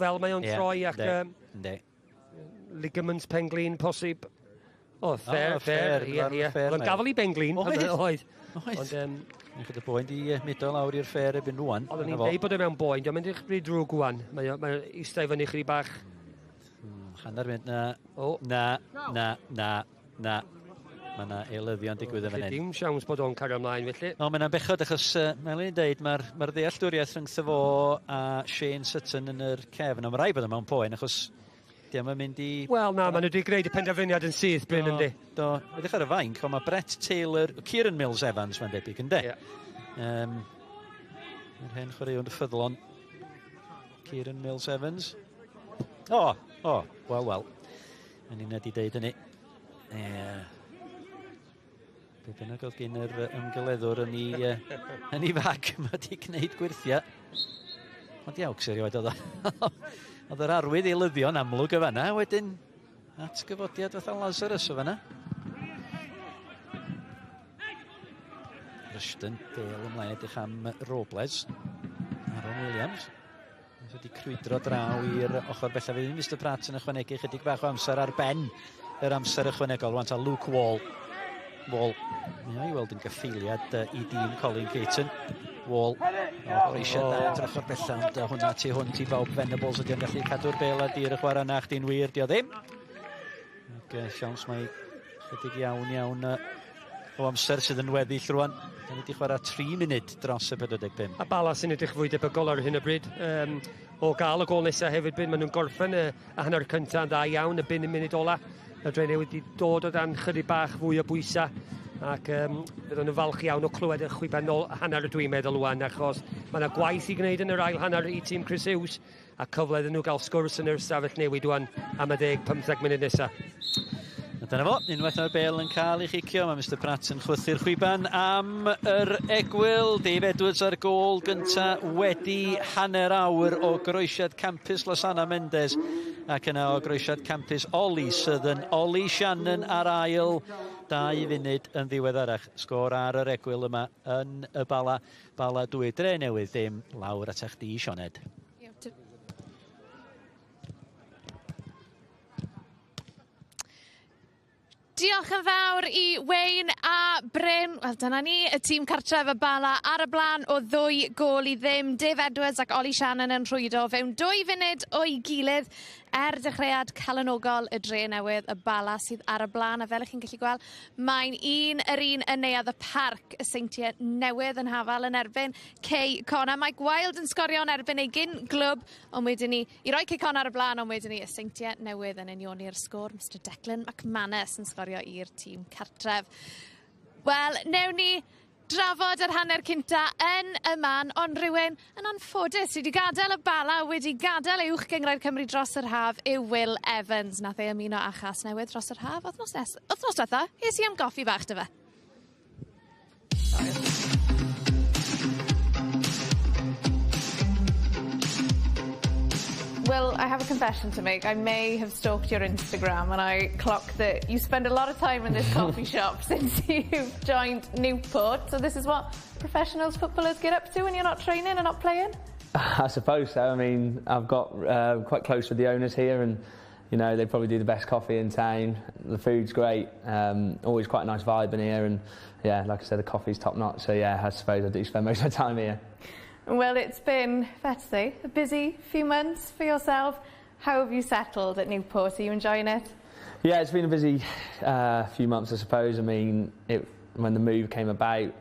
fel mae o'n troi ac ligaments penglin posib. O, fair, fair. Ie, ie. Oedd o'n gafel i benglin. Oedd. Oedd. Ond, Nech y boen di mudo lawr i'r ffair erbyn rwan. Oedden ni'n deud bod e mewn boen, diolch yn mynd rhy drwg wan. Mae o'n eistedd fyny chydig bach. Hanner mynd, na, na, na, na, na. Mae yna eilyddion digwydd yn fan hyn. Dim siawns bod o'n cario ymlaen felly. O, mae'n bechod achos, mae'n i'n deud, mae'r ma ddealltwriaeth rhyngtho fo a Shane Sutton yn yr cefn. Ond mae rhaid bod o mewn poen achos diolch yn mynd i... Wel, na, maen nhw wedi gwneud y penderfyniad yn syth, Bryn, yndi. Do, edrych ar y fainc, ond mae Brett Taylor, Kieran Mills Evans, mae'n debyg, yndi? Ie. Yr hen chwaraewr ffyddlon, Kieran Mills Evans. O, o, wel, wel. Yn un wedi deud hynny. Be bynnag oedd gen yr ymgyleddwr yn ei fag, mae wedi gwneud gwirthiau. Ond iawcs erioed oedd o. Oedd yr arwydd eilyddion amlwg y fanna, wedyn atgyfodiad fatha Lazarus o fanna. Rushton, bel ymlaen edrych am Robles. Aaron Williams. Wedi crwydro draw i'r ochr bellaf. Fydd Mr Pratt yn ychwanegu chydig bach o amser ar ben yr amser ychwanegol. Rwan ta Luke Wall. Wall. Mae o i weld yn gyffeiliad i dîm Colin Caton. Wall. O, eisiau da dros ochr bellaf, ond hwnna tu hwnt i bawb. Venables ydy o'n gallu cadw'r bel ar dir y chwarae na chdi'n wir, dio ddim. Ac siawns mae chydig iawn iawn o amser sydd yn weddill rwan. Da ni wedi chwarae 3 munud dros y 45. A Bala sy'n edrych fwy debygol ar hyn o bryd. O gael y gol nesaf hefyd, Bryn, maen nhw'n gorffen y hanner cyntaf yn dda iawn, y bum munud ola. Y Drenewydd wedi dod o dan chydig bach fwy o bwysau. Ac fydden nhw'n falch iawn o clywed y chwiban nôl hanner dwi'n meddwl wan, achos mae yna gwaith i gwneud yn yr ail hanner i tîm Chris Hughes, a cyfle iddyn nhw gael sgwrs yn yr ystafell newid wan am y 10-15 munud nesaf. A dyna fo, unwaith mae'r bel yn cael ei chicio, mae Mr Pratt yn chwythu'r chwiban am yr egwyl. Dave Edwards ar gôl gynta wedi hanner awr o groesiad campus Losana Mendes ac yna o groesiad campus Ollie Southern. Ollie Shannon ar ail 2 funud yn ddiweddarach. Sgôr ar yr egwyl yma yn y Bala. Bala 2, Dre Newydd ddim. Lawr atach di, Sioned. Diolch yn fawr i Wayne a Bryn. Wel, dyna ni, y tîm cartref y Bala ar y blaen o 2 gôl i ddim. Dave Edwards ac Ollie Shannon yn rhwydo fewn 2 funud o'i gilydd er dechreuad calonogol y Dre Newydd, y Bala sydd ar y blaen. A fel ych chi'n gallu gweld, mae'n un yr un yn Neuadd y Parc, y Seintiau Newydd yn hafal yn erbyn Cei Connah. Mike Wild yn sgorio yn erbyn ei gyn glwb, ond wedyn ni, i roi Cei Connah ar y blaen, ond wedyn ni, y Seintiau Newydd yn unioni'r sgôr. Mr Declan McManus yn sgorio i'r tîm cartref. Wel, newn ni drafod yr hanner cynta yn y man, ond rhywun yn anffodus sydd wedi gadael y Bala, wedi gadael Uwch Gynghrair Cymru dros yr haf yw Will Evans. Nath ei ymuno â Chasnewydd dros yr haf wythnos diwetha. Es i am goffi bach dy fe. Well, I have a confession to make. I may have stalked your Instagram and I clocked that you spend a lot of time in this coffee shop since you've joined Newport. So this is what professionals footballers get up to when you're not training and not playing? I suppose so. I mean, I've got quite close with the owners here and, you know, they probably do the best coffee in town. The food's great. Always quite a nice vibe in here. And, yeah, like I said, the coffee's top notch. So, yeah, I suppose I do spend most of my time here. Well, it's been, fair to say, a busy few months for yourself. How have you settled at Newport? Are you enjoying it? Yeah, it's been a busy few months, I suppose. I mean, when the move came about,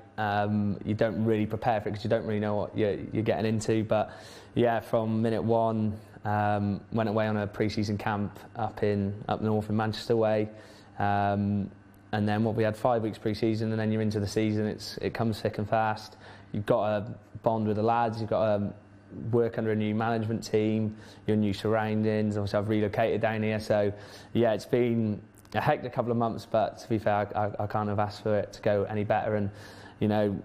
you don't really prepare for it because you don't really know what you're getting into. But, yeah, from minute one, went away on a pre-season camp up north in Manchester way. And then we had 5 weeks pre-season, and then you're into the season. It comes thick and fast. You've got to bond with the lads, you've got to work under a new management team, your new surroundings. Obviously, I've relocated down here, so yeah, it's been a hectic couple of months, but to be fair, I can't have asked for it to go any better. And, you know,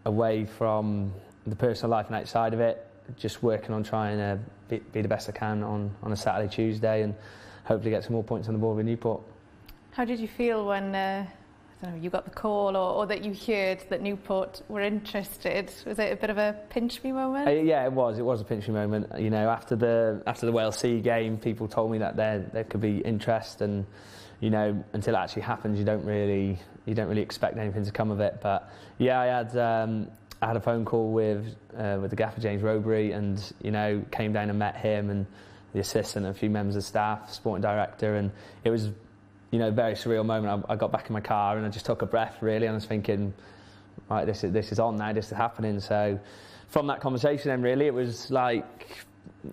away from the personal life and outside of it, just working on trying to be the best I can on a Saturday, Tuesday, and hopefully get some more points on the board with Newport. How did you feel when I don't know, you got the call or that you heard that Newport were interested? Was it a bit of a pinch me moment? Yeah, it was. It was a pinch me moment. You know, after the Wales C game, people told me that there could be interest, and you know, until it actually happens, you don't really expect anything to come of it. But yeah, I had a phone call with the gaffer James Rowberry, and you know, came down and met him and the assistant and a few members of staff, sporting director, and it was, you know, very surreal moment. I got back in my car and I just took a breath, really, and I was thinking, right, this is on now, this is happening. So from that conversation then, really, it was like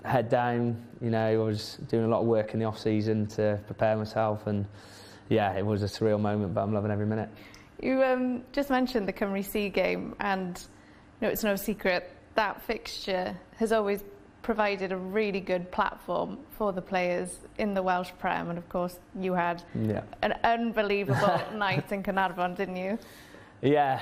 head down. You know, I was doing a lot of work in the off-season to prepare myself, and yeah, it was a surreal moment, but I'm loving every minute. You just mentioned the Cymru C game, and you know, it's no secret that fixture has always provided a really good platform for the players in the Welsh Prem, and of course you had an unbelievable night in Caernarfon, didn't you? Yeah,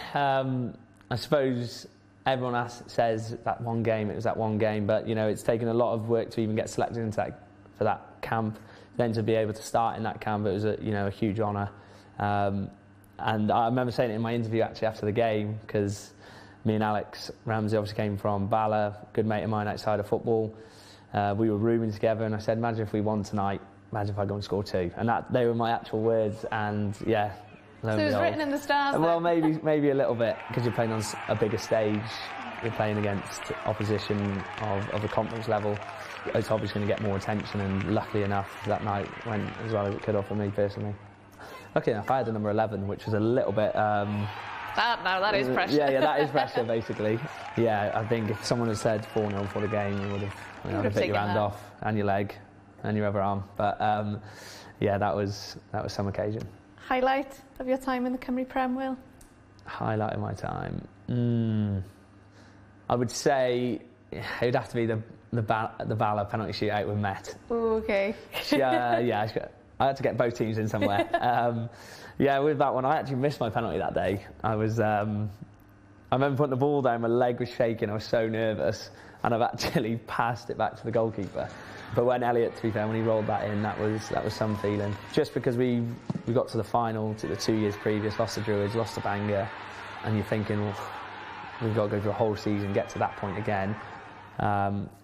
I suppose everyone says that one game, it was that one game, but you know, it's taken a lot of work to even get selected into that, for that camp, then to be able to start in that camp, it was a, you know, a huge honour. And I remember saying it in my interview actually after the game, because me and Alex Ramsey obviously came from Bala, good mate of mine outside of football. We were rooming together, and I said, imagine if we won tonight, imagine if I go and score two. And that, they were my actual words, and yeah. So it was written in the stars. Well, maybe a little bit, because you're playing on a bigger stage, you're playing against opposition of the conference level. It's obviously going to get more attention, and luckily enough, that night went as well as it could have for me personally. Luckily enough, I had the number 11, which was a little bit... That is pressure. Yeah, that is pressure, basically. Yeah, I think if someone had said 4-0 before the game, you would have bit your hand off, and your leg, and your other arm. But yeah, that was some occasion. Highlight of your time in the Cymru Prem, Will? Highlight of my time? I would say it would have to be the Bala penalty shootout with Met. Ooh, okay. Yeah, I had to get both teams in somewhere. Yeah, with that one, I actually missed my penalty that day. I remember putting the ball down, my leg was shaking, I was so nervous, and I've actually passed it back to the goalkeeper. But when Elliot, to be fair, when he rolled that in, that was some feeling. Just because we got to the final to the 2 years previous, lost to Druids, lost to Bangor, and you're thinking, well, we've got to go through a whole season, get to that point again.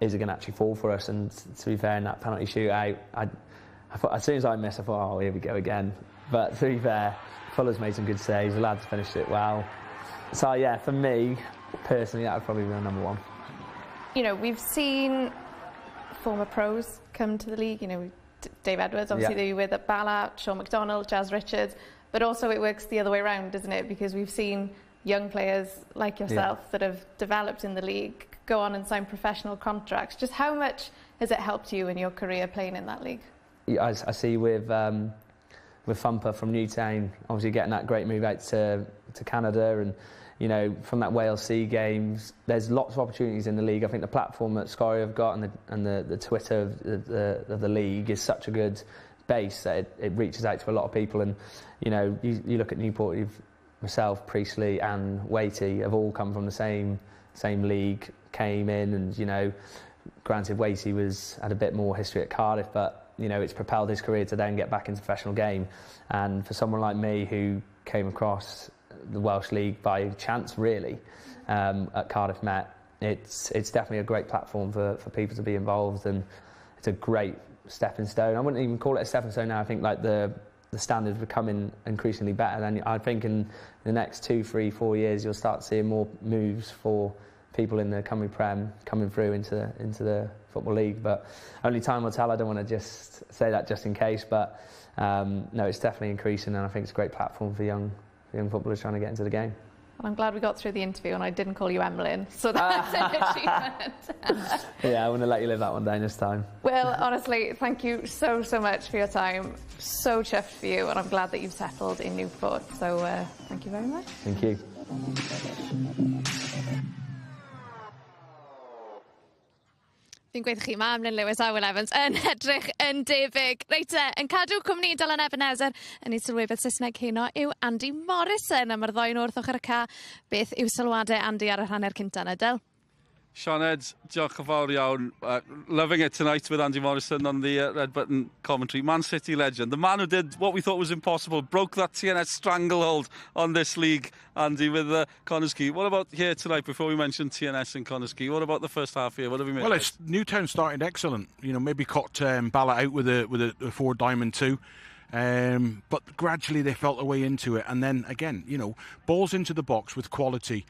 Is it going to actually fall for us? And to be fair, in that penalty shootout, I thought, as soon as I missed, I thought, oh, here we go again. But to be fair, Fuller's made some good saves, the lads finished it well. So yeah, for me, personally, that would probably be my number one. You know, we've seen former pros come to the league, you know, Dave Edwards, obviously, that you were with at Bala, Sean McDonald, Jazz Richards, but also it works the other way around, doesn't it? Because we've seen young players like yourself that have developed in the league go on and sign professional contracts. Just how much has it helped you in your career playing in that league? I see with Thumper from Newtown, obviously getting that great move out to Canada, and you know, from that Wales C games, there's lots of opportunities in the league. I think the platform that Sky have got and the Twitter of the league is such a good base that it reaches out to a lot of people. And you know, you look at Newport, you've myself, Priestley and Waity have all come from the same league, came in and, you know, Granted, Waity had a bit more history at Cardiff, but you know, it's propelled his career to then get back into professional game. And for someone like me who came across the Welsh League by chance, really, at Cardiff Met, it's definitely a great platform for people to be involved, and it's a great stepping stone. I wouldn't even call it a stepping stone now. I think like the standards becoming increasingly better. And I think in the next 2, 3, 4 years, you'll start seeing more moves for people in the Cymru Prem coming through into the Football League. But only time will tell. I don't want to just say that just in case. But no, it's definitely increasing, and I think it's a great platform for young footballers trying to get into the game. Well, I'm glad we got through the interview and I didn't call you Emlyn, so that's an achievement. Yeah, I want to let you live that one down this time. Well, honestly, thank you so, so much for your time. So chuffed for you, and I'm glad that you've settled in Newport. So thank you very much. Thank you. Fi'n gweud chi, mae Emlyn Lewis a Will Evans yn edrych yn debyg. Reit te, yn cadw cwmni Dylan Ebenezer yn ei sylwebydd Saesneg heno yw Andy Morrison, a mae'r ddoi nhw wrth ochr y ca. Beth yw sylwadau Andy ar yr hanner cynta yna, Dyl? Sioned, diolch yn fawr iawn. Loving it tonight with Andy Morrison on the Red Button commentary. Man City legend, the man who did what we thought was impossible, broke that TNS stranglehold on this league, Andy, with Connah's Quay. What about here tonight, before we mention TNS and Connah's Quay, what about the first half here? What have we made? Well, it's Newtown started excellent. You know, maybe caught Bala out with a 4 diamond 2. But gradually they felt their way into it. And then, again, you know, balls into the box with quality.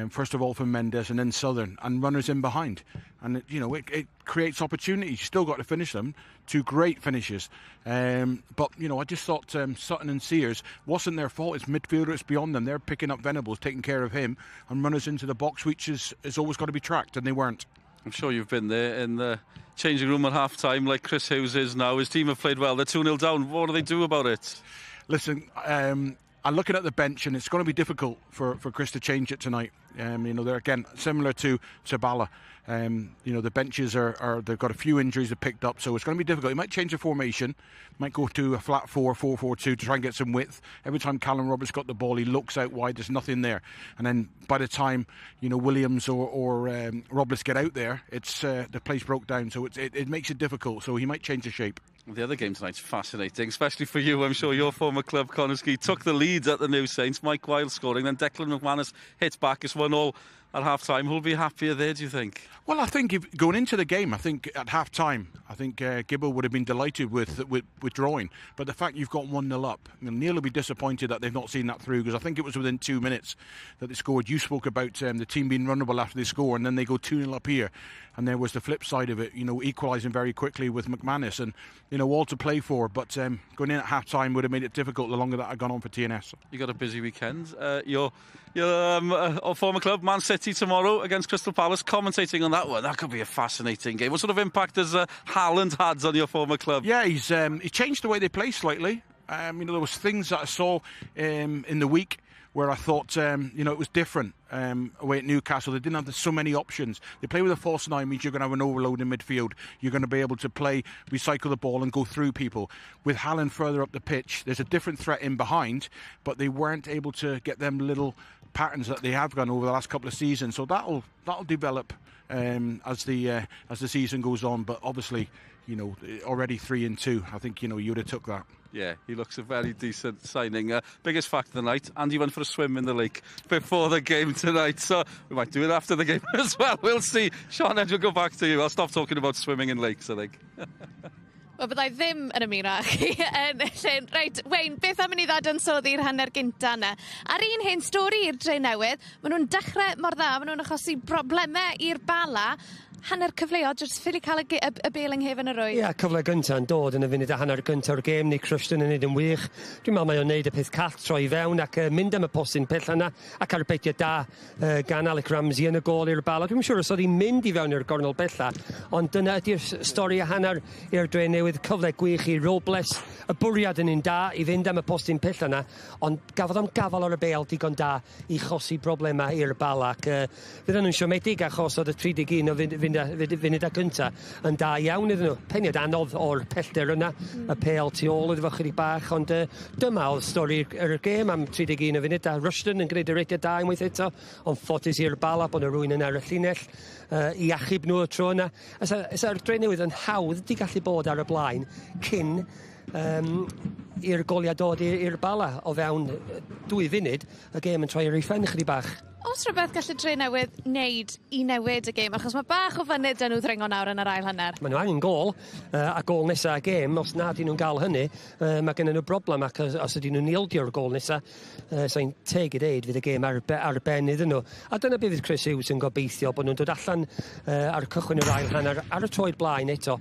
First of all from Mendes and then Southern, and runners in behind. And, you know, it creates opportunities. You've still got to finish them. 2 great finishes. But, you know, I just thought Sutton and Sears, wasn't their fault. It's midfielder, it's beyond them. They're picking up Venables, taking care of him, and runners into the box, which is always got to be tracked, and they weren't. I'm sure you've been there in the changing room at half-time, like Chris Hughes is now. His team have played well. They're 2-0 down. What do they do about it? Listen, I'm looking at the bench, and it's going to be difficult for Chris to change it tonight. You know, they're again similar to Bala. You know, the benches are they've got a few injuries that picked up, so it's going to be difficult. He might change the formation, might go to a flat 4-4-4-2 to try and get some width. Every time Callum Roberts got the ball, he looks out wide. There's nothing there, and then by the time, you know, Williams or Robles get out there, it's the place broke down. So it makes it difficult. So he might change the shape. The other game tonight's fascinating, especially for you. I'm sure your former club, Connah's Quay, took the lead at the New Saints. Mike Wilde scoring, then Declan McManus hits back. It's 1-1 at half-time. Who'll be happier there, do you think? Well, I think if going into the game, I think at half-time, I think Gibbo would have been delighted with drawing. But the fact you've got 1-0 up, I mean, Neil will be disappointed that they've not seen that through, because I think it was within 2 minutes that they scored. You spoke about the team being runnable after they score, and then they go 2-0 up here. And there was the flip side of it, you know, equalising very quickly with McManus, and, you know, all to play for. But going in at half-time would have made it difficult the longer that had gone on for TNS. You got a busy weekend. Your former club, Man City, tomorrow against Crystal Palace, commentating on that one. That could be a fascinating game. What sort of impact has Haaland had on your former club? Yeah, he's changed the way they play slightly. You know, there was things that I saw in the week where I thought, you know, it was different away at Newcastle. They didn't have so many options. They play with a false nine, means you're going to have an overload in midfield. You're going to be able to play, recycle the ball and go through people. With Haaland further up the pitch, there's a different threat in behind, but they weren't able to get them little patterns that they have gone over the last couple of seasons. So that'll develop as the season goes on. But obviously, you know, already 3-2. I think, you know, you'd have took that. Yeah, he looks a very decent signing. Biggest fact of the night, Andy went for a swim in the lake before the game tonight, so we might do it after the game as well. We'll see. Sioned, we'll go back to you. I'll stop talking about swimming in lakes, I think. Wel, byddai ddim yn ymuno â chi yn Llyn. Reit, Wayne, beth am i ni ddadansoddi'r hanner gynta yna? Ar un hen stori i'r Drenewydd, maen nhw'n dechrau mor dda, maen nhw'n achosi broblemau i'r Bala. Hanner cyfleoedd, jyst ffili cael y bêl yng nghefn y rwyd. Ie, cyfle gynta yn dod yn y funud a hanner gynta o'r gêm, Nick Rushton yn neud yn wych. Dwi'n meddwl mae o'n neud y peth call, troi i fewn ac mynd am y postyn pell yna ac arbediad da gan Alec Ramsey yn y gôl i'r Bala. Dwi'n siŵr os oedd hi'n mynd i fewn i'r gornel bella, ond dyna ydy'r stori a hanner i'r Drenewydd. Cyfle gwych i Robles, y bwriad yn un da i fynd am y postyn pell yna, ond gafodd o'n gafal ar y bêl digon da i chosi broblemau i'r Bala ac fydden nhw'n siomedig achos oedd y 31 o 30 o funudau cynta yn da iawn iddyn nhw. Peniad anodd o'r pellter yna, y pêl tu ôl iddo fo chydig bach, ond dyma oedd stori'r gêm am 31 o funudau. Rushton yn gwneud y rediad da unwaith eto, ond ffodus i'r Bala bod yna rhywun yn ar y llinell i achub nhw y tro yna. Fysa'r Drenewydd yn hawdd di gallu bod ar y blaen cyn i'r goliau dod i'r Bala o fewn 2 funud, y gêm yn troi ar ei phen chydig bach. Oes rhywbeth gallu Dre Newydd wneud i newid y gêm? Achos mae bach o fynydd 'da nhw ddringo nawr yn yr ail hanner. Maen nhw angen gôl, a gôl nesaf y gêm. Os na dyn nhw'n gael hynny, mae gen nhw broblem ac os ydyn nhw'n ildio'r gôl nesaf, sa'n teg i ddeud fydd y gêm ar ben iddyn nhw. A dyna beth fydd Chris Hughes yn gobeithio, bod nhw'n dod allan ar cychwyn yr ail hanner ar y troed blaen eto,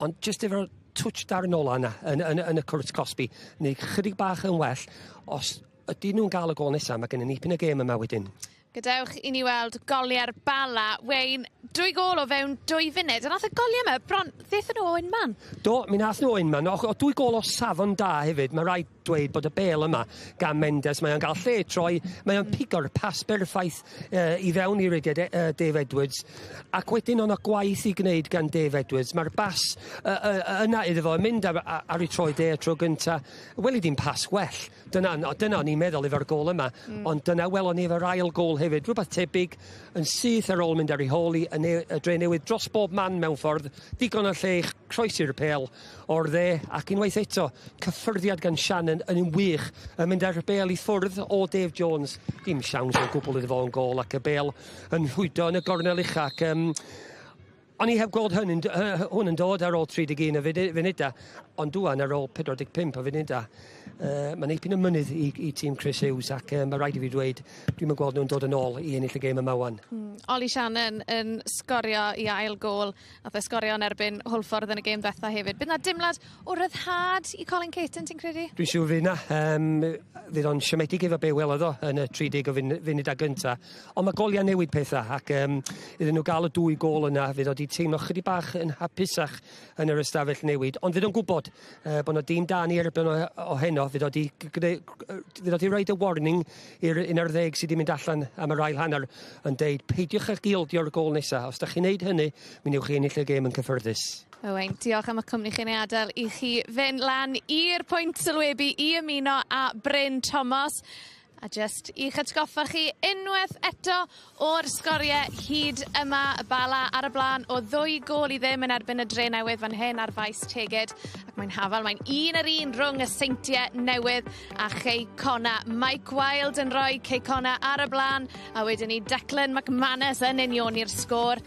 ond jyst efo'r touch darn ola yna yn y cwrt cosbi, neu chydig bach yn well, os ydyn nhw'n gael y gôl nesaf, mae gen i nipyn y gêm yma wedyn. Gadewch i ni weld goliau'r Bala. Wayne, dwy gôl o fewn 2 funud. A nath y goliau yma, bron, ddethon nhw o unman? Do, mi nath nhw o unman. O dwy gôl o safon da hefyd. Mae rhaid dweud bod y bêl yma gan Mendes, mae o'n gael lle troi, mae o'n pigo'r pas berffaith i fewn i rediad Dave Edwards. Ac wedyn o'na gwaith i gwneud gan Dave Edwards. Mae'r bas yna iddo fo yn mynd ar ei troed e y tro gynta. Weli di'n pas well. Dyna o'n i'n meddwl efo'r gôl yma. Ond dyna welon ni efo'r ail gôl hefyd. Rhywbeth tebyg yn syth ar ôl mynd ar ei hôl i y y Dre Newydd dros bob man mewn ffordd. Digon o lle i croesi'r pêl o'r dde ac unwaith eto cyffyrddiad gan Shannon yn un wych yn mynd ar y bêl i ffwrdd o Dave Jones. Dim siawns o gwbl iddo fo yn gôl ac y bêl yn rhwydo yn y gornel ucha ac o'n i heb gweld hwn yn dod ar ôl 31 o funudau, ond dwan ar ôl 45 o funudau. Mae'n neipyn o mynydd i tîm Chris Hughes ac mae rhaid i fi dweud, dwi'n gweld nhw'n dod yn ôl i ennill y gêm yma wan. Ollie Shannon yn sgorio i ail gôl. Nath e sgorio yn erbyn Hwlffordd yn y gêm ddiwetha hefyd. Bydd 'na dimlad o ryddhad i Colin Caton, ti'n credu? Dwi'n siŵr fydd na. Fydd o'n siomedig efo be welodd o yn y 30 o funudau gynta. Ond mae goliau newid pethau ac iddyn nhw gael y dwy gôl yna, fydd o wedi teimlo chydig bach yn hapusach yn yr ystafell newid. Ond fydd o'n gwybod bod yna dîm da ni erbyn o heno, fydd o 'di roid y warning i'r 11 sydd wedi mynd allan am yr ail hanner yn deud peidiwch â ildio'r gôl nesaf. Os da chi'n neud hynny, mi newch chi ennill y gêm yn cyffyrddus. Owain, diolch am y cwmni chi'n ei adael i chi fynd lan i'r pwynt sylwebu i ymuno â Bryn Thomas. A jyst i'ch atgoffa chi unwaith eto o'r sgoriau hyd yma, y Bala ar y blaen o 2-0 yn erbyn y Dre Newydd fan hyn ar faes Tegid. Ac mae'n hafal, mae'n 1-1 rhwng y Seintiau Newydd a Chei Connah. Mike Wild yn rhoi Cei Connah ar y blaen, a wedyn ni Declan McManus yn unioni'r sgôr.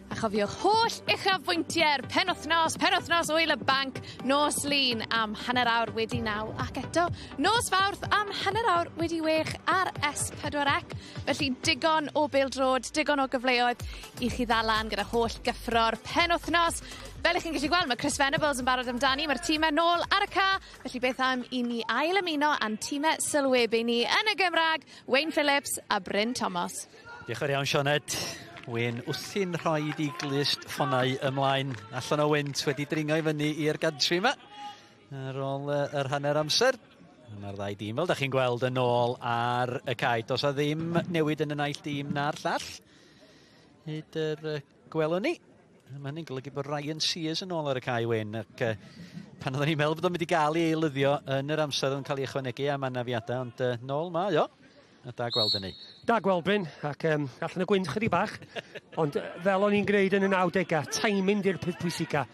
A chofiwch holl uchafbwyntiau'r penwthnos, penwthnos Ŵyl y Banc, nos Lun am 9:30 ac eto nos Fawrth am 6:30 ar S4C. Felly digon o bêl-droed, digon o gyfleoedd i chi ddal lan gyda holl gyffro'r penwthnos. Fel ych chi'n gallu gweld, mae Chris Venables yn barod amdani, mae'r tîmau nôl ar y ca, felly beth am i ni ail ymuno â'n tîmau sylwebu ni yn y Gymraeg, Wayne Phillips a Bryn Thomas. Diolch yn iawn, Sioned. Wyn wrthi'n rhoi i glust ffonau ymlaen. Allan o wynt wedi dringo i fyny i'r gantry yma ar ôl yr hanner amser. Mae'r ddau dîm, fel da chi'n gweld, yn ôl ar y cae. Does a ddim newid yn y naill dîm na'r llall. Hyd yr gwelwn ni. Mae hynny'n golygu bod Ryan Sears yn ôl ar y cae, Wyn. Ac pan oedden ni'n meddwl bod o'n mynd i gael ei eilyddio yn yr amser yn cael ei ychwanegu am anafiadau, ond nôl mae o. A da gweld hynny. Da gweld, Bryn, ac allan y gwynt chydig bach. Ond fel o'n i'n gwneud yn y 90au, timing di'r peth pwysica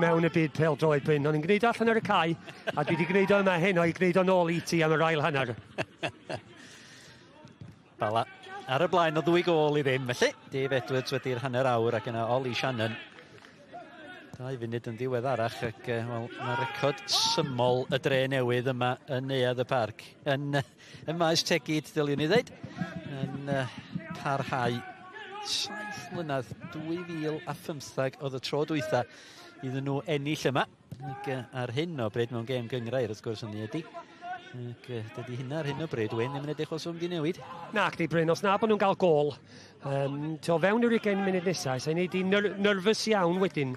mewn y byd pêl droed, Bryn. O'n i'n gwneud o allan ar y cae, a dwi wedi gwneud o yma heno i gwneud o'n ôl i ti am yr ail hanner. Bala ar y blaen o 2-0. Felly, Dave Edwards wedi'r hanner awr ac yna Ollie Shannon 2 funud yn ddiweddarach ac wel, mae record syml y Dre Newydd yma yn Neuadd y Parc yn Maes Tegid, dyliwn i ddweud, yn parhau 7 mlynedd. 2015 oedd y tro dwytha iddyn nhw ennill yma ac ar hyn o bryd mewn gêm gyngrair wrth gwrs hynny ydy ac dydy hynna ar hyn o bryd, Wyn, ddim yn edrych os o'n mynd i newid. Na, chdi, Bryn, os na bod nhw'n gael gôl, o fewn yr 20 munud nesaf, sa'n neud i nervous iawn wedyn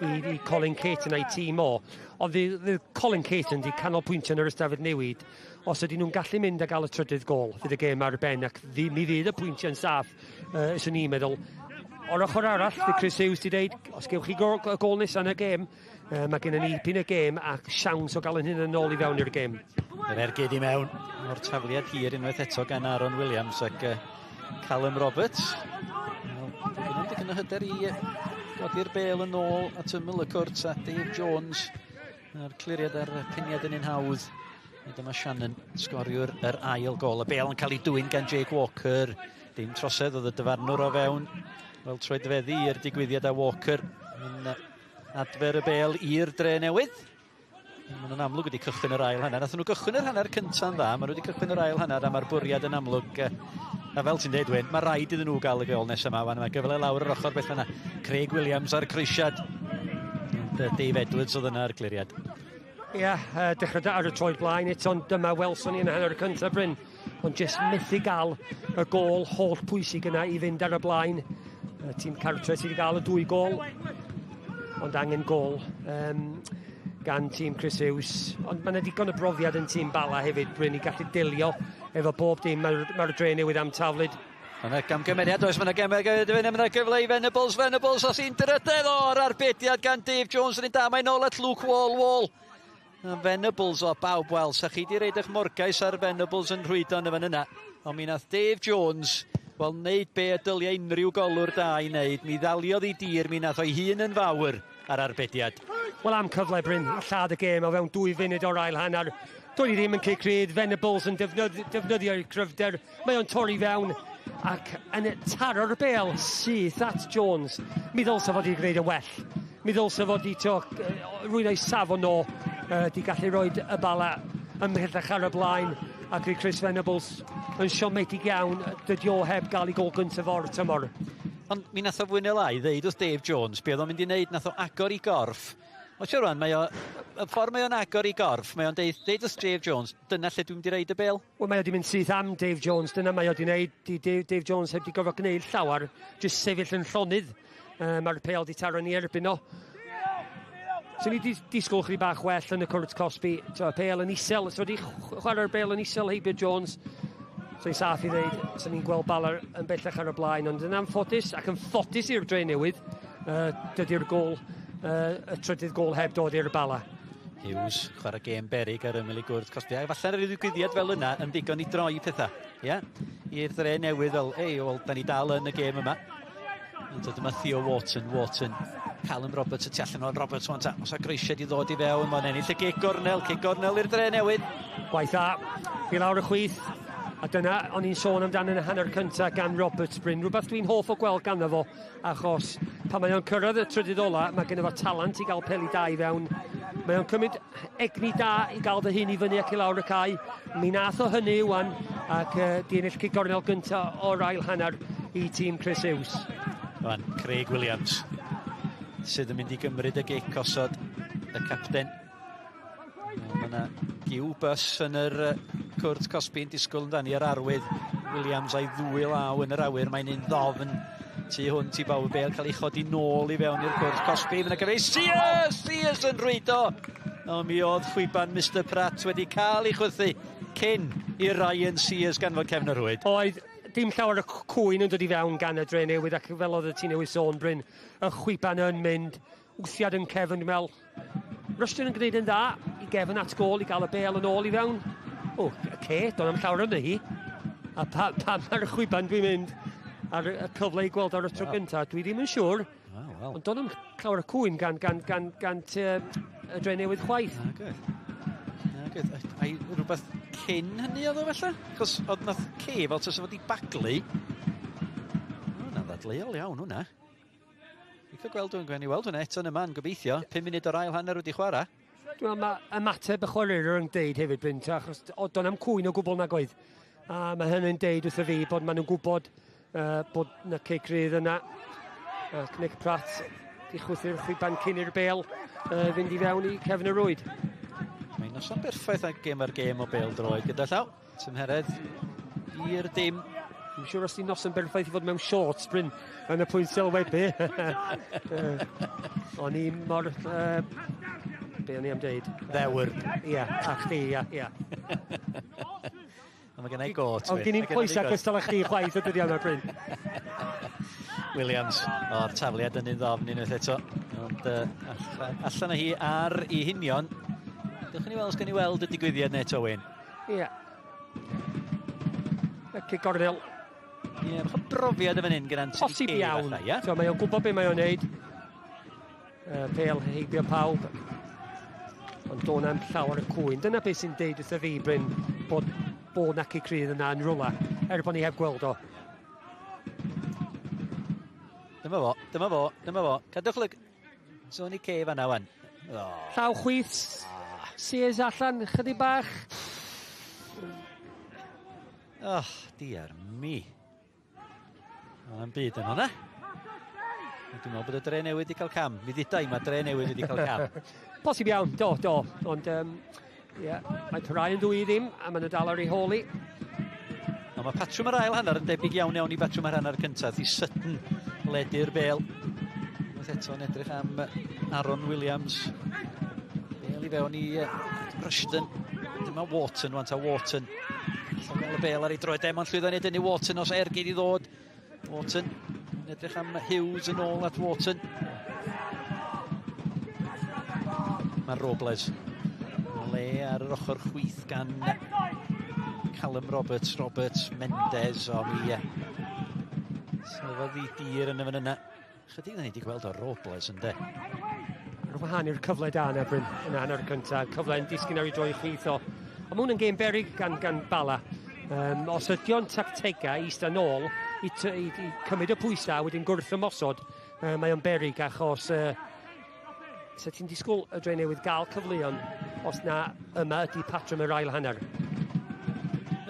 i Colin Caton a'i tîm o. Ond fydd Colin Caton di canolbwyntio yn yr ystafell newid. Os ydyn nhw'n gallu mynd a gael y trydydd gôl, fydd y gêm ar ben ac mi fydd y pwyntiau'n saff, swn i'n meddwl. O'r ochr arall, di Chris Hughes di deud, os gewch chi y gol nesaf yn y gêm, mae gennym ni pin y gêm ac siawns o gael yn hyn yn ôl i fewn i'r gêm. Yr ergyd i mewn o'r tafliad hir unwaith eto gan Aaron Williams ac Callum Roberts. Wel, dwi'n digon o hyder i godi'r bel yn ôl at ymyl y cwrt a Dave Jones a'r cliriad ar peniad yn un hawdd. A dyma Shannon, sgoriwr yr ail gol. Y bel yn cael ei dwyn gan Jake Walker. Dim trosedd oedd y dyfarnwr o fewn. Wel, troedfeddi i'r digwyddiad a Walker yn adfer y bel i'r dre newydd. Maen nhw'n amlwg wedi cychwyn yr ail hanner. Nathon nhw gychwyn yr hanner cynta'n dda, maen nhw wedi cychwyn yr ail hanner a mae'r bwriad yn amlwg. A fel ti'n deud, Wyn, mae rhaid iddyn nhw gael y gol nesaf yma. Mae gyfle lawr yr ochr beth yna. Craig Williams ar croesiad. Dave Edwards oedd yna ar gliriad. Ie, yeah, dechrau da ar y troed blaen eto, ond dyma welson ni yn y hanner cyntaf, Bryn. Ond jyst methu gael y gol holl pwysig yna i fynd ar y blaen. Y tîm cartre sydd wedi gael y dwy gol, ond angen gol gan tîm Chris Hughes. Ond mae yna digon o brofiad yn tîm Bala hefyd, Bryn, i gallu delio efo bob dim. Mae'r mae dre newydd am taflid. Mae yna gamgymeriad, oes, mae yna gamgymeriad, mae yna gyfle i Venables, Venables, os un drydedd o'r arbediad gan Dave Jones yn un da, mae'n ôl at Luke Wall, Wall. Venables o bawb, wel, sa chi di reid eich morgais ar Venables yn rhwydo yn y fan yna. Ond mi nath Dave Jones, wel, wneud be y dylia unrhyw golwr da i wneud. Mi ddaliodd ei dir, mi nath o'i hun yn fawr ar arbediad. Wel, am cyfle, Bryn, lladd y gêm o fewn 2 funud o'r ail hanner. Doedd hi ddim yn cic rydd, Venables yn defnyddio'i cryfder. Mae o'n torri fewn ac yn taro'r bel syth at Jones. Mi ddylsa fod i gwneud yn well. Mi ddylsa fod i rwy'n ei safon o di gallu rhoi y Bala ymhellach ar y blaen, ac i Chris Venables yn siomedig iawn, dydy o heb gael ei gol gyntaf o'r tymor. Ond mi nath o fwy neu lai ddeud wrth Dave Jones be oedd o'n mynd i wneud, nath o agor i gorff. O siwr rwan, mae o, y ffordd mae o'n agor i gorff, mae o'n deud wrth Dave Jones, dyna lle dwi'n mynd i reid y bel. Wel, mae o di mynd syth am Dave Jones, dyna mae o di wneud. Di Dave Jones heb di gorfod gwneud llawer, jyst sefyll yn llonydd. Mae'r pêl di taro ni erbyn o. So ni di disgwyl chdi bach well yn y cwrt cosbi. So, y pêl yn isel, so wedi chwarae'r bêl yn isel heibio Jones. So i'n saff i ddeud, so ni'n gweld Bala yn bellach ar y blaen, ond yn anffodus, ac yn ffodus i'r dre newydd, dydy'r gol, y trydydd gol heb dod i'r Bala. Hughes, chwarae gêm berig ar ymyl i gwrdd cosbi. A falle ar y ddigwyddiad fel yna yn ddigon i droi pethau. Ia? I'r dre newydd fel, ei, wel, da ni dal yn y gêm yma. Ond dyma Theo Wharton, Wharton, Callum Roberts y tu allan o'n Roberts wan ta. Os a groesiad i ddod i fewn, mae'n ennill y gic gornel i'r dre newydd. Gwaith dda, i lawr y chwith. A dyna, o'n i'n sôn amdano yn y hanner cyntaf gan Roberts, Bryn. Rhywbeth dwi'n hoff o gweld ganddo fo, achos pan mae o'n cyrraedd y trydydd ola, mae genno fo talent i gael peli da i fewn. Mae o'n cymryd egni da i gael dy hun i fyny ac i lawr y cae. Mi nath o hynny wan, ac di ennill cic gornel gyntaf o'r ail hanner i tîm Chris Hughes. Wan, Craig Williams sydd yn mynd i gymryd y gic osod y capten. Mae yna giw bus yn yr cwrt cosbi'n disgwyl amdani ar arwydd. Williams a'i ddwy law yn yr awyr, mae'n un ddofn tu hwnt i bawb. Bel cael ei chodi nôl i fewn i'r cwrt cosbi. Mae'n gyfei Sears! Sears yn rhwydo! O, mi oedd chwiban Mr Pratt wedi cael ei chwythu cyn i Ryan Sears ganfod cefn y rhwyd. Oedd dim llawer o cwyn yn dod i fewn gan y dre newydd, ac fel oedd y tîm newydd sôn, Bryn, y chwiban yn mynd, wthiad yn cefn, dwi'n meddwl. Rushton yn gwneud yn dda i gefn at gol i gael y bel yn ôl i fewn. O, ce, do'n am llawer yna hi. A pa mae'r chwiban dwi'n mynd ar y cyfle i gweld ar y tro gyntaf, dwi ddim yn siŵr. Well. Ond do'n am llawer o cwyn gan y dre newydd chwaith. Ai rhywbeth cyn hynny oedd o felly? Achos oedd nath Cei fel tasa fod i baglu. Hwna'n ddadleuol iawn hwnna. Dwi'n cael gweld hwn, Gwen, i weld hwnna eto yn y man, gobeithio. 5 munud o'r ail hanner wedi chwarae. Dwi'n meddwl mae ymateb y chwaraewyr yn deud hefyd, Bryn, achos do'n am cwyn o gwbl nag oedd. A mae hynny'n deud wrtho fi bod maen nhw'n gwybod bod na cic rydd yna. Ac Nick Pratt di chwythu'r chwiban cyn i'r bêl fynd i fewn i cefn y rwyd. Mae'n noson berffaith ar gêm ar gêm o bêl droed gyda llaw. Tymheredd i'r dim. Dwi'n siŵr os di noson berffaith i fod mewn shorts, Bryn, yn y pwynt sylwebu. O'n i mor... be o'n i am deud? Ddewr. Ie, a chdi, ie. Ond mae gen i got. Ond gen i'n pwysau gystal â chdi chwaith y dyddiau yma, Bryn. Williams o'r tafliad yn un ddofn unwaith eto. Ond uh, allan, allan o hi ar ei hunion. Dewch ni weld os gan ni weld y digwyddiad neu eto, Wyn. Ie. Yeah. Y cic gornel. Ie, yeah, bach o brofiad y fan hyn gyda'n Posib iawn. Falle, yeah? So, mae o'n gwybod beth mae o'n neud. Pel heibio pawb. Ond do'n am llawer y cwyn. Dyna beth sy'n deud wrtho fi, Bryn, bod bod nac i crydd yna yn rwla, er bod ni heb gweld o. Dyma fo, dyma fo, dyma fo. Cadwch lyg... Sôn i Kay fanna wan. Oh. Llaw chwith, Sears allan, chydig bach. Oh, diar mi. O'n byd yn hwnna. Dwi'n meddwl bod y dre newydd wedi cael cam. Mi ddudai, mae dre newydd wedi cael cam. Posib iawn, do, do. Ond, yeah, mae Ryan dwy i ddim, a maen nhw dal ar ei hôl i. No, mae patrwm yr ail hanner yn debyg iawn iawn i batrwm yr hanner cyntaf. I Sutton ledu'r bel. Unwaith eto yn edrych am Aaron Williams. Bel i fewn i Rushton. Dyma Wharton, wan ta Wharton. Allan gael y bel ar ei droed. Demon llwyddo i dynnu Wharton os ergyd i ddod. Wharton yn edrych am Hughes yn ôl at Wharton. Mae Robles. Le ar yr ochr chwith gan Callum Roberts, Roberts, Mendes, o mi sylwodd i dir yn y fan yna. Chydig na ni wedi gweld o Robles yn de. Ar wahân i'r cyfle da yna, Bryn, yn hanner cyntaf. Cyfle yn disgyn ar ei droi chwith o. Ond mae hwn yn gêm berig gan, gan Bala. Um, os ydy o'n tactegau eista nôl i, i, i cymryd y pwysau a wedyn gwrth ymosod, uh, mae o'n berig achos uh, se ti'n disgwyl y dre newydd gael cyfleon os na yma ydy patrwm yr ail hanner.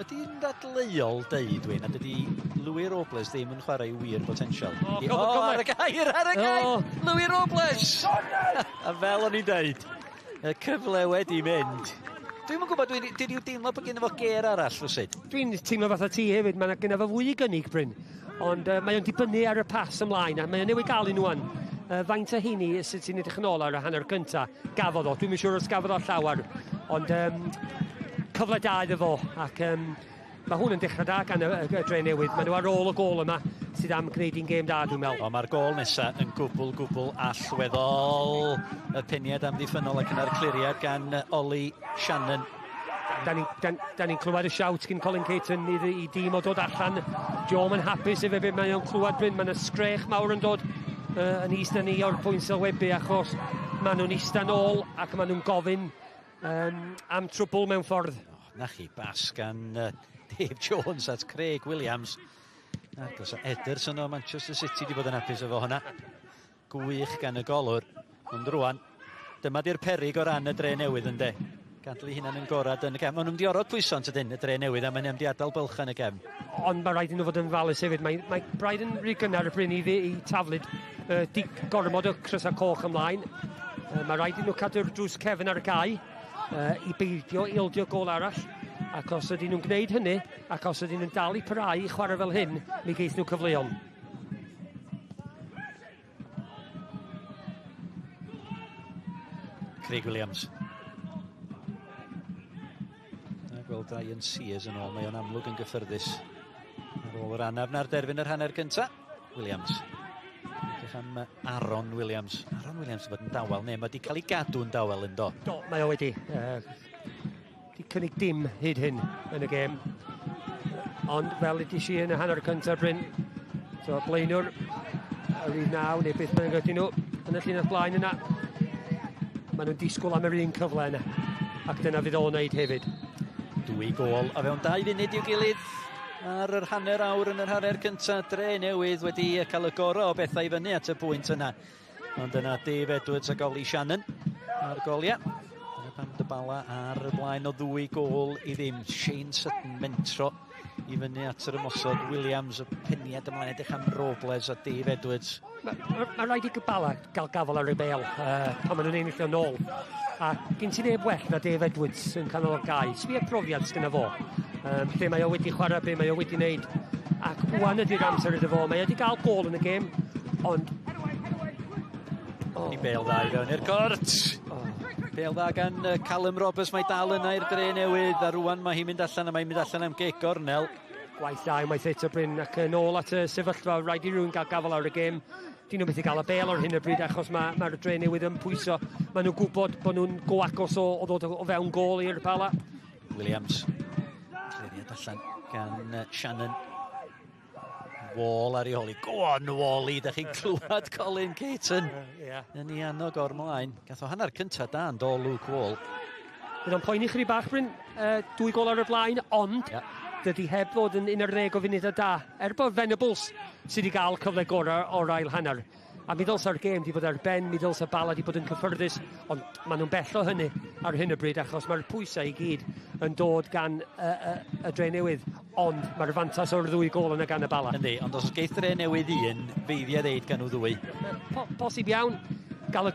Ydy'n ddadleuol deud, Wyn, a dydy Louis Robles ddim yn chwarae i wir potensial. O, oh, oh, ar y gair, ar y gair! Oh. Louis Robles! a fel o'n i'n deud, y cyfle wedi mynd. Dwi'm yn gwybod, dwi'n dwi deimlo bod gen fo ger arall, rwsyd. Dwi'n teimlo fatha ti hefyd, mae'n gen fo fwy i gynnig, Bryn. Ond uh, mae o'n dibynnu ar y pas ymlaen, a mae o'n newid gael un wan. Uh, faint o heini sydd ti'n edrych yn ôl ar y hanner gynta gafodd o. Dwi'm yn siŵr os gafodd o llawer, ond um, cyfle da iddo fo, ac um, mae hwn yn dechrau da gan y, y, y dre newydd. Maen nhw ar ôl y gôl yma sydd am gwneud i'n gêm da, dwi'n meddwl. O, mae'r gôl nesaf yn gwbl, gwbl allweddol. Y peniad amddiffynnol ac yna'r cliriad gan Ollie Shannon. Da ni'n dan, dan ni clywed y siawt gyn Colin Caton i, i dîm o dod allan. Diolch yn hapus efo beth mae o'n clywed Bryn. Mae'n sgrech mawr yn dod uh, yn is na ni o'r pwynt sylwebu achos maen nhw'n eistedd nôl ac maen nhw'n gofyn um, am trwbl mewn ffordd. Oh, na chi, bas gan uh, Dave Jones at Craig Williams. Ac os Ederson o Manchester City wedi bod yn hapus efo hwnna. Gwych gan y golwr. Ond rwan, dyma di'r perig o ran y dre newydd ynde. Gadw eu hunan yn gorad yn y cefn. Maen nhw'n mynd i orfod pwyso yn tydyn, y dre newydd, a maen nhw'n mynd i adael bylchau yn y cefn. Ond mae rhaid i nhw fod yn falus hefyd. Mae, mae braidd yn rhy gynnar y bryn i, i taflud uh, di gormod o crysau coch ymlaen. Uh, mae rhaid i nhw cadw'r drws cefn ar y gau uh, i beidio ildio gol arall. Ac os ydyn nhw'n gwneud hynny, ac os ydyn nhw'n dal i parhau i chwarae fel hyn, mi geith nhw cyfleon. Craig Williams. A gweld Ryan Sears yn ôl, mae o'n amlwg yn gyffyrddus. Ar ôl yr anaf na'r derfyn yr hanner cynta. Williams. Edrych am Aaron Williams. Aaron Williams yn bod yn dawel, neu mae wedi cael ei gadw'n dawel yn do. Do, mae o wedi. Uh, di cynnig dim hyd hyn yn y gêm. Ond fel ydy si yn y hanner cyntaf, Bryn, so blaenwr, y rhif naw neu beth bynnag ydyn nhw, yn y llinell blaen yna. Maen nhw'n disgwyl am yr un cyfle yna. Ac dyna fydd o'n wneud hefyd. Dwy gôl a fewn dau funud i'w gilydd ar yr hanner awr yn yr hanner cyntaf. Dre newydd wedi cael y gorau o bethau i fyny at y pwynt yna. Ond yna Dave Edwards a Ollie Shannon ar goliau. Dyna pam Dybala ar y blaen o ddwy gôl i ddim. Shane Sutton mentro i fyny at yr ymosod. Williams y peniad ymlaen edrych am Robles a Dave Edwards. Mae ma, ma rhaid i Gybala gael gafel ar y bel uh, pan maen nhw'n ennill o'n ôl. A gen ti neb well na Dave Edwards yn canol o'r gae. Sbia profiad sgyna fo. Um, lle mae o wedi chwarae, be mae o wedi wneud. Ac wwan ydy'r amser iddo fo. Mae o wedi cael gol yn y gêm, ond... Oh. I bel dda i fewn i'r cort. Oh. Bel dda gan Callum Roberts, mae dal yna i'r dre newydd, a rwan mae hi'n mynd allan, a mae'n mynd allan am geg gornel. Gwaith da unwaith eto Bryn ac yn ôl at y sefyllfa, rhaid i rhywun gael gafel ar y gêm. Dyn nhw'n methu gael y bel ar hyn o bryd achos mae'r ma dre newydd yn pwyso. Maen nhw'n gwybod bod nhw'n go agos o, o ddod o fewn gôl i'r Bala. Williams. Cliriad allan gan Shannon. Wall ar ei holi. Go on, Wally! Da chi'n clywed Colin Caton. Yeah. Yn ei annog o'r mlaen. Gath o hanner cyntaf da yn do Luke Wall. Bydd o'n poeni chydig bach, Bryn. Dwy gol ar y blaen, ond yeah. dydy heb fod yn 11 o funudau da. Er bod Venables sydd wedi cael cyfle gorau o'r ail hanner. A mi ddylsa'r gêm wedi bod ar ben, mi ddylsa Bala wedi bod yn cyffyrddus, ond maen nhw'n bell o hynny ar hyn o bryd, achos mae'r pwysau i gyd yn dod gan y, y, y Dre Newydd, ond mae'r fantas o'r ddwy gol yna gan y Bala. Yndi, ond os geith Dre Newydd un, feiddia ddeud gan nhw ddwy. Po posib iawn, gael y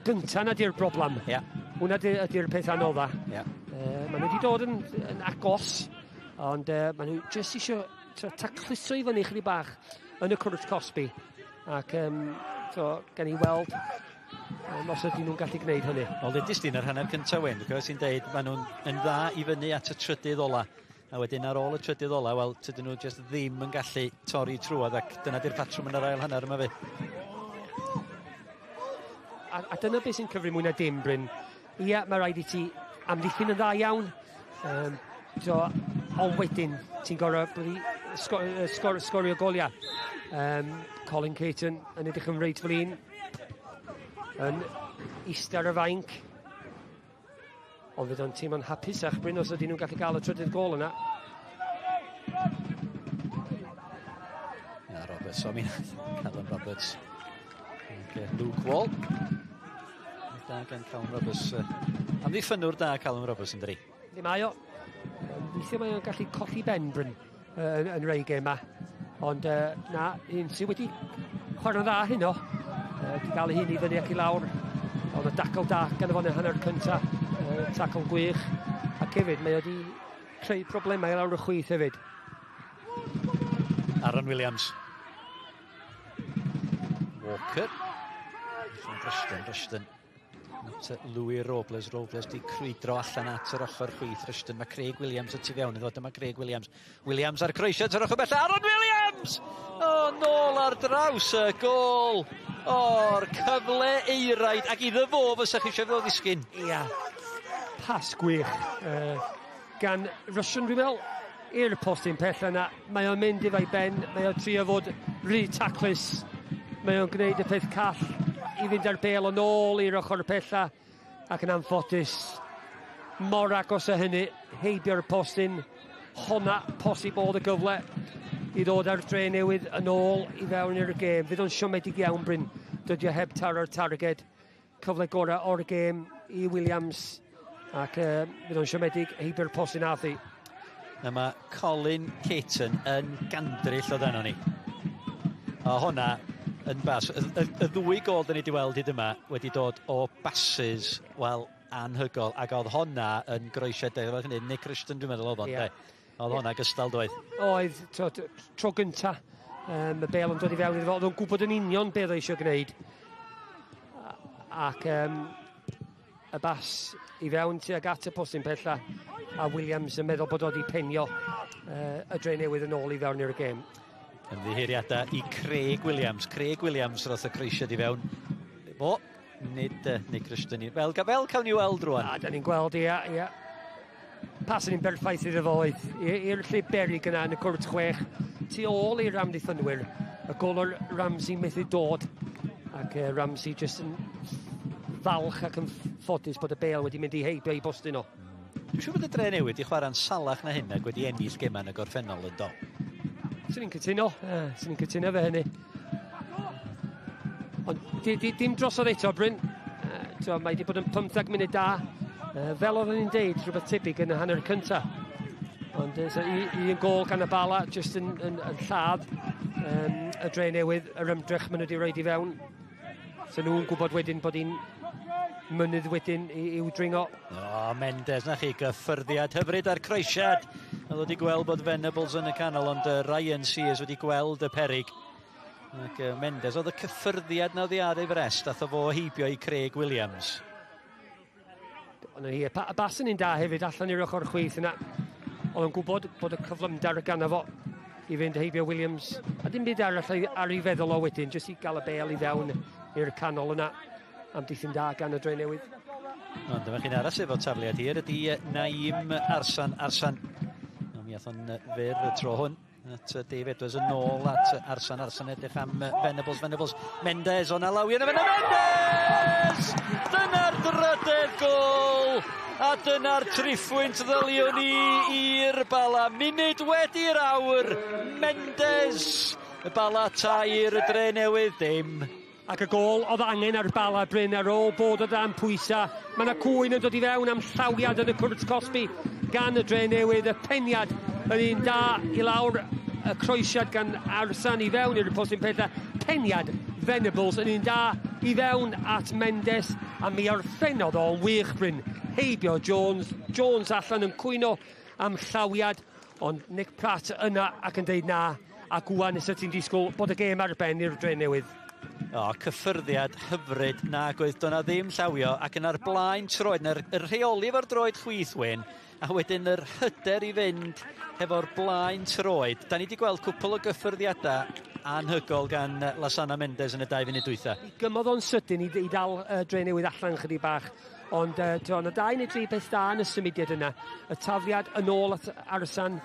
gynta na di'r broblem. Yeah. Hwna ydy'r peth anodda. Yeah. Maen nhw wedi dod yn, yn agos, ond maen nhw jyst eisiau tacluso i fyny chydig bach yn y cwrt cosbi. Ac so, gan i weld os ydyn nhw'n gallu gwneud hynny. Wel, ddudis di yn yr hanner cyntaf wen, dwi'n cofio ti'n deud, maen nhw'n yn dda i fyny at y trydydd ola. A wedyn ar ôl y trydydd ola, wel, tydyn nhw jyst ddim yn gallu torri trwodd, ac dyna di'r patrwm yn yr ail hanner yma fi. A, a dyna beth sy'n cyfri mwy na dim, Bryn. Ia, mae rhaid i ti amddiffyn yn dda iawn. So, ond wedyn, ti'n gorau sgor, sgor, sgorio goliau. Colin Caton yn edrych yn reit flin. Yn eistedd ar y fainc. Ond fydd o'n teimlo'n hapusach, Bryn, os ydyn nhw'n gallu gael y trydydd gol yna. Na, Roberts, o mi Callum Roberts. Ac, Luke Wall. Da gan Callum Roberts. Amddiffynnwr da Callum Roberts yn dydi. Ddim mae o. Weithiau mae o'n gallu colli ben, Bryn, yn, yn rei gema. Ond na, un sydd wedi chwarae'n dda heno. Wedi gael ei hun i fyny ac i lawr. Oedd y dacl da gan y fo'n y hanner cynta. Tacl gwych. Ac hefyd, mae wedi creu problemau i lawr y chwith hefyd. Aaron Williams. Walker. Rushton, Rushton. At Louis Robles, Robles di crwydro allan at yr ochr chwith Rushton. Mae Craig Williams y tu fewn iddo. Dyma Craig Williams. Williams ar croesiad ar ochr bella. Aaron Williams! O, nôl ar draws y gol. O'r cyfle eiraid. Ac iddo fo fysa chi eisiau fo ddisgyn. Ia. Pas gwych. Gan Rushton, dwi'n meddwl, i'r postyn pell yna. Mae o'n mynd efo'i ben. Mae o'n trio fod rhy taclus. Mae o'n gwneud y peth call i fynd ar bel yn ôl i'r ochr pella ac yn anffodus mor agos â hynny heibio'r postyn honna posib oedd y gyfle i ddod ar dre newydd yn ôl i fewn i'r gêm. Fydd o'n siomedig iawn, Bryn. Dydy o heb taro'r targed. Cyfle gorau o'r gêm i Williams ac fydd o'n siomedig heibio'r postyn ath hi. Na mae Colin Caton yn gandryll o dan ni. O honna yn bas. Y, y, y ddwy gol da ni wedi weld hyd yma wedi dod o bases, wel, anhygol. Ac oedd honna yn groesiad, fel hynny, Nick Rushton dwi'n meddwl oedd o'n, yeah. Oedd honna gystal doedd. Oedd, tro, tro gynta, y bel yn dod i fewn iddo fo. Oedd o'n gwybod yn union beth oedd eisiau gwneud. Ac y bas i fewn tuag at y postyn pella a Williams yn meddwl bod o wedi penio y dre newydd yn ôl i fewn i'r gêm. Ymddiheuriadau i Craig Williams. Craig Williams roth y croesiad i fewn. O, nid Nick Rushton. Fel, fel cawn ni weld rwan. A, da ni'n gweld, ia, ia. Pas yn un berffaith iddo fo oedd i'r lle berig yna yn y cwrt chwech. Tu ôl i'r amddiffynwyr. Y golwr Ramsey methu dod. Ac Ramsey jyst yn falch ac yn ffodus bod y bel wedi mynd i heibio i bostyn o. Dwi'n siŵr bod y dre newydd i chwarae'n salach na hyn ac wedi ennill gemau yn y gorffennol yn do. Swn i'n cytuno, swn i'n cytuno fe hynny. Ond di, di, dim drosodd eto, Bryn. Uh, mae wedi bod yn 15 munud da. Fel oedden ni'n deud, rhywbeth tebyg yn y hanner cynta. Ond so, un gol gan y Bala, jyst yn, yn, yn lladd y dre newydd, yr ymdrech maen nhw wedi rhoid i fewn. So nhw'n gwybod wedyn bod hi'n mynydd wedyn i'w dringo. O, Mendes, na chi, gyffyrddiad hyfryd a'r croesiad. Oedd wedi gweld bod Venables yn y canol, ond Ryan Sears wedi gweld y perig. Ac Mendes, oedd y cyffyrddiad na oddi ar ei frest, ath o fo heibio i Craig Williams. Ond hi, y bas yn un da hefyd, allan i'r ochr chwith yna. Oedd yn gwybod bod y cyflymder ganddo fo i fynd heibio Williams. A dim byd arall ar ei feddwl o wedyn, jyst i gael y bêl i fewn i'r canol yna. Amddiffyn da gan y Dre Newydd. Ond dyma chi'n aros efo tafliad hir ydy Naim Arsan. Arsan. No, mi ath o'n fyr y tro hwn. At Dave Edwards yn ôl at Arsan. Arsan edrych am Venables. Venables. Mendes o'n alawi yn y fyna. Mendes! Dyna'r drydedd gol! A dyna'r triphwynt ddyliwn ni i'r Bala. Munud wedi'r awr. Mendes! Y Bala 3, y Dre Newydd dim. Ac y gôl oedd angen ar Bala, Bryn, ar ôl bod o dan pwysa. Mae yna cwyn yn dod i fewn am llawiad yn y cwrt cosbi gan y Dre Newydd. Y peniad yn un da i lawr, y croesiad gan Arsan i fewn i'r postyn pella. Peniad Venables yn un da i fewn at Mendes, a mi orffennodd o'n wych, Bryn, heibio Jones. Jones allan yn cwyno am llawiad, ond Nick Pratt yna ac yn deud na, ac wwan nes ti'n disgwyl bod y gêm ar ben i'r Dre Newydd. O, cyffyrddiad hyfryd nag oedd do'na ddim llawio, ac yn ar blaen troed, na'r rheoli efo'r droed chwith, Wyn, a wedyn yr hyder i fynd hefo'r blaen troed. Da ni wedi gweld cwpl o gyffyrddiadau anhygol gan Lasana Mendes yn y 2 funud dwytha. Gymodd o'n sydyn i dal Dre Newydd allan chydig bach, ond yna 2 neu 3 peth da yn y symudiad yna. Y tafliad yn ôl at Arsan,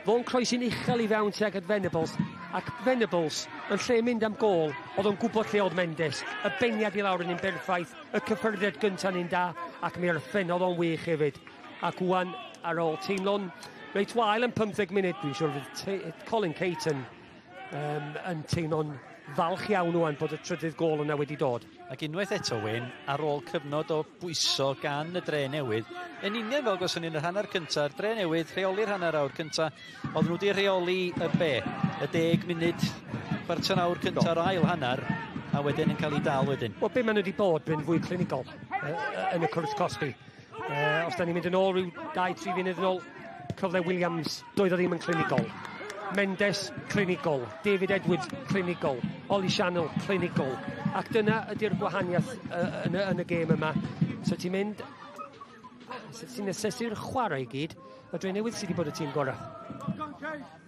fo'n croesi'n uchel i fewn tuag at Venables, ac Venables yn lle mynd am gôl, oedd o'n gwybod lle oedd Mendes. Y beniad i lawr yn un berffaith, y cyffyrddiad gyntaf yn un da, ac mi orffennodd o'n wych hefyd. Ac wwan ar ôl teimlo'n reit wael yn 15 munud, dwi'n siŵr fydd Colin Caton yn teimlo'n falch iawn wwan bod y trydydd gôl yna wedi dod. Ac unwaith eto, Wyn, ar ôl cyfnod o bwyso gan y Dre Newydd, yn union fel gwelson ni yn yr hanner cynta'r Dre Newydd rheoli'r hanner awr cynta, oedd nhw wedi rheoli y be, y 10 munud, chwarter awr cynta'r ail hanner, a wedyn yn cael ei dal wedyn. Wel, be maen nhw wedi bod, Bryn, fwy clinigol yn y cwrt cosbi. Os da ni'n mynd yn ôl rhyw 2-3 funud yn ôl, cyfle Williams, doedd o ddim yn clinigol. Mendes, clinigol. David Edwards, clinigol. Ollie Channel, clinigol. Ac dyna ydy'r gwahaniaeth yn y gêm yma. So ti'n mynd, so ti'n asesu'r chwarae i gyd, y Dre Newydd sydd wedi bod y tîm gorau.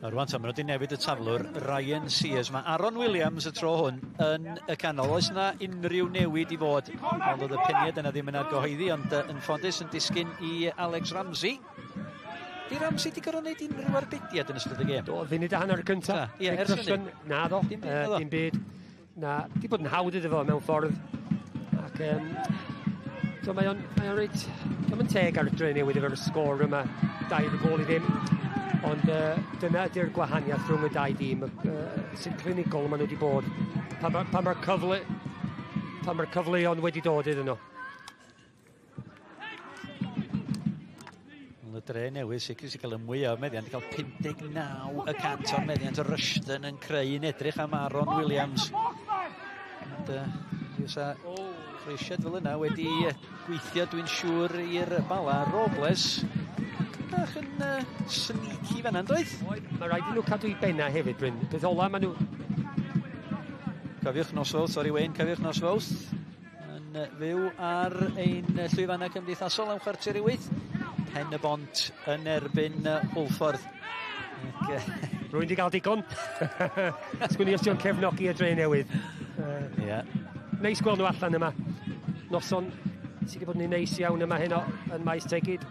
Nawr rwan ta, maen nhw wedi newid y taflwr, Ryan Sears. Mae Aaron Williams y tro hwn yn y canol. Oes yna unrhyw newid i fod? Ond oedd y peniad yna ddim yn argyhoeddi, ond yn ffodus yn disgyn i Alex Ramsey. Di Ramsey di gorfod wneud unrhyw arbediad yn ystod y gêm? Do, funud a hanner cyntaf. Ie, ers hynny. Na ddo, Dim byd, naddo. Dim byd. Na, di bod yn hawdd iddo fo mewn ffordd. Ac so mae o'n reit, mae'n teg ar y Dre Newydd efo'r sgôr yma, 2 gôl i ddim. Ond dyna ydy'r gwahaniaeth rhwng y dau dîm, sy'n clinigol maen nhw wedi bod. Pan mae'r cyfleon wedi dod iddyn nhw. Y Dre Newydd sicr sy'n cael y mwyaf o'r meddiant, cael 59% o'r meddiant. Rushton yn creu yn edrych am Aaron Williams. Ond fysa croesiad fel yna wedi gweithio, dwi'n siŵr, i'r Bala. Robles bach yn sneaky fan'na, doedd? Mae rhaid i nhw cadw i benna hefyd, Bryn. Peth ola maen nhw... Cofiwch nos Fawrth, sori Wayne, cofiwch nos Fawrth. Yn fyw ar ein llwyfannau cymdeithasol am 7:45. Pen y Bont yn erbyn Hwlffordd. Rwy'n di gael digon. Sgwn i os ti'n cefnogi y Dre Newydd. Ie. Neis gweld nhw allan yma. Noson sydd wedi bod yn neis iawn yma heno yn Maes Tegid.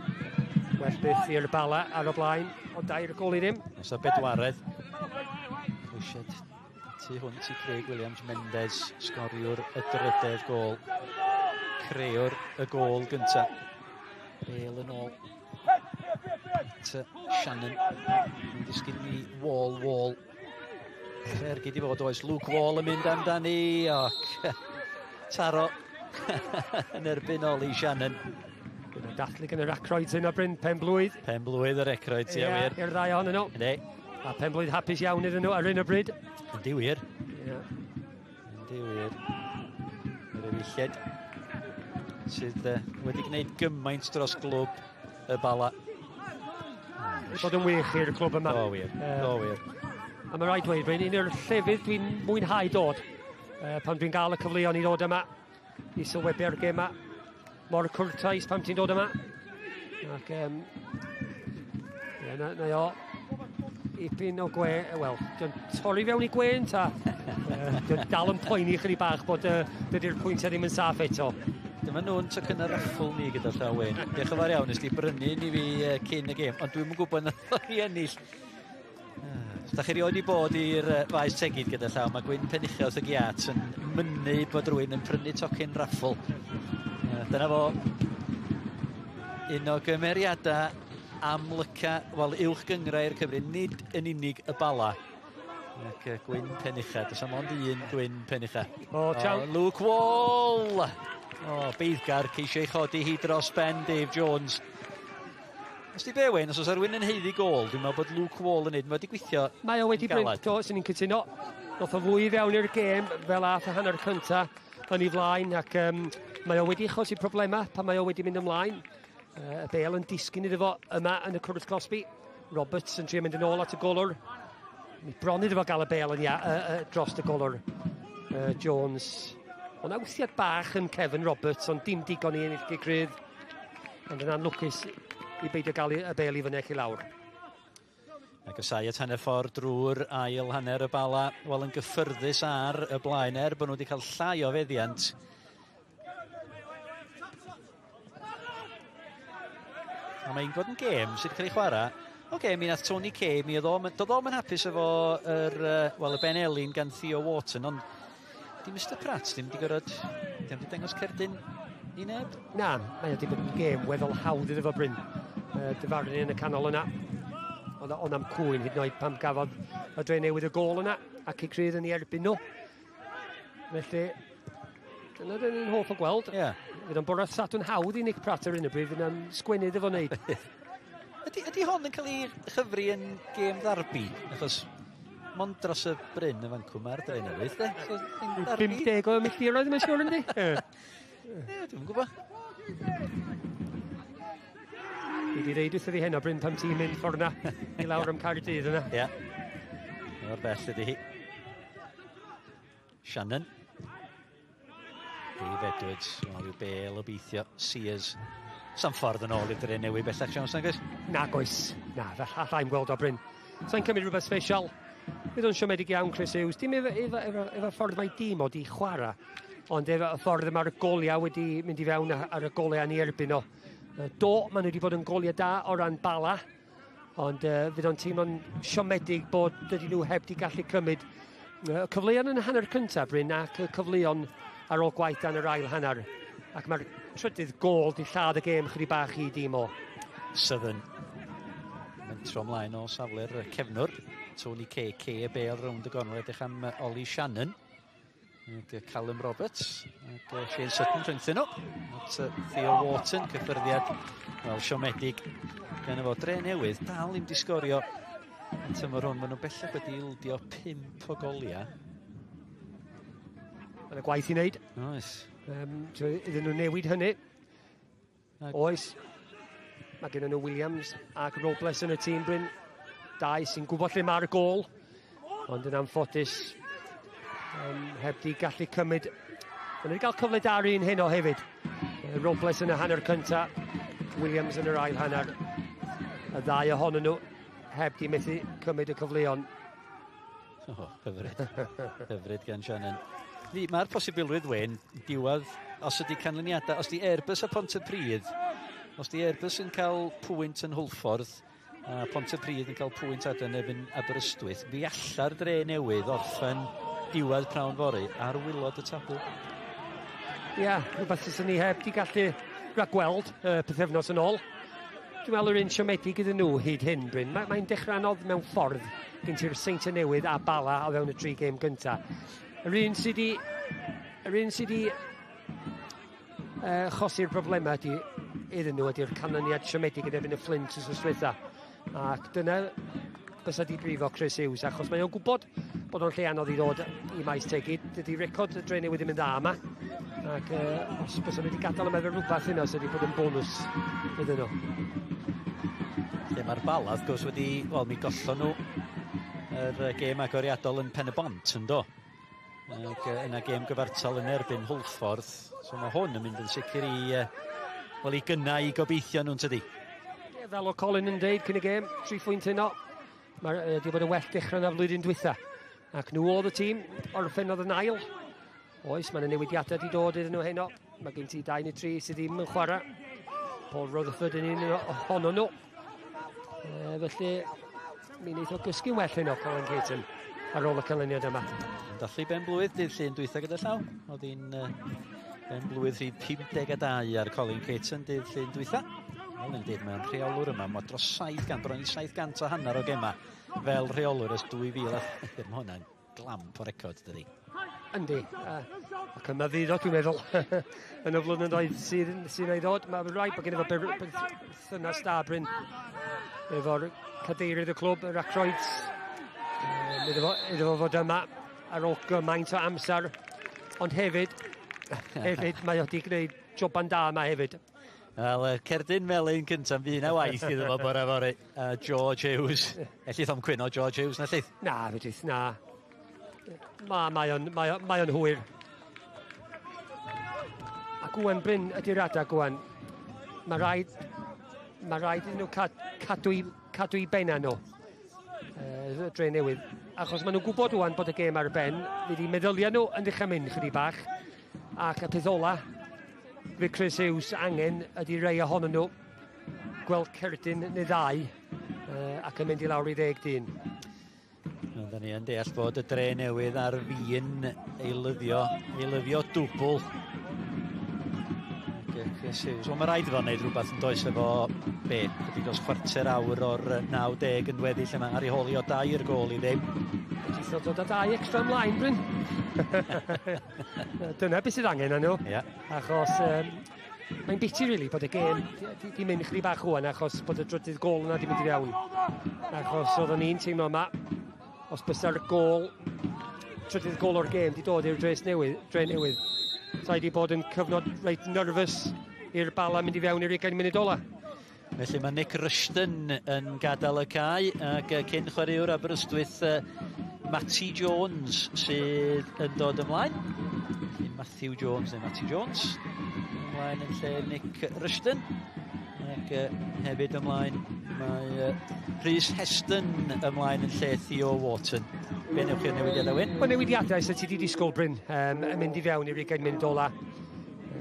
Well byth i'r Bala ar y blaen o 2 gôl i ddim. Nos o bedwaredd. Croesiad tu hwnt i Craig Williams. Mendes, sgoriwr y drydedd gôl. Crëwr y gôl gyntaf. Bale yn ôl at Shannon. Yn disgyn i Wall, Wall. Ergyd i fod oes. Luke Wall yn mynd amdani. Ac taro yn erbyn Ollie Shannon. Gyda dathlu gan yr Ackroyds yna, Bryn, pen blwydd. Pen blwydd yr Ackroyds, ie wir. I'r ddau ohonyn nhw. Yndi. A pen blwydd hapus iawn iddyn nhw ar un o bryd. Yndi wir. Ie. Yndi wir. Yr efeilliaid sydd wedi gwneud gymaint dros glwb y Bala. Bod yn wych i'r clwb yma. Do wir, do wir. A mae rhaid dweud, Bryn, un o'r llefydd dwi'n mwynhau dod. Pan dwi'n gael y cyfleon i ddod yma, i sylwebu ar gema, mor cwrtais pan ti'n dod yma. Ac Ie, na, na o ipyn o gwe, wel, di'n torri fewn i gwen ta. Di'n dal yn poeni chydig bach bod dydy'r pwyntiau ddim yn saff eto. Dyma nhw'n tocyn y raffl ni gyda llaw Wyn. Diolch yn fawr iawn, nes di brynu ni fi cyn y gêm, ond dwi'm yn gwybod na i ennill. Os da chi rioed i bod i'r faes tegid gyda llaw, mae Gwyn Penucha wrth y giat yn mynnu bod rhywun yn prynu tocyn raffl. Dyna fo, un o gymeriadau amlyca, wel, uwch gynghrair Cymru, nid yn unig y Bala. Ac Gwyn Penucha, does am ond un Gwyn Penucha. O, ciao. Luke Wall! O, beiddgar, ceisio ei chodi hi dros ben Dave Jones. Os di be, Wayne, os oes rhywun yn haeddu gol, dwi'n meddwl bod Luke Wall yn neud, mae wedi gweithio Mae o wedi yn galed. do, sy'n ni'n cytuno. Noth o fwy fewn i'r gêm fel ath y hanner cynta yn ei flaen ac mae o wedi achosi problemau pan mae o wedi mynd ymlaen. Y bel yn disgyn iddo fo yma yn y cwrt cosbi. Roberts yn trio mynd yn ôl at y golwr. Mi bron iddo fo gael y bel yn ia, dros y golwr. Jones. Ond awthiad bach yn Kevin Roberts, ond dim digon i ennill gic rydd. Ond yn anlwcus i beidio gael y bel i fyny ac i lawr. Ac y at hanner ffordd drwy'r ail hanner y Bala, wel yn gyffyrddus ar y blaen, er bod nhw wedi cael llai o feddiant. A mae'n bod yn gêm sydd wedi cael ei chwarae. Oce, okay, mi nath Tony Kay, mi oedd o'n doedd o'm yn hapus efo yr, wel, y Ben Elin gan Theo Wharton, ond di Mr Pratt ddim wedi gorfod, ddim wedi dangos cerdyn i neb. Na, mae wedi bod yn gêm weddol hawdd iddo fo Bryn. Dyfarnu yn y canol yna. Oedd o'n am cwyn hyd yn oed pan gafodd y Dre Newydd y gôl yna a cic rydd yn ei erbyn nhw. Felly, dyna dyn ni'n hoff o gweld. Ie. Fydd o'n bore Sadwrn hawdd i Nick Pratt ar hyn o bryd, fydd o'n sgwennu iddo fo wneud. Ydy hon yn cael ei chyfri yn gêm ddarbi? Achos mond dros y bryn y fancw mae'r Dre Newydd, de? So, ddim ddarbi? 50 o milltiroedd, mae'n siŵr yndi? Ie. Ie, dwi'm yn gwybod. Dwi wedi dweud wrtho fi heno, Bryn, pam ti'n mynd ffordd na i lawr am Caerdydd yna. Ie. Mor bell ydy hi. Shannon. Dave Edwards, wel, rhyw bel obeithio. Sears. Sam ffordd yn ôl i'r Dre Newydd bellach, Siawns, nag oes? Nag oes. Na, fe allai'm gweld o, Bryn. Sa'n cymryd rhywbeth special. Fydd o'n siomedig iawn, Chris Hughes. Dim efo ffordd mae dîm o di chwarae, ond efo y ffordd mae'r goliau wedi mynd i fewn ar y goliau ni erbyn o. Do, maen nhw wedi bod yn goliau da o ran Bala, ond fydd o'n teimlo'n siomedig bod dydyn nhw heb di gallu cymryd y cyfleon yn y hanner cyntaf, Bryn, ac y cyfleon ar ôl gwaith dan yr ail hanner. Ac mae'r trydydd gôl di lladd y gêm chydig bach i dîm o. Southern. Mentro ymlaen o safle'r cefnwr. Tony Kay, Kay y bel rownd y gornel, edrych am Ollie Shannon. Ac Callum Roberts ac Shane Sutton rhyngthyn nhw. At Theo Wharton, cyffyrddiad, wel, siomedig gan efo Dre Newydd, dal ddim di sgorio yn tymor hwn. Maen nhw bellach wedi ildio 5 o goliau. Mae'n gwaith i wneud. Oes. Iddyn nhw newid hynny. Oes. Mae gen nhw Williams ac Robles yn y tîm, Bryn. Dau sy'n gwybod lle mae'r gôl, ond yn anffodus heb di gallu cymryd. Maen nhw wedi cael cyfle da ar un heno hefyd. Robles yn y hanner cynta, Williams yn yr ail hanner. Y ddau ohonyn nhw heb di methu cymryd y cyfleon. O, hyfryd. Hyfryd gan Shannon. Mae'r posibilrwydd, Wyn, diwedd, os ydy canlyniadau, os di Airbus a Pontypridd, os di Airbus yn cael pwynt yn Hwlffordd, a Pontypridd yn cael pwynt adre yn erbyn Aberystwyth, mi alla'r Dre Newydd orffen diwedd prawn fory ar wylod y tabl. Ia, rhywbeth sy'n ni heb di gallu ragweld pythefnos yn ôl. Dwi'n meddwl yr un siomedig iddyn nhw hyd hyn, Bryn. Mae'n dechrau anodd mewn ffordd gen ti'r Seintiau Newydd a Bala o fewn y 3 gêm gynta. Yr un sydd wedi chosi'r broblemau ydy iddyn nhw ydy'r canlyniad siomedig yn erbyn y Flint wythnos dwytha. Ac dyna bysa di brifo Chris Hughes, achos mae o'n gwybod bod o'n lle anodd i ddod i Maes Tegid. Dydy record y Dre Newydd ddim yn dda yma. Ac os bysa nhw wedi gadael yma efo rhywbeth yna, sydd wedi bod yn bonws iddyn nhw. Lle mae'r Bala, wrth gwrs, wedi, wel, mi gollon nhw yr gêm agoriadol yn Pen y Bont, yn do? Ac yna gêm gyfartal yn erbyn Hwlffordd. So mae hwn yn mynd yn sicr i, wel, i gynnau i gobeithio nhw'n tydi. Fel o Colin yn deud cyn y gêm, 3 phwynt heno. Mae wedi bod yn well dechrau na flwyddyn dwytha. Ac nhw oedd y tîm, orffennodd yn ail. Oes, mae yna newidiadau wedi dod iddyn nhw heno. Mae gen ti 2 neu 3 sydd ddim yn chwarae. Paul Rutherford yn un ohono nhw. Felly, mi wneith o gysgu'n well heno, Colin Caton, ar ôl y canlyniad yma. Yn dathlu ben blwydd dydd Llun dwytha gyda llaw. Oedd hi'n ben blwydd rhif 52 ar Colin Caton dydd Llun dwytha. Fel yn dweud, mae'n rheolwr yma, mae dros 700, bron i 700 o hanner o gema fel rheolwr ers 2000. Mae hwnna'n glamp o record, dydy. Yndi. Ac yma fydd o, dwi'n meddwl, yn y flynyddoedd sydd ei ddod. Mae rhaid bod gen i fo berthynas da, Bryn, efo'r cadeirydd y clwb, yr Ackroyds. Iddo fo fod yma ar ôl gymaint o amser. Ond hefyd mae o wedi gwneud joban da yma hefyd. Wel, cerdyn melyn cyntaf, fydd yna waith iddo fo bore fory. George Hughes. Ellith o'm cwyno George Hughes, na ellith? Na, fedrith, na. Mae o'n hwyr. Ac ŵan, Bryn, ydy'r adag ŵan. Mae rhaid iddyn nhw cadw i benna nhw. Dre Newydd. Achos maen nhw'n gwybod ŵan bod y gêm ar ben. Fydd eu meddyliau nhw yn dechrau mynd chydig bach. Ac y peth ola, fydd Chris Hughes angen ydy rei ohonyn nhw gweld cerdyn neu ddau ac yn mynd i lawr i 10 dyn. Da ni yn deall bod y Dre Newydd ar fin eilyddio dwbl. Chris Hughes. Wel, mae rhaid iddo wneud rhywbeth yn does efo be, chydig dros chwarter awr o'r 90 yn weddill yma ar ei hôl i o 2 gôl i ddim. Ti'n dod â 2 extra ymlaen, Bryn. Dyna beth sydd angen arnyn nhw. Yeah. Achos mae'n biti, really, bod y gêm di mynd chydig bach ŵan, achos bod y drydydd gôl yna di mynd i fewn. Achos oeddwn ni'n teimlo yma, os bysa'r gôl, trydydd gôl o'r gêm di dod i'r Dre Newydd, sa i di bod yn cyfnod reit nervous i'r Bala mynd i fewn i'r 20 munud ola. Felly mae Nick Rushton yn gadael y cae, ac cyn chwaraewr Aberystwyth Matty Jones sydd yn dod ymlaen. Felly Matthew Jones neu Matty Jones ymlaen yn lle Nick Rushton. Ac hefyd ymlaen mae Rhys Heston ymlaen yn lle Theo Wharton. Be newch chi'r newidiadau, Wyn? Wel, newidiadau sydd ti wedi disgwyl, Bryn, yn mynd i fewn i'r 20 munud ola.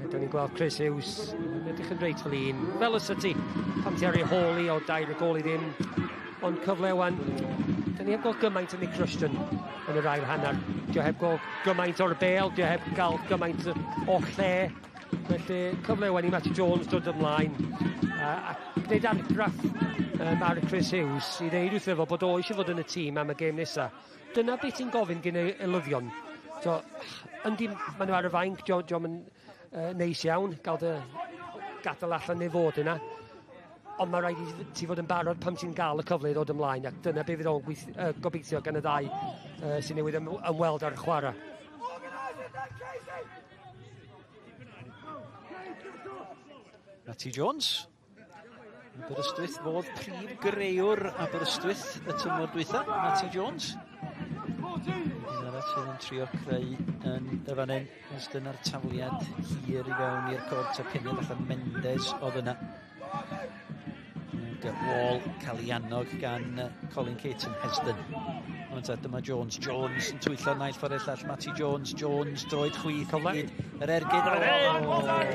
Da ni'n gweld Chris Hughes yn edrych yn reit flin. Fel y ti, pam ti ar ei hôl i o 2 gôl i ddim. Ond cyfle wan, da ni heb gweld gymaint o Nick Rushton yn yr ail hanner. Dio heb gweld gymaint o'r bêl, dio heb gael gymaint o lle. Felly cyfle wan i Matty Jones dod ymlaen a gwneud argraff ar Chris Hughes i ddeud wrtho fo bod o eisiau fod yn y tîm am y gêm nesaf. Dyna beth ti'n gofyn gen y elyddion. So, yndi, maen nhw ar y fainc, dio'm yn neis iawn, gael dy gadael allan neu fod yna. Ond mae rhaid i ti fod yn barod pam ti'n gael y cyfle i ddod ymlaen, ac dyna beth fydd o'n gobeithio gan y ddau sy'n newydd ymweld ar y chwarae. Matty Jones. Aberystwyth fodd prif greuwr Aberystwyth y tymor dwytha, Matty Jones. Un arall sydd yn trio creu yn y fan hyn, os dyna'r tafliad hir i fewn i'r cwrt a peniad allan Mendes oedd yna. Wall cael ei annog gan Colin Caton Heston. Ond dyma Jones. Jones yn twyllo naill ffordd i'r llall. Matty Jones. Jones droed chwith. Yr ergyd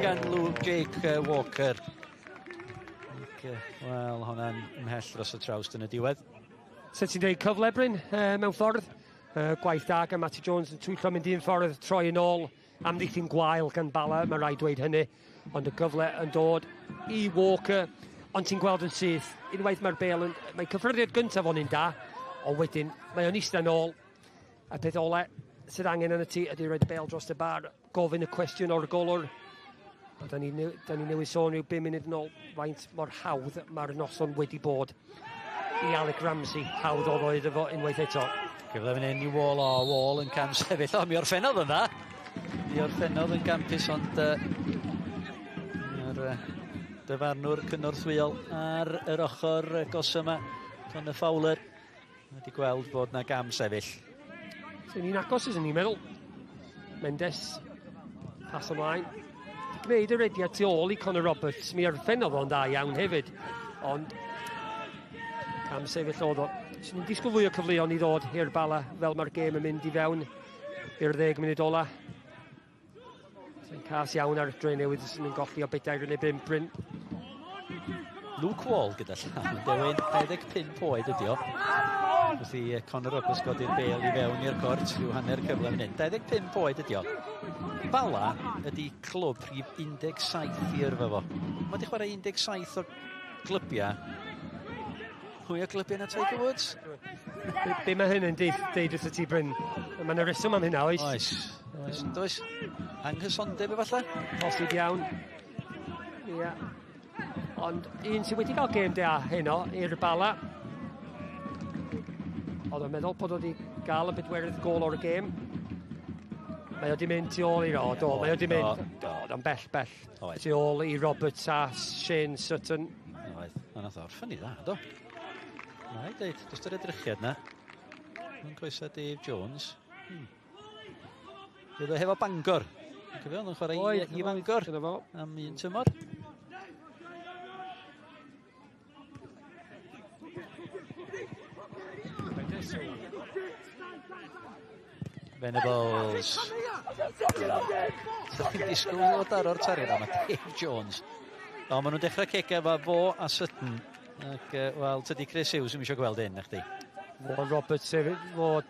gan Jake Walker. Wel, hwnna'n ymhell dros y trawst yn y diwedd. Sut ti'n dweud cyfle, Bryn, mewn ffordd? Gwaith da gan Matty Jones yn twyllo mynd un ffordd, troi yn ôl, amddiffyn gwael gan Bala, mae rhaid dweud hynny. Ond y gyfle yn dod i Walker, ond ti'n gweld yn syth, unwaith mae'r bêl yn... Mae cyffyrddiad gyntaf o'n un da, ond wedyn mae o'n eistedd yn ôl. A peth ole sydd angen yn y tŷ ydy roed y bêl dros y bar, gofyn y cwestiwn o'r golwr. A da ni newydd sôn rhyw 5 munud yn ôl faint mor hawdd mae'r noson wedi bod i Alec Ramsey. Hawdd oedd o iddo fo unwaith eto. Cyfle fan hyn i Wall, o Wall yn cam sefyll. O, mi orffennodd yn dda. Mi orffennodd yn gampus, ond mae'r dyfarnwr cynorthwyol ar yr ochr gos yma, Connor Fowler, wedi gweld bod na gam sefyll. Sy'n ni'n agos, ysyn ni'n meddwl. Mendes, pas ymlaen. Gwneud y rediad tu ôl i Conor Roberts, mi orffennodd o'n dda iawn hefyd. Ond cam sefyll oedd o. Swn i'n disgwyl fwy o cyfleon i ddod i'r Bala fel mae'r gêm yn mynd i fewn i'r 10 munud ola. Sy'n cas iawn ar Dre Newydd sy'n yn golli o 4 neu 5, Bryn. Luke Wall gyda llaw, Dewin, 25 oed ydi o. Wrth i Conor Roberts godi'r bêl i fewn i'r cwrt, rhyw hanner cyfle fan hyn. 25 oed ydi o. Bala ydi clwb rhif 17 i yrfa fo. Mae wedi chwarae 17 o glybiau. Mwy o glybiau na Tiger Woods? Be mae hyn yn deud wrth y ti, Bryn? Mae yna reswm am hynna, oes? Oes. Does? Anghysondeb efallai? Posib iawn. Ia. Yeah. Ond un sydd wedi cael gêm da heno i'r Bala. Oedd o'n meddwl bod o wedi gael y bedwerydd gôl o'r gêm. Mae o wedi mynd tu ôl i... O, do, mae o wedi mynd... Do, o'n bell, bell. Oedd. Tu ôl i Roberts a Shane Sutton. Oedd, ond nath o orffen i dda, do. Na i dweud, dros yr edrychiad na. Mae'n coesa Dave Jones. Fydd o hefo Bangor. Cofio, oedd yn chwarae i Bangor am un tymor. Venables. Ti'n disgwyl o daro'r tariad am Dave Jones. O, maen nhw'n dechrau cega efo fo a Sutton. Ac, wel, tydi Chris Hughes ddim eisiau gweld hyn, na chdi. Fo Roberts hefyd, fo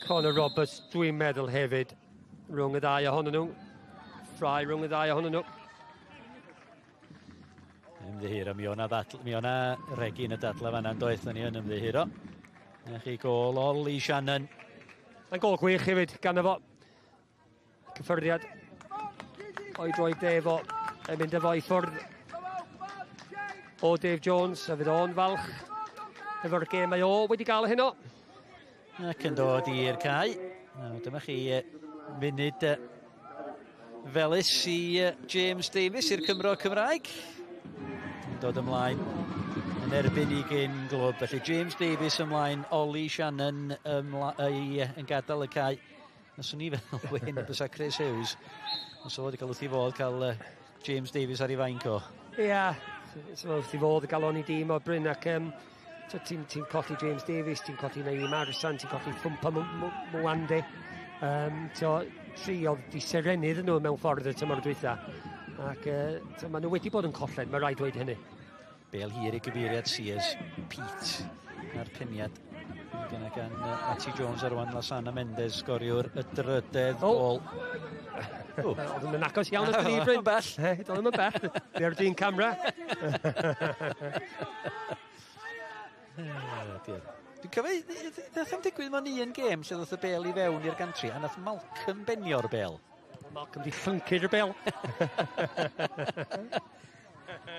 Conor Roberts, dwi'n meddwl hefyd, rhwng y ddau ohonyn nhw. Ffrai rhwng y ddau ohonyn nhw. Ymddiheuro, mi o'na ddadl, mi o'na regi yn y dadla fan'na yn doedd, ni yn ymddiheuro. Na chi gôl Ollie Shannon. Mae'n gôl gwych hefyd, gan efo. Cyffyrddiad o'i droed de fo, yn mynd efo i ffwrdd o Dave Jones, a fydd o'n falch efo'r gêm mae o wedi gael heno. Ac yn dod i'r cae. Nawr, dyma chi munud felys i James Davies i'r Cymro Cymraeg. Yn dod ymlaen yn erbyn i gyn glwb. Felly James Davies ymlaen, Ollie Shannon yn gadael y cae. Os o'n i fel Wyn, bysa Chris Hughes. Os o wedi cael wrth i fod cael James Davies ar ei fainc o. Ia, so wrth i fod gael o'n i dîm o Bryn ac ti'n colli James Davies, ti'n colli Naeem Arsan, ti'n colli Thwmpa Mwande. Tri oedd di serennydd nhw mewn ffordd y tymor dwytha. Ac maen nhw wedi bod yn colled, mae rhaid dweud hynny. Bel hir i gyfeiriad Sears, Pete a'r peniad. Gyna gan Matty Jones ar wan Lasana Mendes, sgoriwr y drydedd gôl. Oedd yn agos iawn at ni, Bryn. Bell. Doedd ddim yn bell. Fi ar dyn camera. Dwi'n cofio, nath am digwydd mewn un gêm lle ddoth y bel i fewn i'r gantri a nath Malcolm benio'r bel. Malcolm di llyncu'r bel.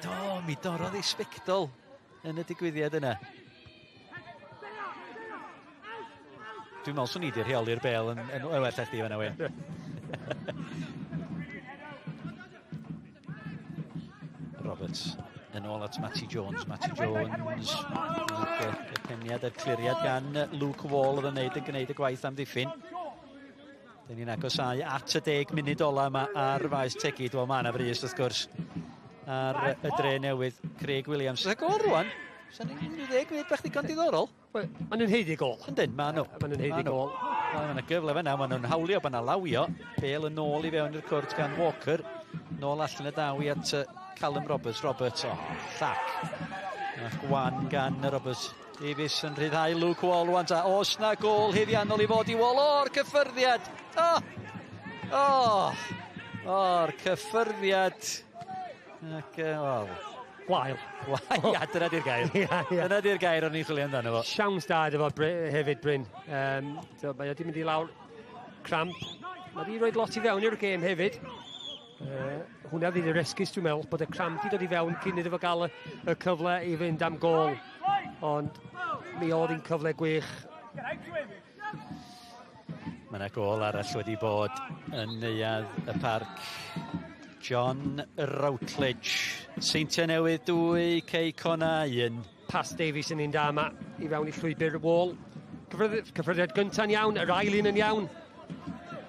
Do, mi dorrodd ei sbectol yn y digwyddiad yna. Dwi'n meddwl swn i di rheoli'r bel yn well na chdi fan'na, Wyn. Roberts yn ôl at Matty Jones. Matty Jones, y peniad a'r cliriad gan Luke Wall oedd yn gwneud y gwaith am ddiffyn. Dyn ni'n agosáu at y 10 munud ola yma ar faes Tegid. Wel, mae yna frys wrth gwrs ar y Dre Newydd, Craig Williams. Oes 'na gôl rwan? Sa'n ni'n 10 munud bach ddigon diddorol? Maen nhw'n haeddu gôl. Yndyn, maen nhw. Maen nhw'n haeddu gôl. Mae yna gyfle fan'na, maen nhw'n hawlio bod yna lawio. Bel yn ôl i fewn i'r cwrt gan Walker. Nôl allan y daw i at Callum Roberts. Roberts, o, llac. A gwan gan Roberts. Davies yn rhyddhau Luke Wall rwan ta. Oes na gôl haeddiannol i fod i Wall. O'r cyffyrddiad! O! O'r cyffyrddiad! Ac, wel... Gwael. Gwael, ia, dyna di'r gair. Ia, ia. Dyna di'r gair o'n i'n chwilio amdano fo. Siawns da iddo fo hefyd, Bryn. Mae o di mynd i lawr cramp. Mae di roed lot i fewn i'r gêm hefyd. Hwnna fydd yr esgus, dwi'n meddwl, bod y cramp di dod i fewn cyn iddo fo gael y cyfle i fynd am gôl. Ond mi oedd hi'n cyfle gwych. Mae yna gôl arall wedi bod yn neuadd y parc. John Routledge. Seintiau Newydd 2, Cei Connah 1. Pas Davies yn un da yma i fewn i llwybr Wall. Cyffyrddiad gynta'n iawn, yr ail un yn iawn.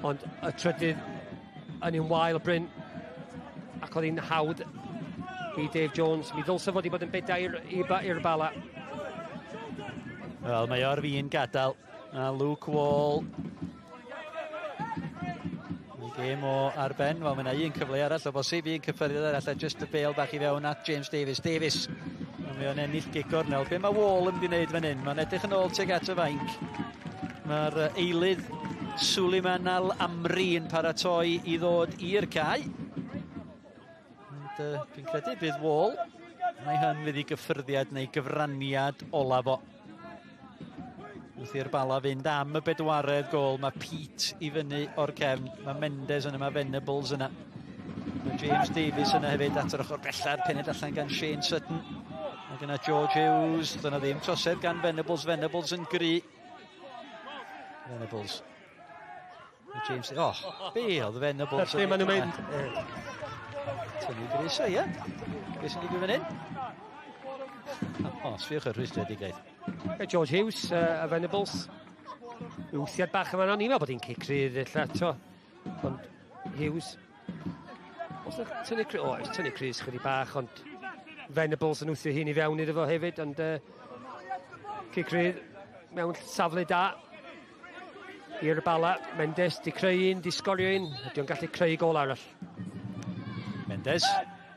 Ond y trydydd yn un wael, Bryn. Ac oedd hi'n hawdd i Dave Jones. Mi ddylse fod i bod yn bedair i'r Bala. Wel, mae o'r fi'n gadael. A Luke Wall. Mae gêm o ar ben. Wel, mae yna un cyfle arall o bosib, un cyffyrddiad arall, a just y bêl bach i fewn at James Davies. Davies, a mae o'n ennill gic gornel. Be mae Wall yn mynd i wneud fan hyn? Mae'n edrych yn ôl tuag at y fainc. Mae'r eilydd Suleiman Al-Amri yn paratoi i ddod i'r cae. Ond dwi'n credu bydd Wall, mae hyn fydd i gyffyrddiad neu gyfraniad olaf o. Wrth i'r Bala fynd am y bedwaredd gôl, mae Pete i fyny o'r cefn, mae Mendes yna, mae Venables yna. Mae James Davies yna hefyd at yr ochr bella'r pened allan gan Shane Sutton. Mae yna George Hughes, dyna ddim trosedd gan Venables, Venables yn gry. Venables. Mae James... Oh, be oedd Venables? Lle maen nhw'n mynd? Tynnu grys o, ie. Be sy'n digwydd fan hyn? O, sfiwch yr rhwystredigaeth. George Hughes a Venables. Wthiad bach yma, o'n i'n meddwl bod hi'n cic rhydd ella, to. Ond Hughes... Os na tynnu crys... O, tynnu crys chydig bach, ond Venables yn wthio hyn i fewn iddo fo hefyd, ond cic rhydd mewn safle da i'r Bala. Mendes di creu un, di sgorio un, ydy o'n gallu creu gôl arall. Mendes,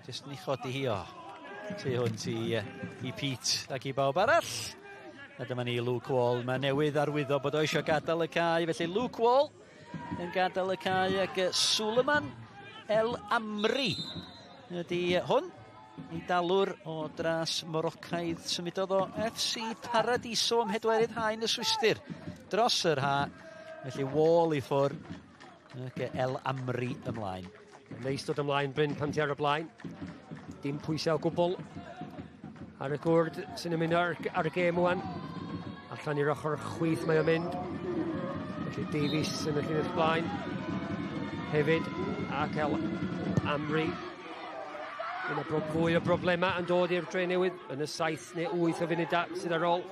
jyst yn ei chodi hi o. Tu hwnt i Pete ac i bawb arall. A dyma ni Luke Wall. Mae newydd arwyddo bod o eisiau gadael y cae. Felly Luke Wall yn gadael y cae ac Suleiman El Amri ydy hwn. I dalwr o dras Morocaidd symudodd o FC Paradiso ym mhedwerydd haen y Swistir dros yr ha. Felly Wall i ffwr ac El Amri ymlaen. Neis dod ymlaen, Bryn, pan ti ar y blaen. Dim pwysau o gwbl ar y gwrdd sy'n ymuno ar y gêm wan. Allan i'r ochr chwith mae o'n mynd. Felly Davies yn y llinell blaen hefyd, ac El Amri. Yna fwy o broblemau yn dod i'r Drenewydd yn y 7 neu 8 o funudau sydd ar ôl.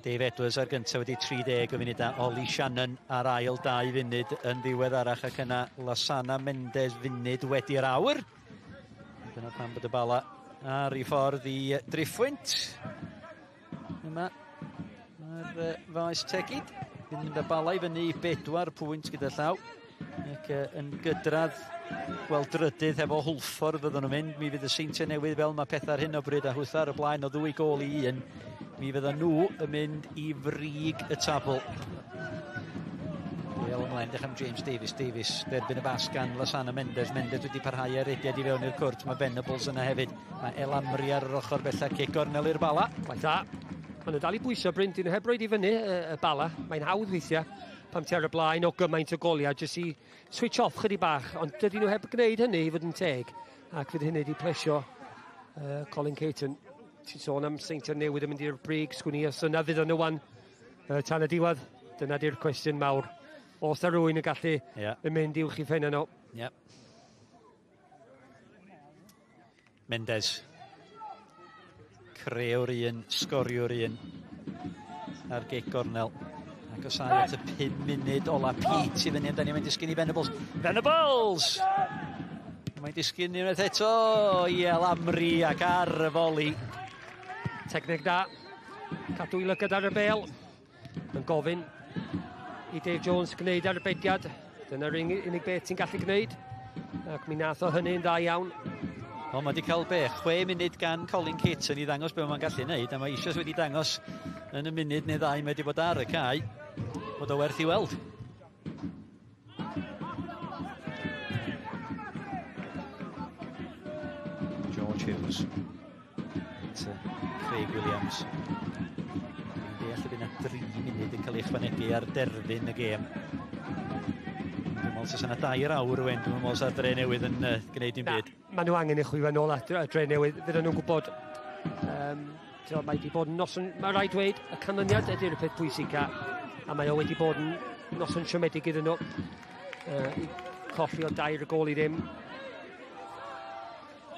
Dave Edwards ar gyntaf wedi 30 o funudau, Ollie Shannon ar ail 2 funud yn ddiweddarach, ac yna Lasana Mendes funud wedi'r awr. Dyna pam bod y Bala ar ei ffordd i driffwynt. Yma mae'r faes tegid. Fydd yn mynd â Bala i fyny i 4 pwynt gyda llaw. Ac yn gydradd, wel, drydydd hefo Hwlffordd fydden nhw'n mynd. Mi fydd y Seintiau Newydd fel mae pethau ar hyn o bryd a hwtha ar y blaen o 2 gôl i 1. Mi fydden nhw yn mynd i frig y tabl. Bêl ymlaen, dechrau am James Davies. Davies derbyn y bas gan Lasana Mendes. Mendes wedi parhau ar rediad i fewn i'r cwrt. Mae Venables yna hefyd. Mae El Amri ar yr ochr bellach. Cic gornel i'r Bala. Gwaith da. Maen nhw dal i bwyso, Bryn. Dyn nhw heb roed i fyny y Bala. Mae'n hawdd weithiau pan ti ar y blaen o gymaint o goliau, jyst i switch off chydig bach. Ond dydyn nhw heb gwneud hynny i fod yn teg. Ac fydd hynny wedi plesio Colin Caton. Ti'n sôn am Seintiau Newydd yn mynd i'r brig, sgwn i os yna fydd nhw wan tan y diwedd. Dyna di'r cwestiwn mawr. Os na rhywun yn gallu yn mynd uwch i phenna nhw. Yeah. Mendes. Creuwr un, sgoriwr un ar gic gornel. Agosau at y 5 munud ola. Pete i fyny amdani, mae'n disgyn i Venables. Venables! Mae'n disgyn unwaith eto i El Amri ac ar y foli. Techneg da. Cadw i lygad ar y bêl. Yn gofyn i Dave Jones gwneud arbediad. Dyna'r unig beth ti'n gallu gwneud. Ac mi nath o hynny'n dda iawn. O, mae wedi cael be, 6 munud gan Colin Caton i ddangos be mae'n gallu gwneud, a mae eisoes wedi dangos yn y munud neu ddau mae wedi bod ar y cae, bod o werth i weld. George Hughes. Craig Williams. Dwi'n deall y bydd yna 3 munud yn cael ei ychwanegu ar derfyn y gêm. Dwi'n meddwl os yna 2 awr wen, dwi'n meddwl sa'r Dre Newydd yn gwneud dim byd. Maen nhw angen i chwifio nôl at y Dre Newydd, fydden nhw'n gwybod. Mae wedi bod yn noson, mae rhaid dweud, y canlyniad ydy'r peth pwysica, a mae o wedi bod yn noson siomedig iddyn nhw. I colli o 2 gôl i ddim.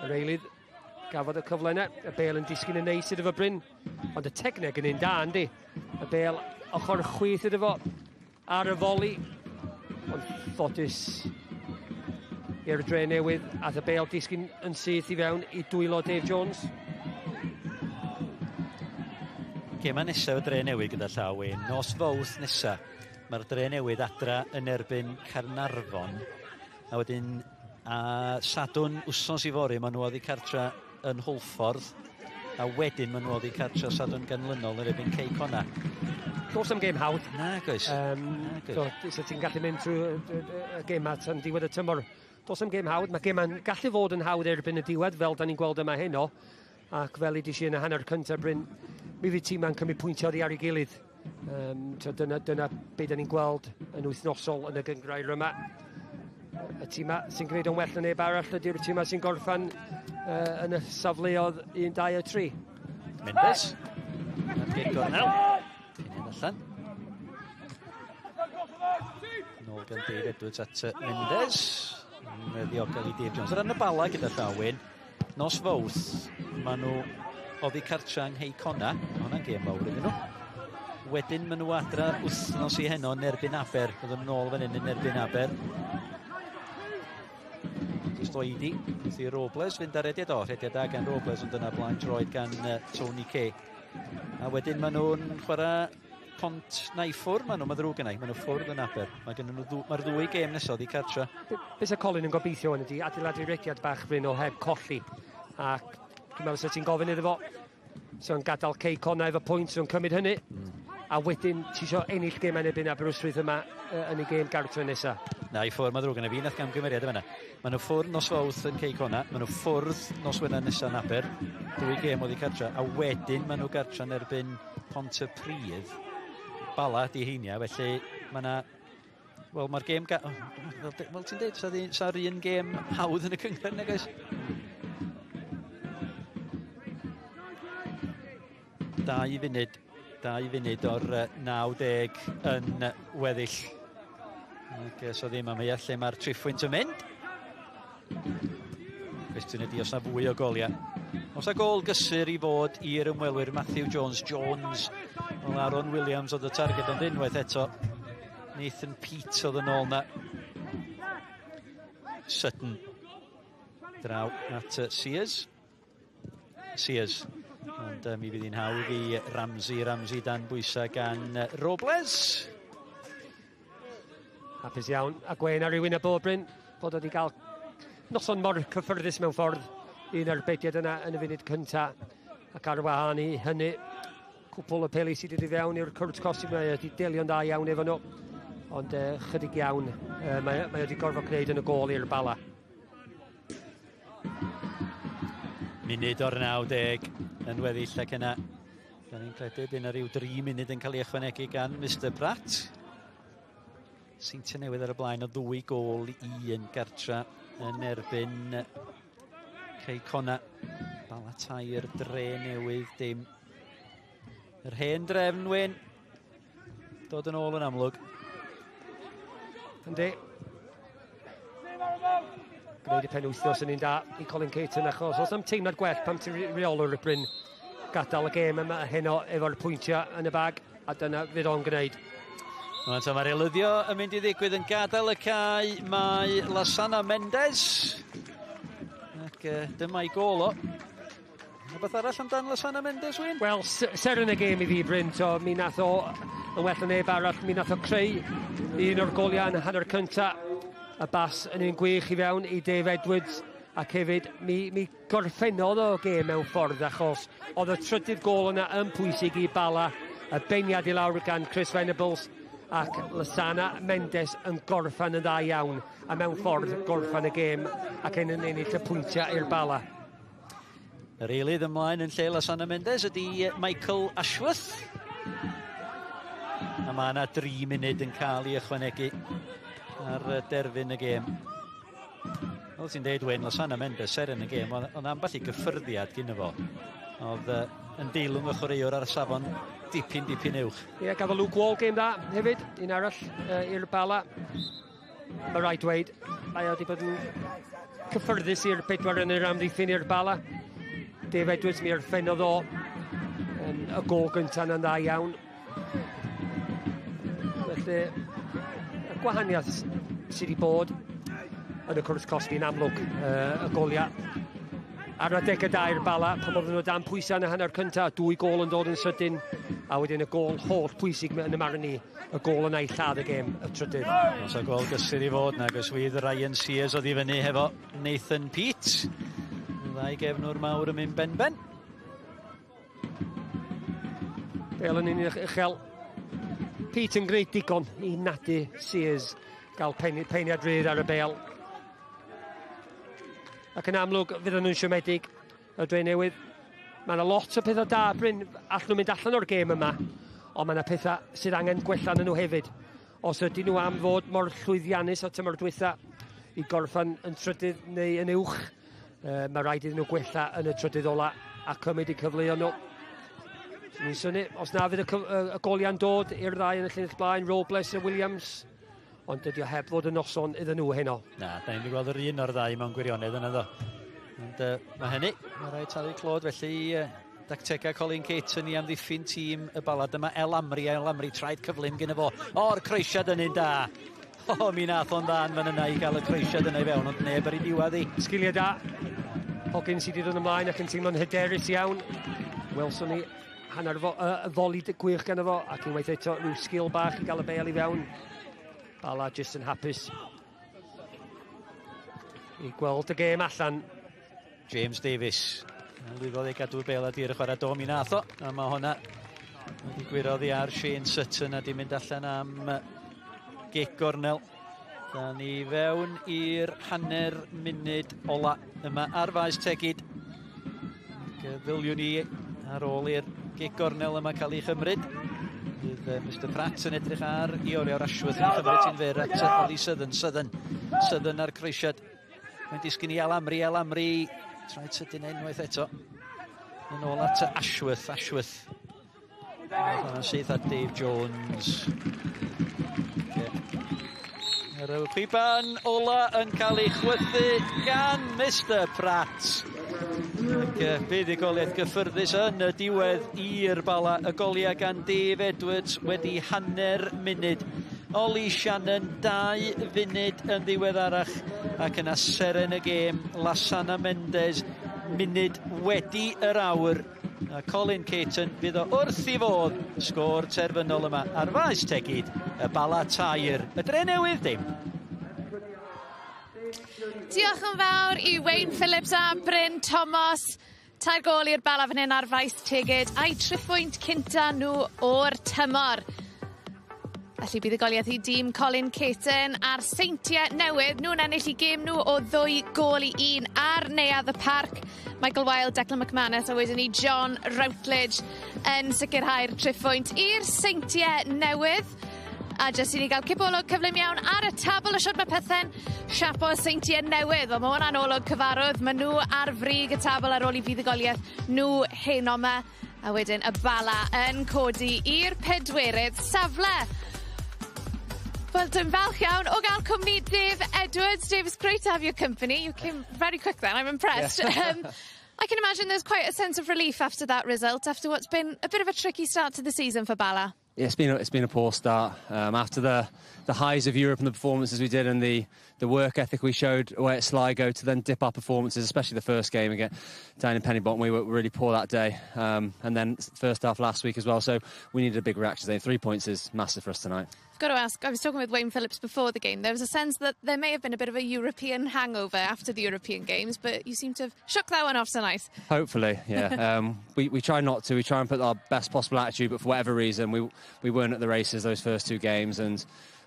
Yr eilydd gafodd y cyfle yna, y bêl yn disgyn yn neis iddo fo Bryn, ond y techneg yn un da, yndi? Y bêl ochr chwith iddo fo ar y foli, ond ffodus i'r Dre Newydd, ath y bêl disgyn yn syth i fewn i dwylo Dave Jones. Gema nesaf y Dre Newydd gyda llaw, Wyn. Nos Fawrth nesa, mae'r Dre Newydd adra yn erbyn Caernarfon. A wedyn, a Sadwrn wsos i fory, maen nhw oddi cartra yn Hwlffordd. A wedyn maen nhw oddi cartra Sadwrn ganlynol yn erbyn Cei Connah. Does am gêm hawdd. Nag oes. So, so ti'n gallu mynd trwy y gêm tan diwedd y tymor. Does am gêm hawdd. Mae gêmau'n gallu fod yn hawdd erbyn y diwedd, fel da ni'n gweld yma heno. Ac fel i si yn y hanner cyntaf, Bryn, mi fydd tîmau'n cymryd pwyntiau oddi ar ei gilydd. So dyna be da ni'n gweld yn wythnosol yn y gynghrair yma. Y tîmau sy'n gwneud yn well na neb arall ydy'r tîmau sy'n gorffan yn y safleoedd 1, 2 a 3. Mendes. Ar gig gornel. Cyn allan. Nôl gan Dave Edwards at Mendes. Yn ddiogel i Dave Jones. Ar ran y Bala gyda llaw, Wyn. Nos Fawrth, maen nhw oddi cartra yng Nghei Connah. Mae hwnna'n gêm fawr iddyn nhw. Wedyn maen nhw adra wythnos i heno yn erbyn Aber. Fydden nhw'n ôl fan hyn yn erbyn Aber. Just oedi wrth i Robles fynd ar rediad. O, rhediad da gan Robles, ond dyna blaen droed gan Tony Kay. A wedyn maen nhw'n chwarae Pont na i ffwrdd maen nhw, mae ddrwg yna, maen nhw ffwrdd yn Aber. Mae gen nhw, mae'r ddwy gêm nesaf i cartra. Be sa Colin yn gobeithio yn ydi adeiladu rediad bach, Bryn, o heb colli. Ac dwi'n meddwl sa ti'n gofyn iddo fo, so'n gadael Cei Connah efo pwynt, so'n cymryd hynny. A wedyn ti isio ennill gêm yn erbyn Aberystwyth yma yn y gêm gartre nesaf. Na, i ffwrdd, mae ddrwg yna fi, nath gamgymeriad yma. Maen nhw ffwrdd nos Fawrth yn Cei Connah, maen nhw ffwrdd nos Wener nesaf yn Aber, dwy gêm oddi cartra, a wedyn maen nhw gartra yn erbyn Pontypridd. Bala di heinia, felly mae yna... Wel, mae'r gêm... Wel, ti'n deud, sa'r un gêm hawdd yn y cynghrair, nag oes? 2 funud, 2 funud o'r 90 yn weddill. Ac so ddim am lle mae'r triphwynt yn mynd. Cwestiwn ydy os na fwy o goliau. Os na gol gysur i fod i'r ymwelwyr Matthew Jones. Jones, wel, Aaron Williams oedd y targed, ond unwaith eto Nathan Peate oedd yn ôl na. Sutton draw at Sears. Sears. Ond mi fydd hi'n hawdd i Ramsey. Ramsey dan bwysau gan Robles. Hapus iawn. A gwên ar rhywun y Bryn bod wedi cael noson mor cyffyrddus mewn ffordd. Un arbediad yna yn y funud cynta. Ac ar wahân i hynny, cwpl o peli sydd wedi fewn i'r cwrt cosbi, mae wedi delio'n dda iawn efo nhw. Ond chydig iawn mae wedi gorfod gwneud yn y gôl i'r Bala. Munud o'r 90 yn weddill ac yna. Da ni'n credu bydd yna rhyw 3 munud yn cael ei ychwanegu gan Mr Pratt. Seintiau Newydd ar y blaen o 2 gôl i 1 gartra yn erbyn Cei Connah. Bala 3, Dre Newydd 0. Yr hen drefn, Wyn. Dod yn ôl yn amlwg. Yndi. Gwneud y penwythnos yn un da i Colin Caton, achos os am teimlad gwell pam ti'n reolwr y Bryn gadael y gêm yma heno efo'r pwyntiau yn y bag, a dyna fydd o'n gwneud. Rwan ta mae'r eilyddio yn mynd i ddigwydd. Yn gadael y cae mae Lasana Mendes. Ac dyma ei gôl o. Rhywbeth arall amdan Lasana Mendes, Wyn? Wel, seren y gêm i fi, Bryn, so mi nath o yn well na neb arall, mi nath o creu un o'r goliau yn hanner cynta. Y bas yn un gwych i fewn i Dave Edwards, ac hefyd mi gorffennodd o gêm mewn ffordd, achos oedd y trydydd gôl yna yn pwysig i Bala, y beniad i lawr gan Chris Venables, ac Lasana Mendes yn gorffan yn dda iawn a mewn ffordd gorffan y gêm ac yn ennill y pwyntiau i'r Bala. Yr eilydd ymlaen yn lle Lasana Mendes ydy Michael Ashworth. A mae yna 3 munud yn cael ei ychwanegu ar derfyn y gêm. Fel ti'n deud, Wyn, Lasana Mendes, seren y gêm, ond ambell i gyffyrddiad gyda fo. Oedd yn deilwng y chwaraewr ar y safon dipyn, dipyn uwch. Ie, gafodd Luke Wall gêm dda hefyd, un arall i'r Bala. Mae rhaid dweud, mae o wedi bod yn cyffyrddus i'r pedwar yn yr amddiffyn i'r Bala. Dave Edwards mi orffennodd o y gôl gyntaf yna'n dda iawn. Felly, y gwahaniaeth sydd wedi bod yn y cwrs cosbi yn amlwg, y goliau ar adegau da i'r Bala, pan oedden nhw dan pwysau yn y hanner cyntaf, 2 gôl yn dod yn sydyn, a wedyn y gôl holl pwysig yn y marn i, y gôl yna i lladd y gêm, y trydydd. Os o gôl gysur i fod, nag oes wir Ryan Sears oedd i fyny hefo Nathan Peate. Y ddau gefnwr mawr yn mynd ben-ben. Bel yn un uchel. Peate yn gwneud digon i nadu Sears gael peiniad rhydd ar y bel. Ac yn amlwg, fydden nhw'n siomedig y Dre Newydd. Mae yna lot o pethau da, Bryn, allan nhw'n mynd allan o'r gêm yma, ond mae yna pethau sydd angen gwella yn nhw hefyd. Os ydyn nhw am fod mor llwyddiannus o tymor dwytha i gorffan yn trydydd neu yn uwch, mae rhaid iddyn nhw gwella yn y trydydd ola a cymryd eu cyfleoedd nhw. Ni'n synnu, os na fydd y goliau'n dod i'r ddau yn y llinell blaen, Robles a Williams, ond dydy o heb fod yn noson iddyn nhw heno. Na, da ni'n gweld yr un o'r ddau mewn gwirionedd yna ddo. Ond mae hynny, mae rhaid talu clod felly dactega Colin Caton i amddiffyn tîm y Bala. Dyma El Amri, El Amri traed cyflym gyda fo. O'r croesiad yn un da. O, mi nath o'n dda yn fan yna i gael y croesiad yna i fewn, ond neb ar ei diwedd i. Sgiliau da. Hogyn sydd wedi dod ymlaen ac yn teimlo'n hyderus iawn. Welson ni hanner foli gwych gan fo, ac unwaith eto rhyw sgil bach i gael y bêl i fewn. Bala jyst yn hapus i gweld y gêm allan. James Davies. Lwyddodd ei gadw'r bêl ar dir y chwarae, do mi nath o. A mae hwnna wedi gwyro oddi ar Shane Sutton a di mynd allan am gic gornel. Da ni fewn i'r hanner munud ola yma ar faes Tegid. Ac ddyliwn ni ar ôl i'r gic gornel yma cael ei chymryd. Bydd Mr Pratt yn edrych ar i oriawr. Ashworth yn chymryd ti'n fyr at Ollie Southern. Southern, Southern ar croesiad. Mae'n disgyn i El Amri, El Amri. Traed sydyn unwaith eto. Yn ôl at Ashworth, Ashworth. Yna syth at Dave Jones. Yr chwiban ola yn cael ei chwythu gan Mr Pratt. Ac buddugoliaeth gyffyrddus yn y diwedd i'r Bala. Y goliau gan Dave Edwards wedi hanner munud. Ollie Shannon 2 funud yn ddiweddarach, ac yna seren y gêm Lasana Mendes munud wedi yr awr. A Colin Caton fydd o wrth i fodd. Sgôr terfynol yma ar faes Tegid, y Bala 3, y Dre Newydd dim. Diolch yn fawr i Wayne Phillips a Bryn Thomas. 3 gôl i'r Bala fan hyn ar faes Tegid, a'i triphwynt cynta nhw o'r tymor. Felly buddugoliaeth i dîm Colin Caton a'r Seintiau Newydd. Nhw'n ennill i gêm nhw o 2-1 ar Neuadd y Parc. Michael Wilde, Declan McManus a wedyn ni John Routledge yn sicrhau'r triphwynt i'r Seintiau Newydd. A jyst i ni gael cipolwg cyflym iawn ar y tabl, y siwt mae pethe'n siapo Seintiau Newydd. Wel, mae hwnna'n olwg cyfarwydd. Maen nhw ar frig y tabl ar ôl i fuddugoliaeth nhw heno yma. A wedyn y Bala yn codi i'r pedwerydd safle. Wel, dwi'n falch iawn o gael cwmni Dave Edwards. Dave, it's great to have your company. You came very quick then, I'm impressed. Yeah. I can imagine there's quite a sense of relief after that result, after what's been a bit of a tricky start to the season for Bala. Yeah, it's been a poor start. After the highs of Europe and the performances we did and the work ethic we showed away at Sligo, to then dip our performances, especially the first game again down in Penybont, we were really poor that day. And then first half last week as well. So we needed a big reaction today. 3 points is massive for us tonight. I've got to ask, I was talking with Wayne Phillips before the game. There was a sense that there may have been a bit of a European hangover after the European games, but you seem to have shook that one off tonight. Hopefully, yeah. We try not to. We try and put our best possible attitude, but for whatever reason, we weren't at the races those first 2 games, and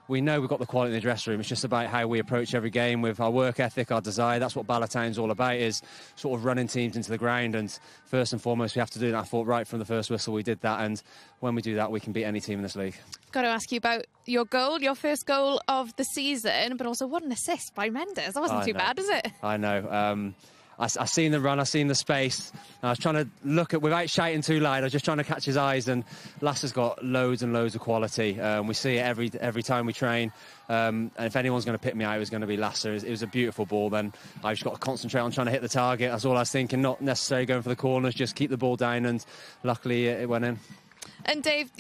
we know we've got the quality in the dressing room. It's just about how we approach every game with our work ethic, our desire. That's what Bala Town's all about, is sort of running teams into the ground. And first and foremost, we have to do that. I thought right from the first whistle we did that, and when we do that, we can beat any team in this league. I've got to ask you about your goal, your first goal of the season, but also what an assist by Mendes. That wasn't too bad, is it? I know. I seen the run, I seen the space. I was trying to look at, without shouting too loud, I was just trying to catch his eyes, and Lasser's got loads and loads of quality. We see it every time we train. And if anyone's going to pick me out, it was going to be Lasser. It was a beautiful ball. Then I just got to concentrate on trying to hit the target. That's all I was thinking, not necessarily going for the corners, just keep the ball down, and luckily it went in. And Dave,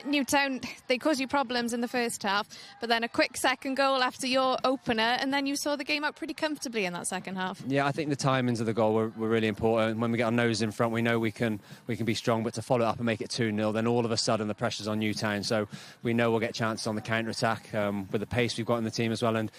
Newtown, they caused you problems in the first half, but then a quick second goal after your opener, and then you saw the game out pretty comfortably in that second half. Yeah, I think the timings of the goal were really important. When we get our nose in front, we know we can be strong, but to follow it up and make it 2-0, then all of a sudden the pressure's on Newtown. So we know we'll get chances on the counter-attack with the pace we've got in the team as well. And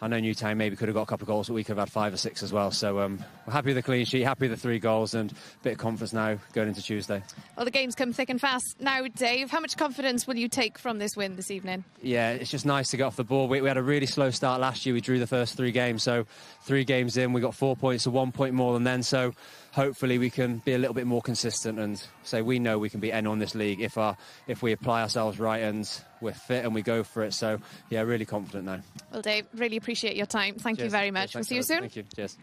I know Newtown maybe could have got a couple of goals, but we could have had five or six as well. So we're happy with the clean sheet, happy with the three goals, and a bit of confidence now going into Tuesday. Well, the games come thick and fast now, Dave. How much confidence will you take from this win this evening? Yeah, it's just nice to get off the board. We had a really slow start last year. We drew the first three games, so three games in, we got 4 points, so 1 point more than then. So hopefully we can be a little bit more consistent and say we know we can beat anyone in this league if we apply ourselves right and we're fit and we go for it. So yeah, really confident now. Well, Dave, really appreciate your time. Thank Cheers. You very much. Cheers. We'll see you soon. Thank you. Cheers.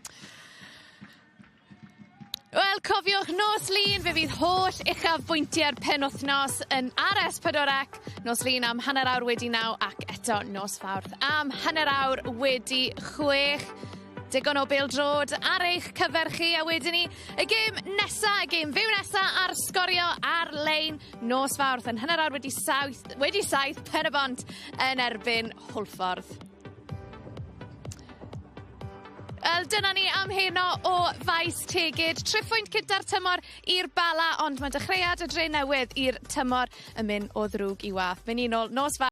Wel, cofiwch nos Lun, fe fydd holl uchafbwyntiau'r penwthnos yn ar S4C. Nos Lun am 9:30 ac eto nos Fawrth am 6:30. Digon o bêl-droed ar eich cyfer chi a wedyn ni y gêm nesa, y gêm fyw nesa ar Sgorio ar-lein nos Fawrth yn 7:30, wedi 7, Pen-y-bont yn erbyn Hwlffordd. Wel, dyna ni am heno o Faes Tegid. Triphwynt cynta'r tymor i'r Bala, ond mae dechreuad y Drenewydd i'r tymor yn mynd o ddrwg i waeth. Mynd ni nôl nos Fawrth.